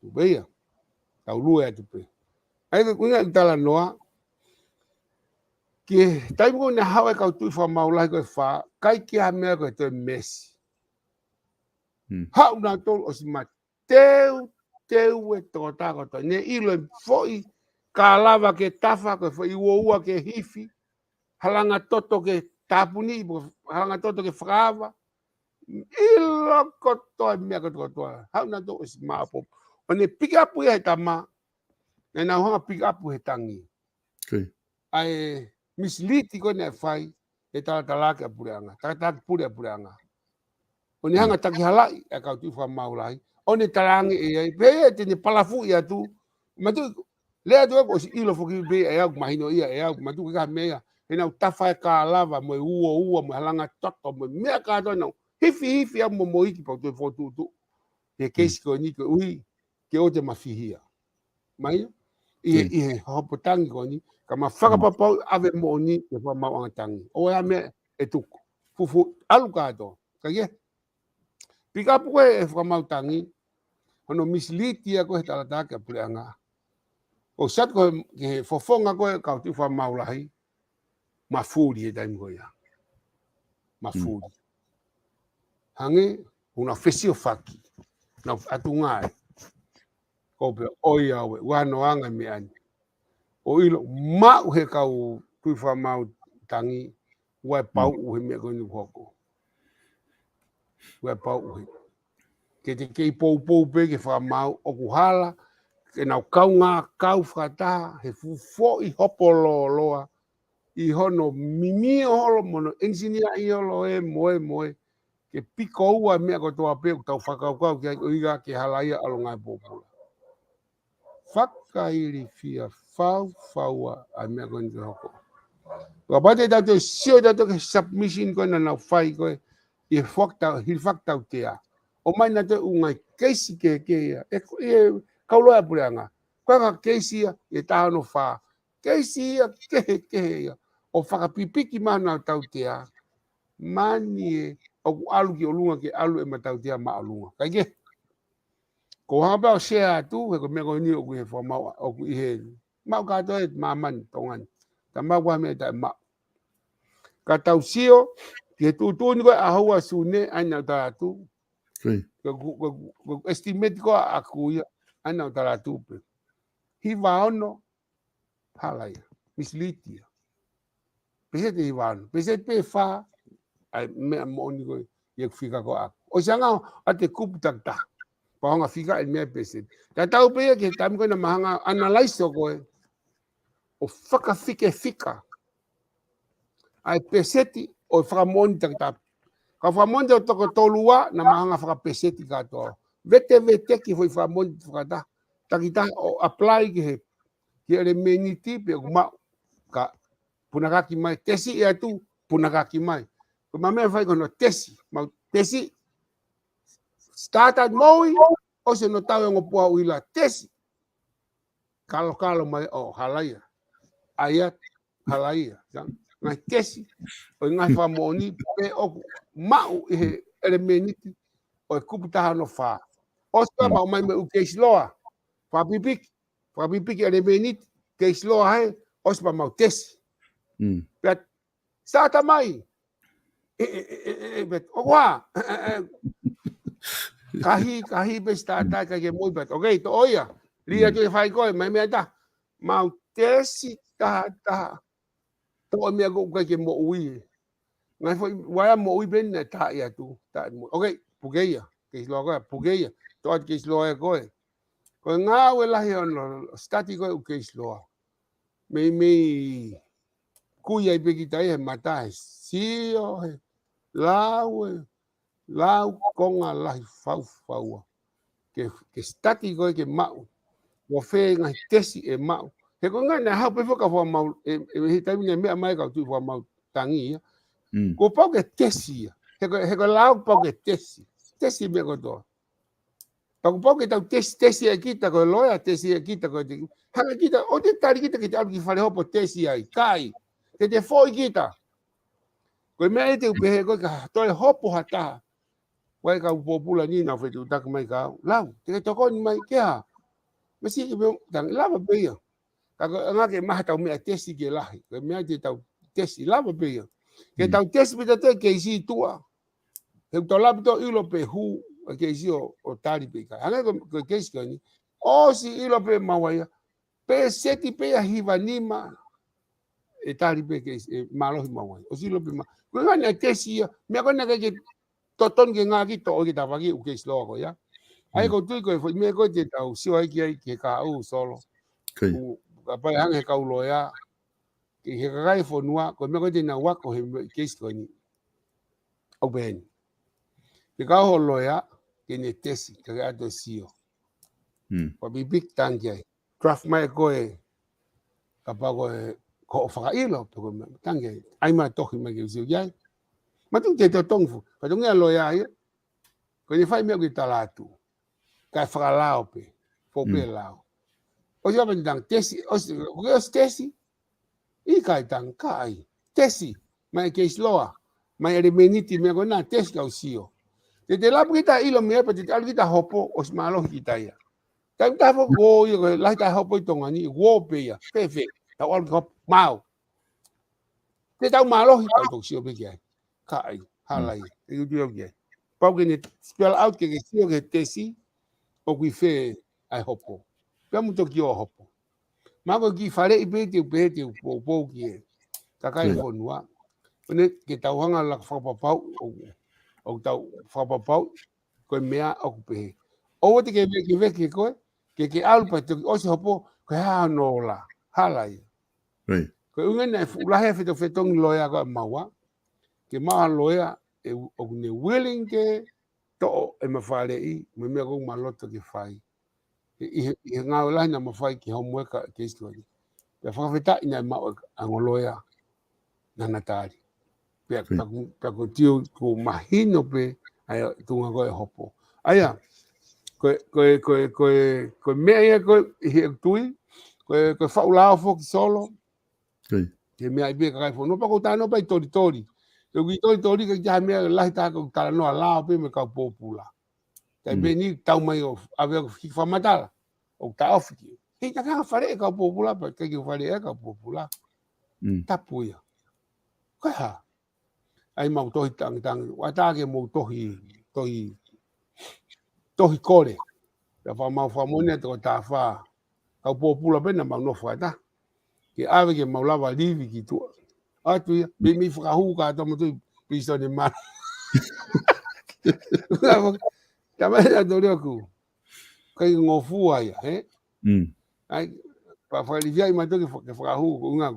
tuku pē ia. Tau lue atu pē. ʻA ia ko e ngaahi talanoa, ki he taimi ko ē naʻe haʻu e kau tuʻi fakamau lahi ko e fā, kai ke ha meʻa ko e toe mesi. Haʻu nautolu ʻosi ma teu, teu e tokotaha kotoa. Ne ʻilo e foʻi kalava ke tafa, ko e foʻi uoua ke hifi, halanga toto ke tāpuni, halanga toto ke fakaava. ʻIlo kotoa e meʻa kotoa. Haʻu nautolu ʻosi maʻopoʻopo. ʻO ne pick up ia he tama, naʻa nau hanga pick up he tangi. ʻA e mislead ko ē naʻe fai, he talatalaaki ʻa puleʻanga, takataha pule ʻa puleʻanga. ʻO ne hanga takihalaʻi ʻa e kau tuʻi fakamau lahi, ʻo ne talaange ʻe ia, pea te ne palafuʻi atu, manatuʻi, lea atu ʻoku ʻosi ʻilo foki pē ʻe au, mahino ia ʻe au, manatuʻi ka meʻa, he naʻa nau tafa e kalava, mo e uoua, mo e halanga toto, mo e meʻa kātoa naʻa nau hifi hifi au mo moiki pau toe fokotuʻutuʻu. He keisi ko eni ko e ʻuhi, ke ʻoua te ma fihia. Mai, ʻi he, ʻi he hopo tangi ko eni, ka ma fakapapauʻi ʻave moʻoni e fakamauʻanga tangi. ʻOua ʻe ha meʻa ʻe tuku. Fufu, ʻalu kātoa. Ka ke, pick up ko e fakamau tangi, hono mislead ia ko e he talatalaaki ʻa puleʻanga. ʻO sat ko e, ke he fofonga ko e kau tuʻi fakamau lahi, ma fuli he taimi ko ia. Ma fuli. Hangē, ʻoku nau fesiofaki. Nau atu ngai. Ko pē ʻoiauē, ʻoua noa ngai meʻa ni. ʻO ʻilo maʻu he kau tuʻi fakamau tangi, ʻoua ʻe pauʻu he meʻa ko eni ʻoku hoko. ʻOua ʻe pauʻu he. Ke te kei poupou pē ke fakamau ʻoku hala, ke nau kaungā kau fakataha, he fuʻu foʻi hopo loloa, ʻi hono mimio holo mo hono ʻenisinia ʻi holo e moe moe, ke piko ua meʻa kotoa pē ʻoku tau fakakaukau ki ai ʻo ʻikai ke halaia ʻa e longaʻi pōpula. Fakailifia fau fau ʻa e meʻa ko eni ke hoko. Kapau te tau toe sio tautolu ki he submission ko ē naʻa nau fai ko ē, ʻi he fakatau, hili fakatautea. ʻOmai nautolu ʻū ngaahi keisi kehekehe ia. ʻE ko, ʻi he kau loea puleʻanga. Ko e ngaahi keisi ia, ʻi he taha ono fā. Keisi ia, kehekehe ia. ʻO fakapipiki mai honau tautea. Mani ē, ʻoku ʻalu ki ʻolunga ke ʻalu ʻema tautea māʻolunga. Kae kehe. Ko hanga pē ʻo share atu, he ko e meʻa ko eni ʻoku ʻi he fakamau, ʻoku ʻi he maʻu kātoa e māmani, Tonga ni. Ta maʻu ha meʻa taʻe maʻu. Ka tau sio, ki he tuʻutuʻuni ko ē ʻa Houʻeiki Sune, ʻa ia naʻa tau atu. Ko, ko, ko, ko estimate ko ē ʻaku ia, ʻa ia naʻa tau atu pē. Hiva ono, hala ia, mislead ia. Peseti hiva ono, peseti pē fā, ʻa e meʻa moʻoni ko ē, ʻi he fika ko ē ʻaku. ʻOsi anga ʻa e kupu takitaha. Pea hanga fika e meʻa peseti. Tatau pē ia ki he taimi ko ē naʻa ma hanga analyze ʻo ko ē. ʻO fakafikefika. ʻA e peseti ʻo e fakamoʻoni takitaha. Ka fakamoʻoni ʻo toko tolu ua, naʻa ma hanga fakapeseti kātoa. Vete vete ki he foʻi fakamoʻoni fakataha. Takitaha ʻo apply ki he, ki he ʻelemēniti pē ʻoku maʻu. Ka punakaki mai, tesi ʻe atu, punakaki mai. Ko e meʻa fai ko hono tesi, mau tesi. Starter moʻui, ʻosi hono tau e ongo puha ʻuhila, tesi. Kalokalo mai ʻo halaia. ʻA ia, halaia. Ngaahi tesi, ʻo e ngaahi fakamoʻoni, pē ʻoku maʻu ʻi he ʻelemēniti, ʻo e kupu taha ono fā. ʻOsi pea mau mai mei he ʻū case law. Fakapipiki, fakapipiki ʻelemēniti, case law he, ʻosi pea mau tesi. Pea starter mai. ʻE, ʻe, ʻe, ʻe, ʻe, ʻe, bet, ʻo koā? ʻE, ʻe, ʻe. Kahi, kahi pē starter, kae ke moʻui bet. Okay, toʻo ia. Lī atu e fai ko ē, mai meʻa ta. Mau tesi taha taha. Toʻo meʻa ko ē ʻikai ke moʻui. Ngaahi foʻi, vaea moʻui pē naʻe taʻi atu. Taʻi moʻui. Okay, puke ia. Case law ko ē, puke ia. Toʻo atu case law ē ko ē. Ko e ngāue lahi ʻo hono study ko ē ʻū case law. Meimei kui ai pē kita he mata he sio he Lau e, lau konga lahi faufaua. Ke, ke sitati koe ke maʻu. Mo fē ngaahi tesi ʻe maʻu. He ko e ngaahi naʻe hau pē foki ka fakamau, e, e, he taimi naʻe meʻa mai kau tui fakamau tangi ia. Kuo pau ke tesi ia. He ko, he ko e lao pau ke tesi. Tesi meʻa kotoa. Pea kuo pau ke tau tesi, tesi ʻe kita ko e loea, tesi ʻe kita ko e te. Hanga kita, ʻo te tali kita ke te ʻalu ki fale hopo tesi ai, kai. Te te foʻi kita. Ko e meʻa ʻe te u pehē ko e ka toe hopo ha taha. Vai kau pōpula ni na fetu taki mai kau. Lau, te ke tokoni mai ke ha. Masi ke me tangi lava pē ia. Ka ko e anga ke maha tau meʻa tesi ke lahi. Ko e meʻa te tau tesi lava pē ia. Ke tau tesi pita te ke isi tua. He u tau lapi tō ʻilo pē hū, ʻa ke isi ʻo, ʻo tali pē ka. Hanga ko, ko e keisi ko ni. ʻOsi ʻilo pē maua ia. Pē seti pē ia hiva nima. ʻE tali pē keisi, ʻe mālohi maua ia. ʻOsi ʻilo pē ma. Ko e ngana keisi ia. Meʻa ko na ke, ke totonu ke ngaki tō ʻo ke tavaki u keisi loa ko ia. ʻAi ko tui ko e foʻi meʻa ko te tau sio ai ki ai ke ka u solo. Kapau hanga he kau loea. Ke he kakai fonua, ko e meʻa ko te na wako he meʻa keisi ko ni. Open. Ke kau ho loea, ke ne tesi, ka ke ato sio. Ko bibik tangi ai. Draft mai ko e, kapau ko e, ko o fakaʻilo, pe ko e meʻa, tangi ai. ʻAi ma tohi mai ke sio ki ai. Matu te to tongfu, ka tongi a loea ia. Ko ne fai meʻa ki tala atu. Ka e fakalao pē, fō pē lao. ʻOsi apa ni tang tesi, ʻosi, ko ke ʻosi tesi, ʻIkai tang kai. Tesi, mai keisi loa, mai ʻelemēniti meʻa ko na, tesi kau sio. Te te lapu kita ʻilo meʻa pea te te ʻalu kita hopo, ʻosi mālohi kita ia. Taimi taha foki ʻo ia ko e lahi taha hopo ʻi Tonga ni, ʻo pē ia, fēfē, tau ʻalu ki hopo, mau. Te tau mālohi, tau toki sio pē ki ai. Kaʻi, hala ia, te u tio ki ai. Pau ke ne spell out ke ke sio ke tesi, ʻoku ʻi fē ʻa e hopo. Pea mu toki ʻo hopo. Ma ko ki fale i pē te u pehē te u poupou ki e. Kakai fonua. Pene ke tau hanga la fakapapau, ʻo, ʻo tau fakapapau, ko e meʻa ʻoku pehē. ʻO te ke veke veke koe, ke ke ʻalu pea toki ʻosi hopo, ko e hā no la, hala ia. Ko e ʻuhinga naʻe fuʻu lahi e feto fetongi loea ko e maua, ke maʻu ha loea, ʻe u-, ʻoku ne willing ke toʻo e mafaleʻi, mo e meʻa ko ma loto ke fai. ʻI, ʻi, ʻi he ngāue lahi na mafai ki homo e ka, ke isi tuani. Pea fakafetaʻi naʻe maʻu e ʻa ngoloea na na tali. Pea, pea ku, pea ku tio ku mahino pē, ʻa ia tunga ko e hopo. ʻA ia, ko e, ko e, ko e, ko e, ko e meʻa ia ko e, ʻi he tui, ko e, ko e faʻu lao foki solo, Ke meʻa ʻi pē kakai fonua, pea ko tano pai toli toli. Ke ui toli toli, ke kia meʻa lahi tā ko talanoa lao pē mo e kau pōpula. Kai pē ni tau mai ʻo, ʻave ʻo hiki fakamatala. ʻO taʻofi ki. Hei, ka ka fale e kau pōpula, pea kai ke fale e kau pōpula. Tapu ia. Ko e hā? ʻAi mau tohi tangi tangi. Ua tā ke mau tohi, tohi, tohi kole. Pea fakamau fakamone atu ko tā fā. Kau pōpula pē na mau nofo ata. Ke ʻave ke mau lava livi ki tuʻa. ʻAtu ia, pē mei fakahū ka tama tui pisone ma. Tama ia tō leo ku. Kai ngofua ia, he? ʻAi, pa fakalivia i mātou ke fa-, ke fakahū, ko unga.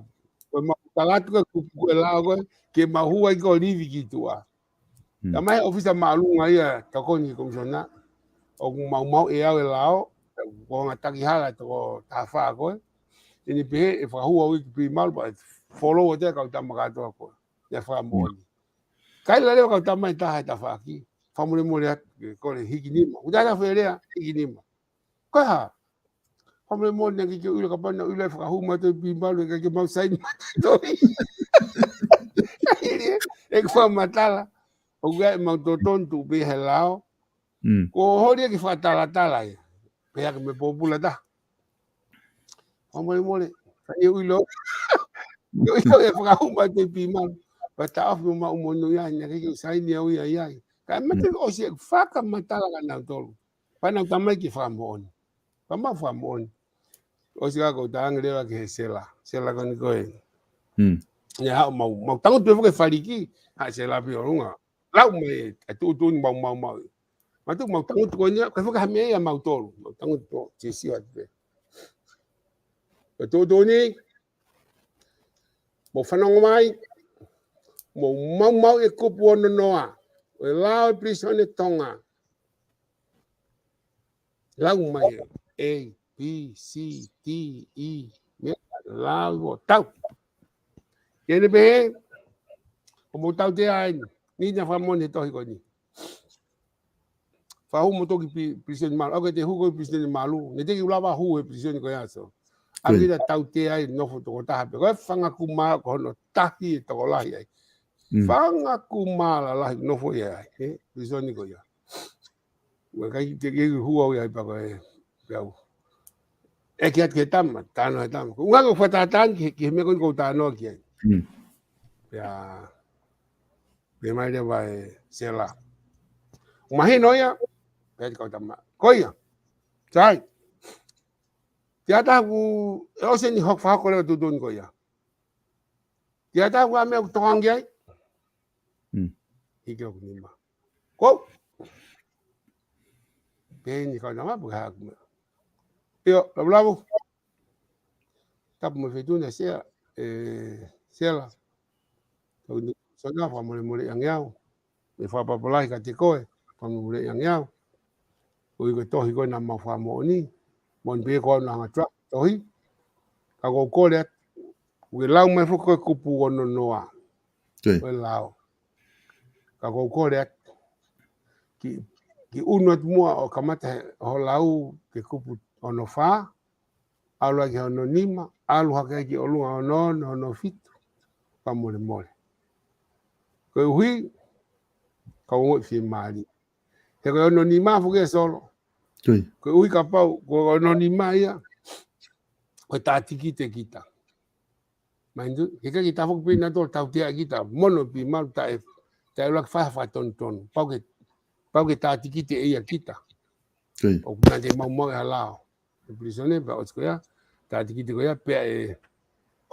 Ko e mau talatu ka kupu ko e lao ko e, ke mau hū ai ko livi ki tuʻa. Tama he ʻofisa māʻolunga ia, tokoni ki komisiona. ʻOku mau mau ʻe au e lao, ko ngā taki hala toko tā fā ko e. ʻIni pehē, ʻe fakahū au i ki pī malu, pa follow o te kau tama kātoa ko e. Ia fakamoʻoni. Kai la leo kau tama e taha e tafaʻaki. Fakamole mole atu, ko le hiki nima. Uta ta felea, hiki nima. Ko e hā? Fakamole mole na ki ke ʻuila kapau na ʻuila e fakahū mātou pī malu, e ka ke mau saini mātou toi. ʻE ke fakamatala. ʻOku ʻi ai e mau totonu tuʻu pē he lao. Ko holi e ke fakatalatala ia. Pea ke me pōpula ta. Fakamole mole. Ka ʻe ʻuilo. ʻE ʻuilo e fakahū mātou pī malu. Pea taʻofi mo mau mono ia, na ke ke saini au ia ia. Ka e mate ʻosi e fakamatala ka nau tolu. Pea nau tamai ke fakamoʻoni. Pea mau fakamoʻoni. ʻOsi ka ko tangi leva ki he sela. Sela ko ni ko e. Ne haʻu mau, mau tangutu e fuke faliki. Ha sela pē ʻolunga. Lau mai e tuʻutuʻuni mau, mau, mau. Mātou mau tangutu ko ni, ka fuka ha meʻa ia mau tolu. Mau tangutu ko, te sio atu pē. Ko tuʻutuʻuni, mau fanongo mai. Mou maumauʻi e kupu ono noa ʻo e lao ʻo e pilīsone Tonga. Lau mai ē, A, B, C, D, E, meʻa, lau ʻo tau. Ke ne pehē, ʻoku mou tautea ai ni, ni na fakamoʻoni he tohi ko eni. Fakahū mo toki pi-, pilīsone Malu. ʻOku ʻikai te u hū ko e pilīsone Malu. Ne teʻeki ke u lava hū he pilīsone ko ia, so. ʻA ia ʻoku tautea ai nofo tokotaha pē. Ko e Fanga Kumā ko hono tahi e tokolahi ai. Mm. Fanga Kumā lalahi nofo ia ai, ē? Pilīsone ko ia. Ua kai te ke hū au ia i pako e, pea u. ʻEke atu ki he tama, talanoa he tama. Ko e ʻuhinga ko e fakatātā ki, ki he meʻa ko eni ʻoku ou talanoa ki ai. Mm. Pea, pea mai leva ʻe Sela. Mahino ia, pea te kau tama. Ko ia. Sai. Te ata ku, ʻe ʻosi eni hoku fakahoko leva tuʻutuʻuni ko ia. Te ata ku ʻa e meʻa ʻoku tokanga ai. Mm. Hiki hoku nima. Ko. Pehē ni kau tama, pehē haku meʻa. ʻIo, lavulavu. Tapu mo e feituʻu ni Sea, ē, Sela. Tau ni, sona fakamolemole ange au. ʻE fakapapālangi kiate koe, fakamolemole ange au. Ko e tohi ko ē naʻa mau fakamoʻoni. Moʻoni pē ko ē naʻa ngata tohi. Ka ʻoku ou kole atu. ʻOku ke lau mai foki ko e kupu ono noa. Ko ia. Ko e lao. Ka ʻoku ou kole atu. Ki, ke ʻunu atu muʻa ʻo kamata he, ho lau ki he kupu ono fā. ʻAlu ai ki he ono nima, ʻalu hake ai ki ʻolunga ono ono, ono fitu. Fakamolemole. Koeʻuhi, ka u ongoʻi fiemālie. He ko e ono nima foki ē Solo. Ko ia. Koeʻuhi kapau, ko e ono nima ia, ko e tā tikite kita. Mind you, he ʻikai ke tā foki pē nautolu tautea kita, mono pē malu taʻe, taʻe ʻuluaki fai ha fakatonutonu. Pau ke, pau ke tā tikite ʻe ia kita. Ko ia. ʻOku na te maumau ʻi ha lao. He pilīsone, pea ʻosi ko ia, tā tikite ko ia, pea ʻe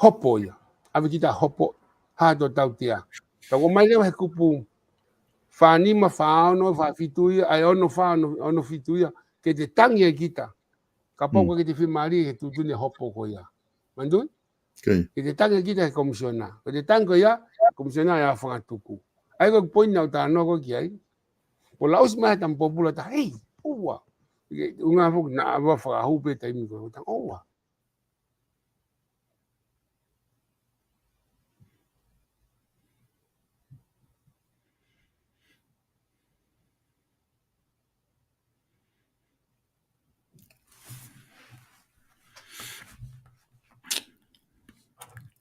hopo ia. ʻAve kita hopo, hā tō tautea. Ka ʻoku ʻomai leva he kupu fā nima, fā ono, fā fitu ia, ʻa e ono fā, ono, ono fitu ia, ke te tangi ai kita. Kapau Mm. ʻoku ʻikai ke te fiemālie he tuʻutuʻuni hopo ko ia. Manatuʻi? Ko ia. Ke te tangi ai kita he komisiona. Ke te tangi ko ia, komisiona ia fangatuku. ʻA ia ko e poini naʻa ku talanoa ko ē ki ai. Ko e lau ʻosi mai he tama pōpula ta, hei, ʻoua. Ke, ʻuhinga foki naʻa ʻave fakahū pē taimi ko ē, ta, ʻoua.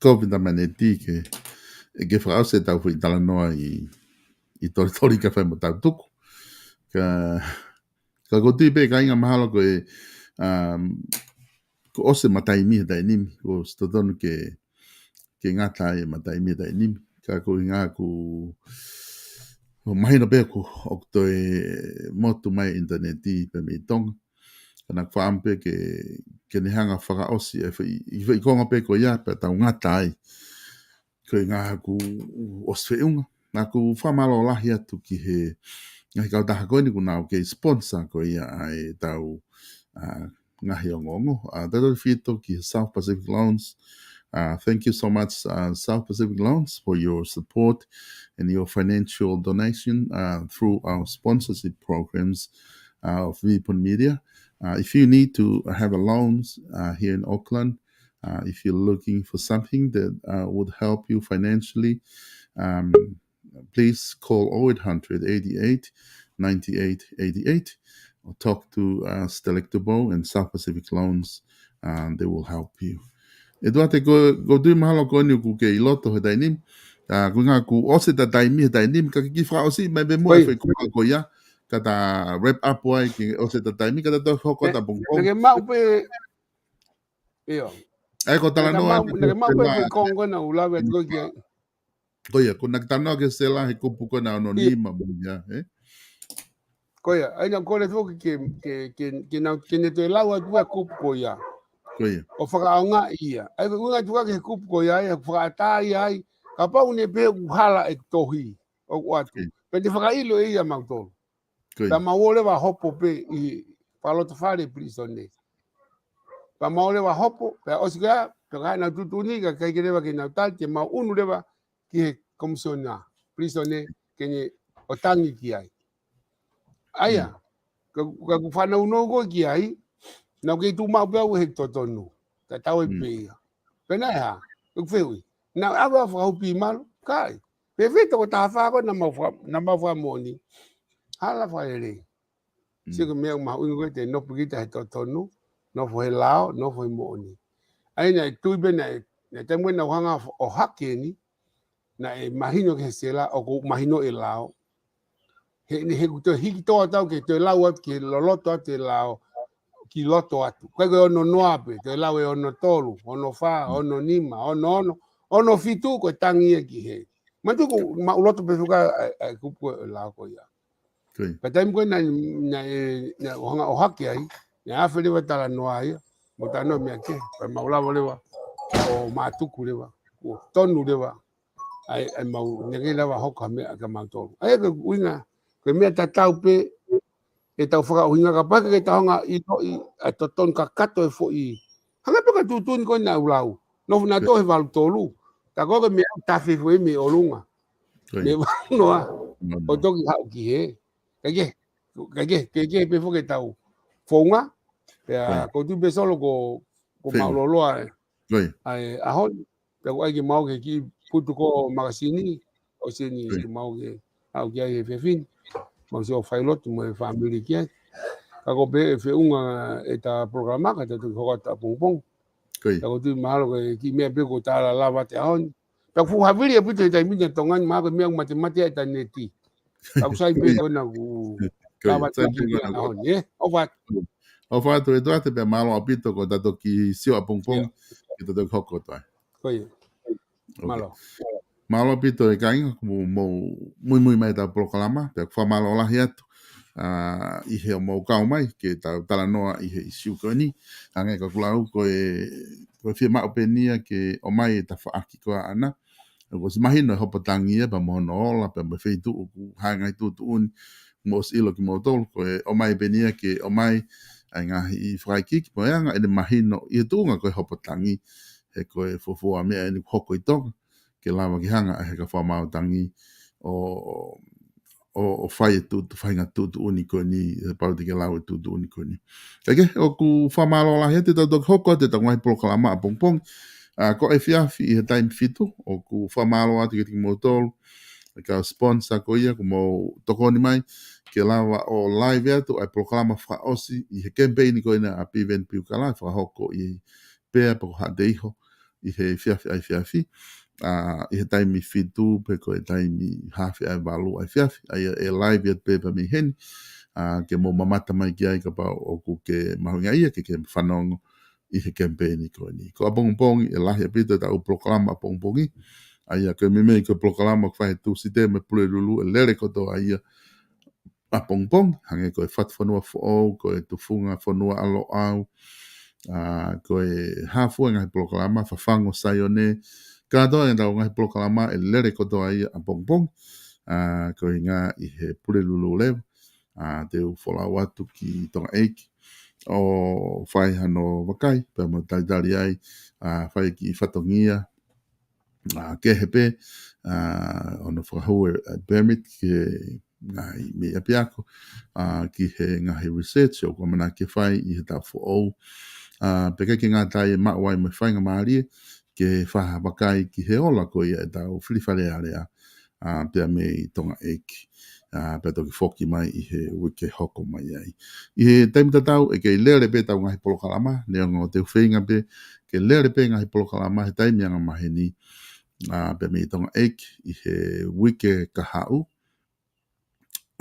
Ko e pita maneti ke, ʻe ke fakaʻosi ʻetau foʻi talanoa ʻi, ʻi Tolitoli Kafe mo Tau Tuku. Ka, ka ʻoku ou tui pē kāinga mahalo ko e, um, kuo ʻosi e mataimi he taimi ni, kuo ʻosi totonu ke, ke ngata ai e mataimi he taimi ni. Ka ko e ʻuhinga ʻoku, ʻoku mahino pē ʻoku, ʻoku toe motu mai e ʻinitaneti pē mei Tonga. Ka naʻa ku fakaʻamu pē ke, ke ne hanga fakaʻosi e foʻi, ʻi he foʻi konga pē ko ia pea tau ngata ai. Ko e ʻuhinga ʻoku ʻosi feʻunga. Naʻa ku fakamālō lahi atu ki he ngaahi kautaha ko eni ʻoku nau kei sponsor ko ia ʻa ʻetau, ʻa, ngaahi ongoongo. ʻA, tautefito ki he South Pacific Loans. Uh, thank you so much, uh, South Pacific Loans, for your support and your financial donation, uh, through our sponsorship programs, uh, of Vipon Media. Uh, if you need to have a loans, uh, here in Auckland, uh, if you're looking for something that, uh, would help you financially, um, please call oh eight hundred, eighty-eight, ninety-eight, eighty-eight or talk to, uh, Stelectable and South Pacific Loans. Uh, they will help you. ʻE Tuate, ko, ʻoku ou tui mahalo ko eni ʻoku ke ʻi loto he taimi ni. Uh, ko e ʻuhinga ʻoku ʻosi ʻeta taimi he taimi ni, ka ke kiʻi fakaʻosi mai pē muʻa e foʻi konga ko ia. Ka ta wrap up ai ke ʻosi ʻeta taimi, ka ta toe hoko ʻeta pongipongi. Naʻa ke maʻu pē, ʻio. ʻA ia ko e talanoa, naʻa ke maʻu pē e foʻi konga naʻa ku lave atu ko ē ki ai. Ko ia, ko ʻena talanoa ki he Sela he kupu ko ena ono nima mo ia, ē? Ko ia, ʻa ia naʻa ku kole foki ke, ke, ke, ke nau, ke ne toe lau atu e kupu ko ia. Ko ia. ʻO fakaʻaongaʻi ia. ʻA ia ko e ʻuhinga atu ki he kupu ko ia, ʻe fakaʻatā ia ai. Kapau ne pehē ʻoku hala e tohi ʻoku ʻoatu. Ko ia. Pea te fakaʻilo ʻe ia mautolu. Ko ia. Pea mau ō leva hopo pē ʻi fakalotofale pilīsone. Pea mau ō leva hopo, pea ʻosi ko ia, pea ka nau tuʻutuʻuni, ka ʻikai ke leva ke nau tali, te mau ʻunu leva ki he komisiona pilīsone ke ne ʻotangi ki ai. ʻA ia, ka, ka ʻoku fanongo ko ē ki ai, naʻá ku kei tuʻu maʻu pē au he totonu. Tatau ai pē ia. Pea naʻe hā, ʻeku fehuʻi. Naʻe ʻave ʻo fakahupi malu, kai. Pea fē toko taha fā ko ē naʻa mau faka-, naʻa mau fakamoʻoni. Hala fakalelei. Sio ki he meʻa mahuʻinga ko ē te nofo kita he totonu, nofo he lao, nofo he moʻoni. ʻA ia naʻe tui pē naʻe, naʻe taimi ko ē naʻá ku hanga ʻo hake ni, naʻe mahino ki he sela, ʻoku mahino e lao. He, he ʻoku toe hiki tō atu au ke toe lau atu, ke loloto atu e lao, ki loto atu. Ko e ko e ono noa pē, toe lau e ono tolu, ono fā, ono nima, ono ono, ono fitu, ko e tangi ia ki hē. Manatuʻi ʻoku maʻuloto pē fuka ʻa e, ʻa e kupu e lao ko ia. Pea taimi ko ē naʻe, naʻe, naʻe ʻo hanga ʻo hake ai, naʻe afe leva talanoa ia, mo talanoa meʻa kehe, pea mau lava leva, ʻo mātuku leva, ʻo tonu leva, ʻa e, ʻa e mau, naʻe kei lava hoko ha meʻa kia mautolu. ʻA ia ko e ʻuhinga, ko e meʻa tatau pē, ʻetau fakaʻuhinga kapau ʻe ke tau hanga ʻo ʻiloʻi ʻa e totonu kakato e foʻi. Hangē pē ko e tuʻutuʻuni ko ē naʻá ku lau. Nofo nautolu he valu tolu. Tā ko ē ko e meʻa tafe foʻi mei ʻolunga. Mei valu noa. ʻO toki haʻu ki hē. Kae kehe, kae kehe, kae kehe pē foki ʻetau founga. Pea ko e tuʻu pē Solo ko, ko e mālōlō ʻa e ʻaho ni. Pea ko e ʻai ke mau ke kiʻi putu ko makasini, ʻosi eni ke mau ke haʻu ki ai he efiafi ni. Mau sio failotu mo e fāmili ki ai. Ka ko e pē ʻe feʻunga ʻeta polokalama, ka ta toki hoko atu ʻapongipongi. Ka ko e tuʻu mahalo ko e kiʻi meʻa pē ko e tala lava ʻa e ʻaho ni. Pea fuʻu havili ʻaupito he taimi ni ʻa Tonga ni, mahalo ko e meʻa ʻoku matemate ai ʻeta neti. Ka ʻoku sai pē ko ena ʻoku lava ʻeta kiʻi meʻa ʻaho ni, ē? ʻOfa atu. ʻOfa atu, ʻEtuate, pea mālō ʻaupito ko ʻeta toki sio ʻapongipongi, ke ta toki hoko atu ai. Ko ia. Mālō. Mālō ʻaupito e kāinga, mou, mou muimui mai ʻetau polokalama, pea ʻoku fakamālō lahi atu, ʻa, ʻi he ʻomou kau mai, ke tau talanoa ʻi he ʻīsiu ko eni, hangē ko ʻeku lau ko e, ko e fiemaʻu pē eni ia ke ʻomai e tafaʻaki ko ia ʻaʻana, ʻoku ʻosi mahino e hopo tangi ia, pea mo hono ola, pea mo e feituʻu ʻoku hā ai e ngaahi tuʻutuʻuni, mou ʻosi ʻilo kimoutolu, ko e ʻomai pē eni ia ke ʻomai ʻa e ngaahi fakaikiiki, mo e anga ʻene mahino ʻi he tuʻunga ko e hopo tangi, he ko e fuofua meʻa eni ʻoku hoko ʻi Tonga, ke lava ke hanga ʻe he kau fakamaau tangi ʻo, ʻo, ʻo fai e tuʻu, faʻahinga tuʻutuʻuni ko eni, he pau te ke lau e tuʻutuʻuni ko eni. Kae kehe, ʻoku fakamālō lahi atu, te tau toki hoko atu ʻetau ngaahi polokalama ʻapongipongi. ʻA, ko e efiafi ʻi he taimi fitu, ʻoku fakamālō atu kiate kimoutolu, e kau sponsor ko ia, kuo mou tokoni mai, ke lava ʻo live atu ʻa e polokalama fakaʻosi ʻi he kemipeini ko ena ʻa Piven Piukala, fakahoko ʻi Pea pe ko Haʻateiho ʻi he efiafi ʻa e efiafi, ʻa, ʻi he taimi fitu pe ko e taimi haafe ʻa e valu ʻa e efiafi, ʻa ia ʻe live atu pē pea mei heni, ʻa, ke mou mamata mai ki ai kapau ʻoku ke mahuʻingaʻia ke ke fanongo ʻi he kemipeini ko eni. Ko ʻapongipongi ʻe lahi ʻaupito ʻetau polokalama ʻapongipongi, ʻa ia ko e meimei ko e polokalama ʻoku fai he Tūsite mo e Pulelulu ʻe lele kotoa ia ʻapongipongi, hangē ko e Fatufonua Foʻou, ko e Tufunga Fonua ʻa Loʻau, ʻa, ko e hā fua e ngaahi polokalama, Fafangu ʻo Saione, kātoa ʻetau ngaahi polokalama ʻe lele kotoa ia ʻapongipongi, ʻa, ko e ʻuhinga ʻi he Pulelulu leva, ʻa, te u folau atu ki Tonga ʻEiki ʻo fai hano vakai, pea mo talitali ai, ʻa, fai e kiʻi fatongia, ʻa, kehe pē, ʻa, ʻo ne fakahū e, ʻa, permit ki he ngaahi meʻi ʻapiako, ʻa, ki he ngaahi research ʻoku ʻamanaki ke fai ʻi he taʻu foʻou. ʻA, pea ʻikai ke ngata ai, ʻe maʻu ai mo e faingamālie ke fai ha vakai ki he ola ko ia ʻetau fili Fale Alea, ʻa, pea mei Tonga ʻEiki. ʻA, pea toki foki mai ʻi he uike hoko mai ai. ʻI he taimi tatau, ʻe kei lele pē ʻetau ngaahi polokalama, neongo te u feinga pē ke lele pē ngaahi polokalama he taimi anga maheni, ʻa, pea mei Tonga ʻEiki ʻi he uike kahaʻu.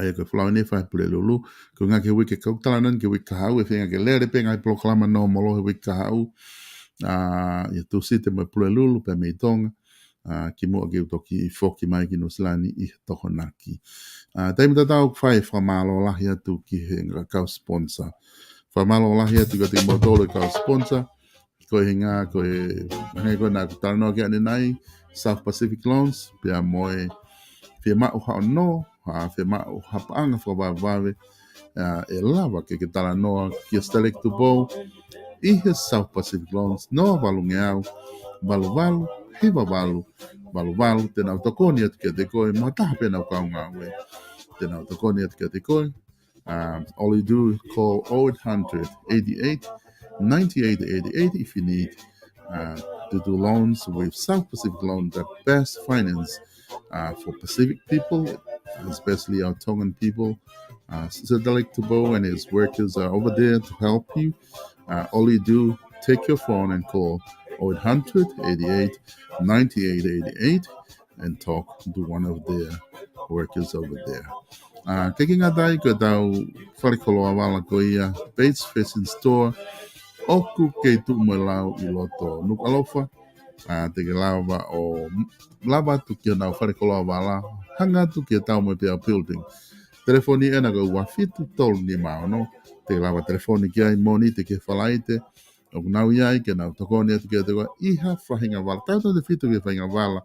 ʻA ia ko e folau eni ʻe fai he Pulelulu, ko e ʻuhinga ki he uike, kau talanoa ki he uike kahaʻu, ʻe feinga ke lele pē ngaahi polokalama nōmolo he uike kahaʻu, ʻa, ʻi he Tūsite mo e Pulelulu pea mei Tonga, ʻa, kimuʻa ke u toki foki mai ki Nuʻusila ni ʻi he Tokonaki. ʻA, taimi tatau ʻoku fai e fakamālō lahi atu ki he ngaahi kau sponsor. Fakamālō lahi atu kiate kimoutolu e kau sponsor, ko e ʻuhinga, ko e, hangē ko ena ʻoku talanoa ki ai ʻanenai, South Pacific Loans, pea mo e fiemaʻu haʻo nō, ʻa, fiemaʻu ha paʻanga fakavavevave, ʻa, ʻe lava ke ke talanoa kia Stalek Tupou ʻi he South Pacific Loans, noa valu ngeau, valu valu, hiva valu, valu valu, te nau tokoni atu kiate koe, mo ha taha pē ʻoku nau kau ngāue, te nau tokoni atu kiate koe. Um, all you do, call oh eight hundred, eighty-eight, ninety-eight eighty-eight if you need, uh, to do loans with South Pacific Loan, the best finance, uh, for Pacific people, especially our Tongan people. Uh, Sister Dalek Tubo and his workers are over there to help you. Uh, all you do, take your phone and call oh eight hundred, eighty-eight, ninety-eight eighty-eight and talk to one of their workers over there. Uh, ʻikai ke ngata ai, ko ʻetau fale koloa vala ko ia, Bates Fashion Store, ʻoku kei tuʻu mo e lau ʻi loto Nukuʻalofa. Uh, te ke lava ʻo lava atu ki honau fale koloa vala, hanga atu ki he Taumoepeau Building. Telefoni ena ko e ua fitu tolu nima ono. Te ke lava telefoni ki ai Mōnite ki he Falaite. ʻOku nau ʻi ai ke nau tokoni atu kiate koe ʻi ha faʻahinga vala. Tautautefito ki he faʻahinga vala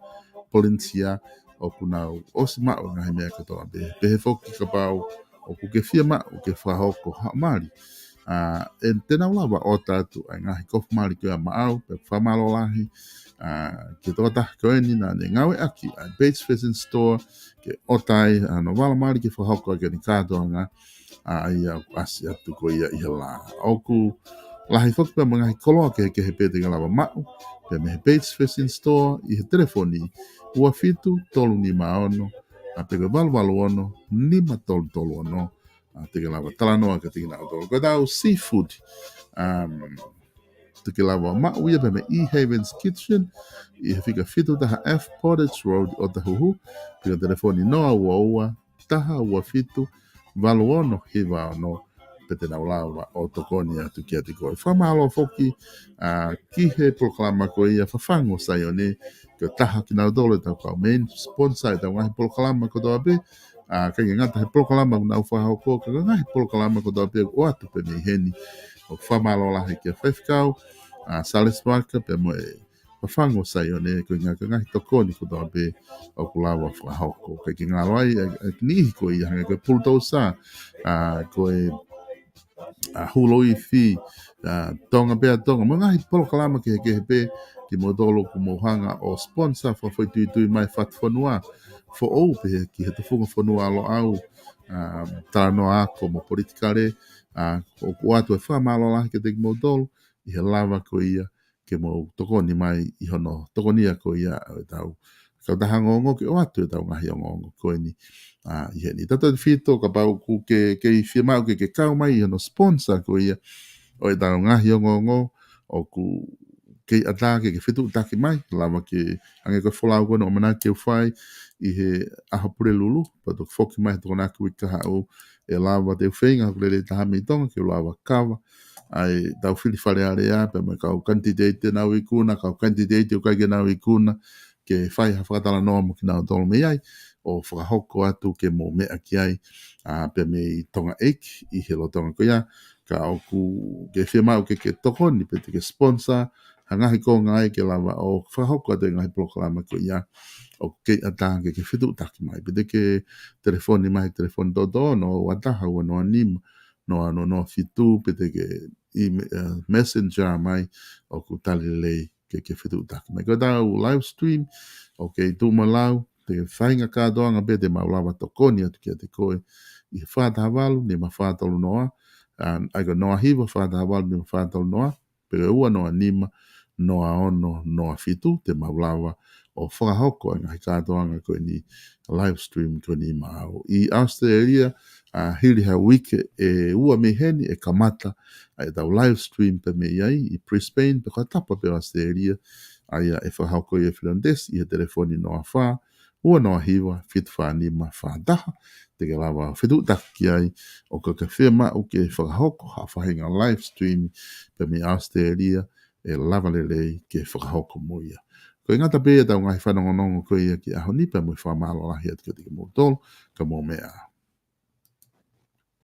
Polinisia, ʻoku nau ʻosi maʻu e ngaahi meʻa kotoa pē. Pehē foki kapau ʻoku ke fiemaʻu ke fakahoko ha mali, uh, ʻe te nau lava ʻo ʻoatu ʻa e ngaahi kofu mali ko ia maʻau, pea fakamālō lahi, uh, ki he tokotaha ko eni naʻa ne ngāueʻaki ʻa e Bates Fashion Store ke ʻoatu ai hano vala mali ke fakahoko ʻaki ʻene kātoanga, uh, ʻa ia ʻoku ʻasi atu ko ia ʻi he lā. ʻOku lahi foki pea mo e ngaahi koloa kehekehe pē te ke lava maʻu pea mei he Bates Fashion Store ʻi he telefoni ua fitu tolu nima ono, uh, pe ko e valu valu ono, nima tolu tolu ono, uh, te ke lava talanoa kiate kinautolu. Ko ʻetau seafood, um, te ke lava maʻu ia pea mei E Haven's Kitchen, ʻi he fika fitu taha F Portage Road, Otahuhu, pe ko e telefoni noa ua ua, taha ua fitu, valu ono hiva ono, pea te nau lava ʻo tokoni atu kiate koe. Fakamālō foki, uh, ki he polokalama ko ia Fafangu ʻo Saione, ko e taha kinautolu ʻetau kau main sponsor ʻetau ngaahi polokalama kotoa pē, uh, ʻikai ke ngata he polokalama ʻoku nau fakahoko, ka ko e ngaahi polokalama kotoa pē ʻoku ʻoatu pē mei heni. ʻOku fakamālō lahi kia Faifekau, uh, Sales Vaka, pea mo e Fafangu ʻo Saione, ko e ngaahi, ngaahi tokoni kotoa pē ʻoku lava fakahoko. ʻIkai ke ngalo ai, ʻa e, ʻa e niʻihi ko ia hangē ko e Pulutousa, uh, ko e, uh, Hulo Ifi, uh, Tonga Pea Tonga, mo e ngaahi polokalama kehekehe pē, kimoutolu ʻoku mou hanga ʻo sponsor fakafoʻituitui mai fatu fonua foʻou pehē ki he tufunga fonua ʻo Loʻau, um, talanoa ako mo politikale, uh, ʻoku ʻoatu e fakamālō lahi kiate kimoutolu ʻi he lava ko ia ke mou tokoni mai ʻi hono tokonia ko ia ʻo ʻetau kautaha ongoongo ke ʻoatu ʻetau ngaahi ongoongo ko eni, uh, ʻi heni. Tautautefito kapau ʻoku ke, ke fiemaʻu ke, ke kau mai ʻi hono sponsor ko ia ʻo ʻetau ngaahi ongoongo, ʻoku kei ʻatā ke, ke fetuʻutaki mai, lava ke, hangē ko e folau ko eni ʻoku ou ʻamanaki ke u fai ʻi he ʻaho Pulelulu, pea toki foki mai he Tokonaki uike kahaʻu, ʻe lava te u feinga hoku lelei taha mei Tonga ke u lava kava ʻa ʻetau fili Fale Alea, pea mo e kau kanititeiti te nau ikuna, kau kanititeiti ʻoku ʻikai ke nau ikuna, ke fai ha fakatalanoa mo kinautolu mei ai, ʻo fakahoko atu ke mou meʻa ki ai, uh, pea mei Tonga ʻEiki ʻi he lolotonga ko ia, ka ʻoku ke fiemaʻu ke, ke tokoni pe te ke sponsor ha ngaahi konga ai ke lava ʻo fakahoko atu e ngaahi polokalama ko ia, ʻoku kei ʻatā ke, ke fetuʻutaki mai. Pe te ke telefoni mai he telefoni tōtō, noa ua taha ua noa nima, noa noa noa fitu, pe te ke ʻi me-, uh, messenger mai, ʻoku talitali lelei ke, ke fetuʻutaki mai. Ko ʻetau live stream, ʻoku kei tuʻu mo e lau, te ke faʻahinga kātoanga pē te mau lava tokoni atu kiate koe ʻi he fā taha valu, nima fā tolu noa, um, ʻa ia ko e noa hiva fā taha valu, nima fā tolu noa, pe ko e ua noa nima, noa ono noa fitu, te mau lava ʻo fakahoko e ngaahi kātoanga ko eni, live stream ko eni maʻau. ʻI ʻAositelēlia, uh, hili ha uike ʻe ua mei heni ʻe kamata ʻa ʻetau live stream pē mei ai ʻi Brisbane, pe ko ha tapa pē ʻo ʻAositelēlia, ʻa ia ʻe fakahoko ʻi he Finlandese ʻi he telefoni noa fā, ua noa hiva, fitu fā nima fā taha. Te ke lava fetuʻutaki ki ai, ʻo ka ke fiemaʻu ke fakahoko ha faʻahinga live stream pē mei ʻAositelēlia, ʻe lava lelei ke fakahoko mo ia. Ko e ngata pē ʻetau ngaahi fanongonongo ko ia ki he ʻaho ni, pea mo e fakamālō lahi atu kiate kimoutolu, ka mou meʻa ā.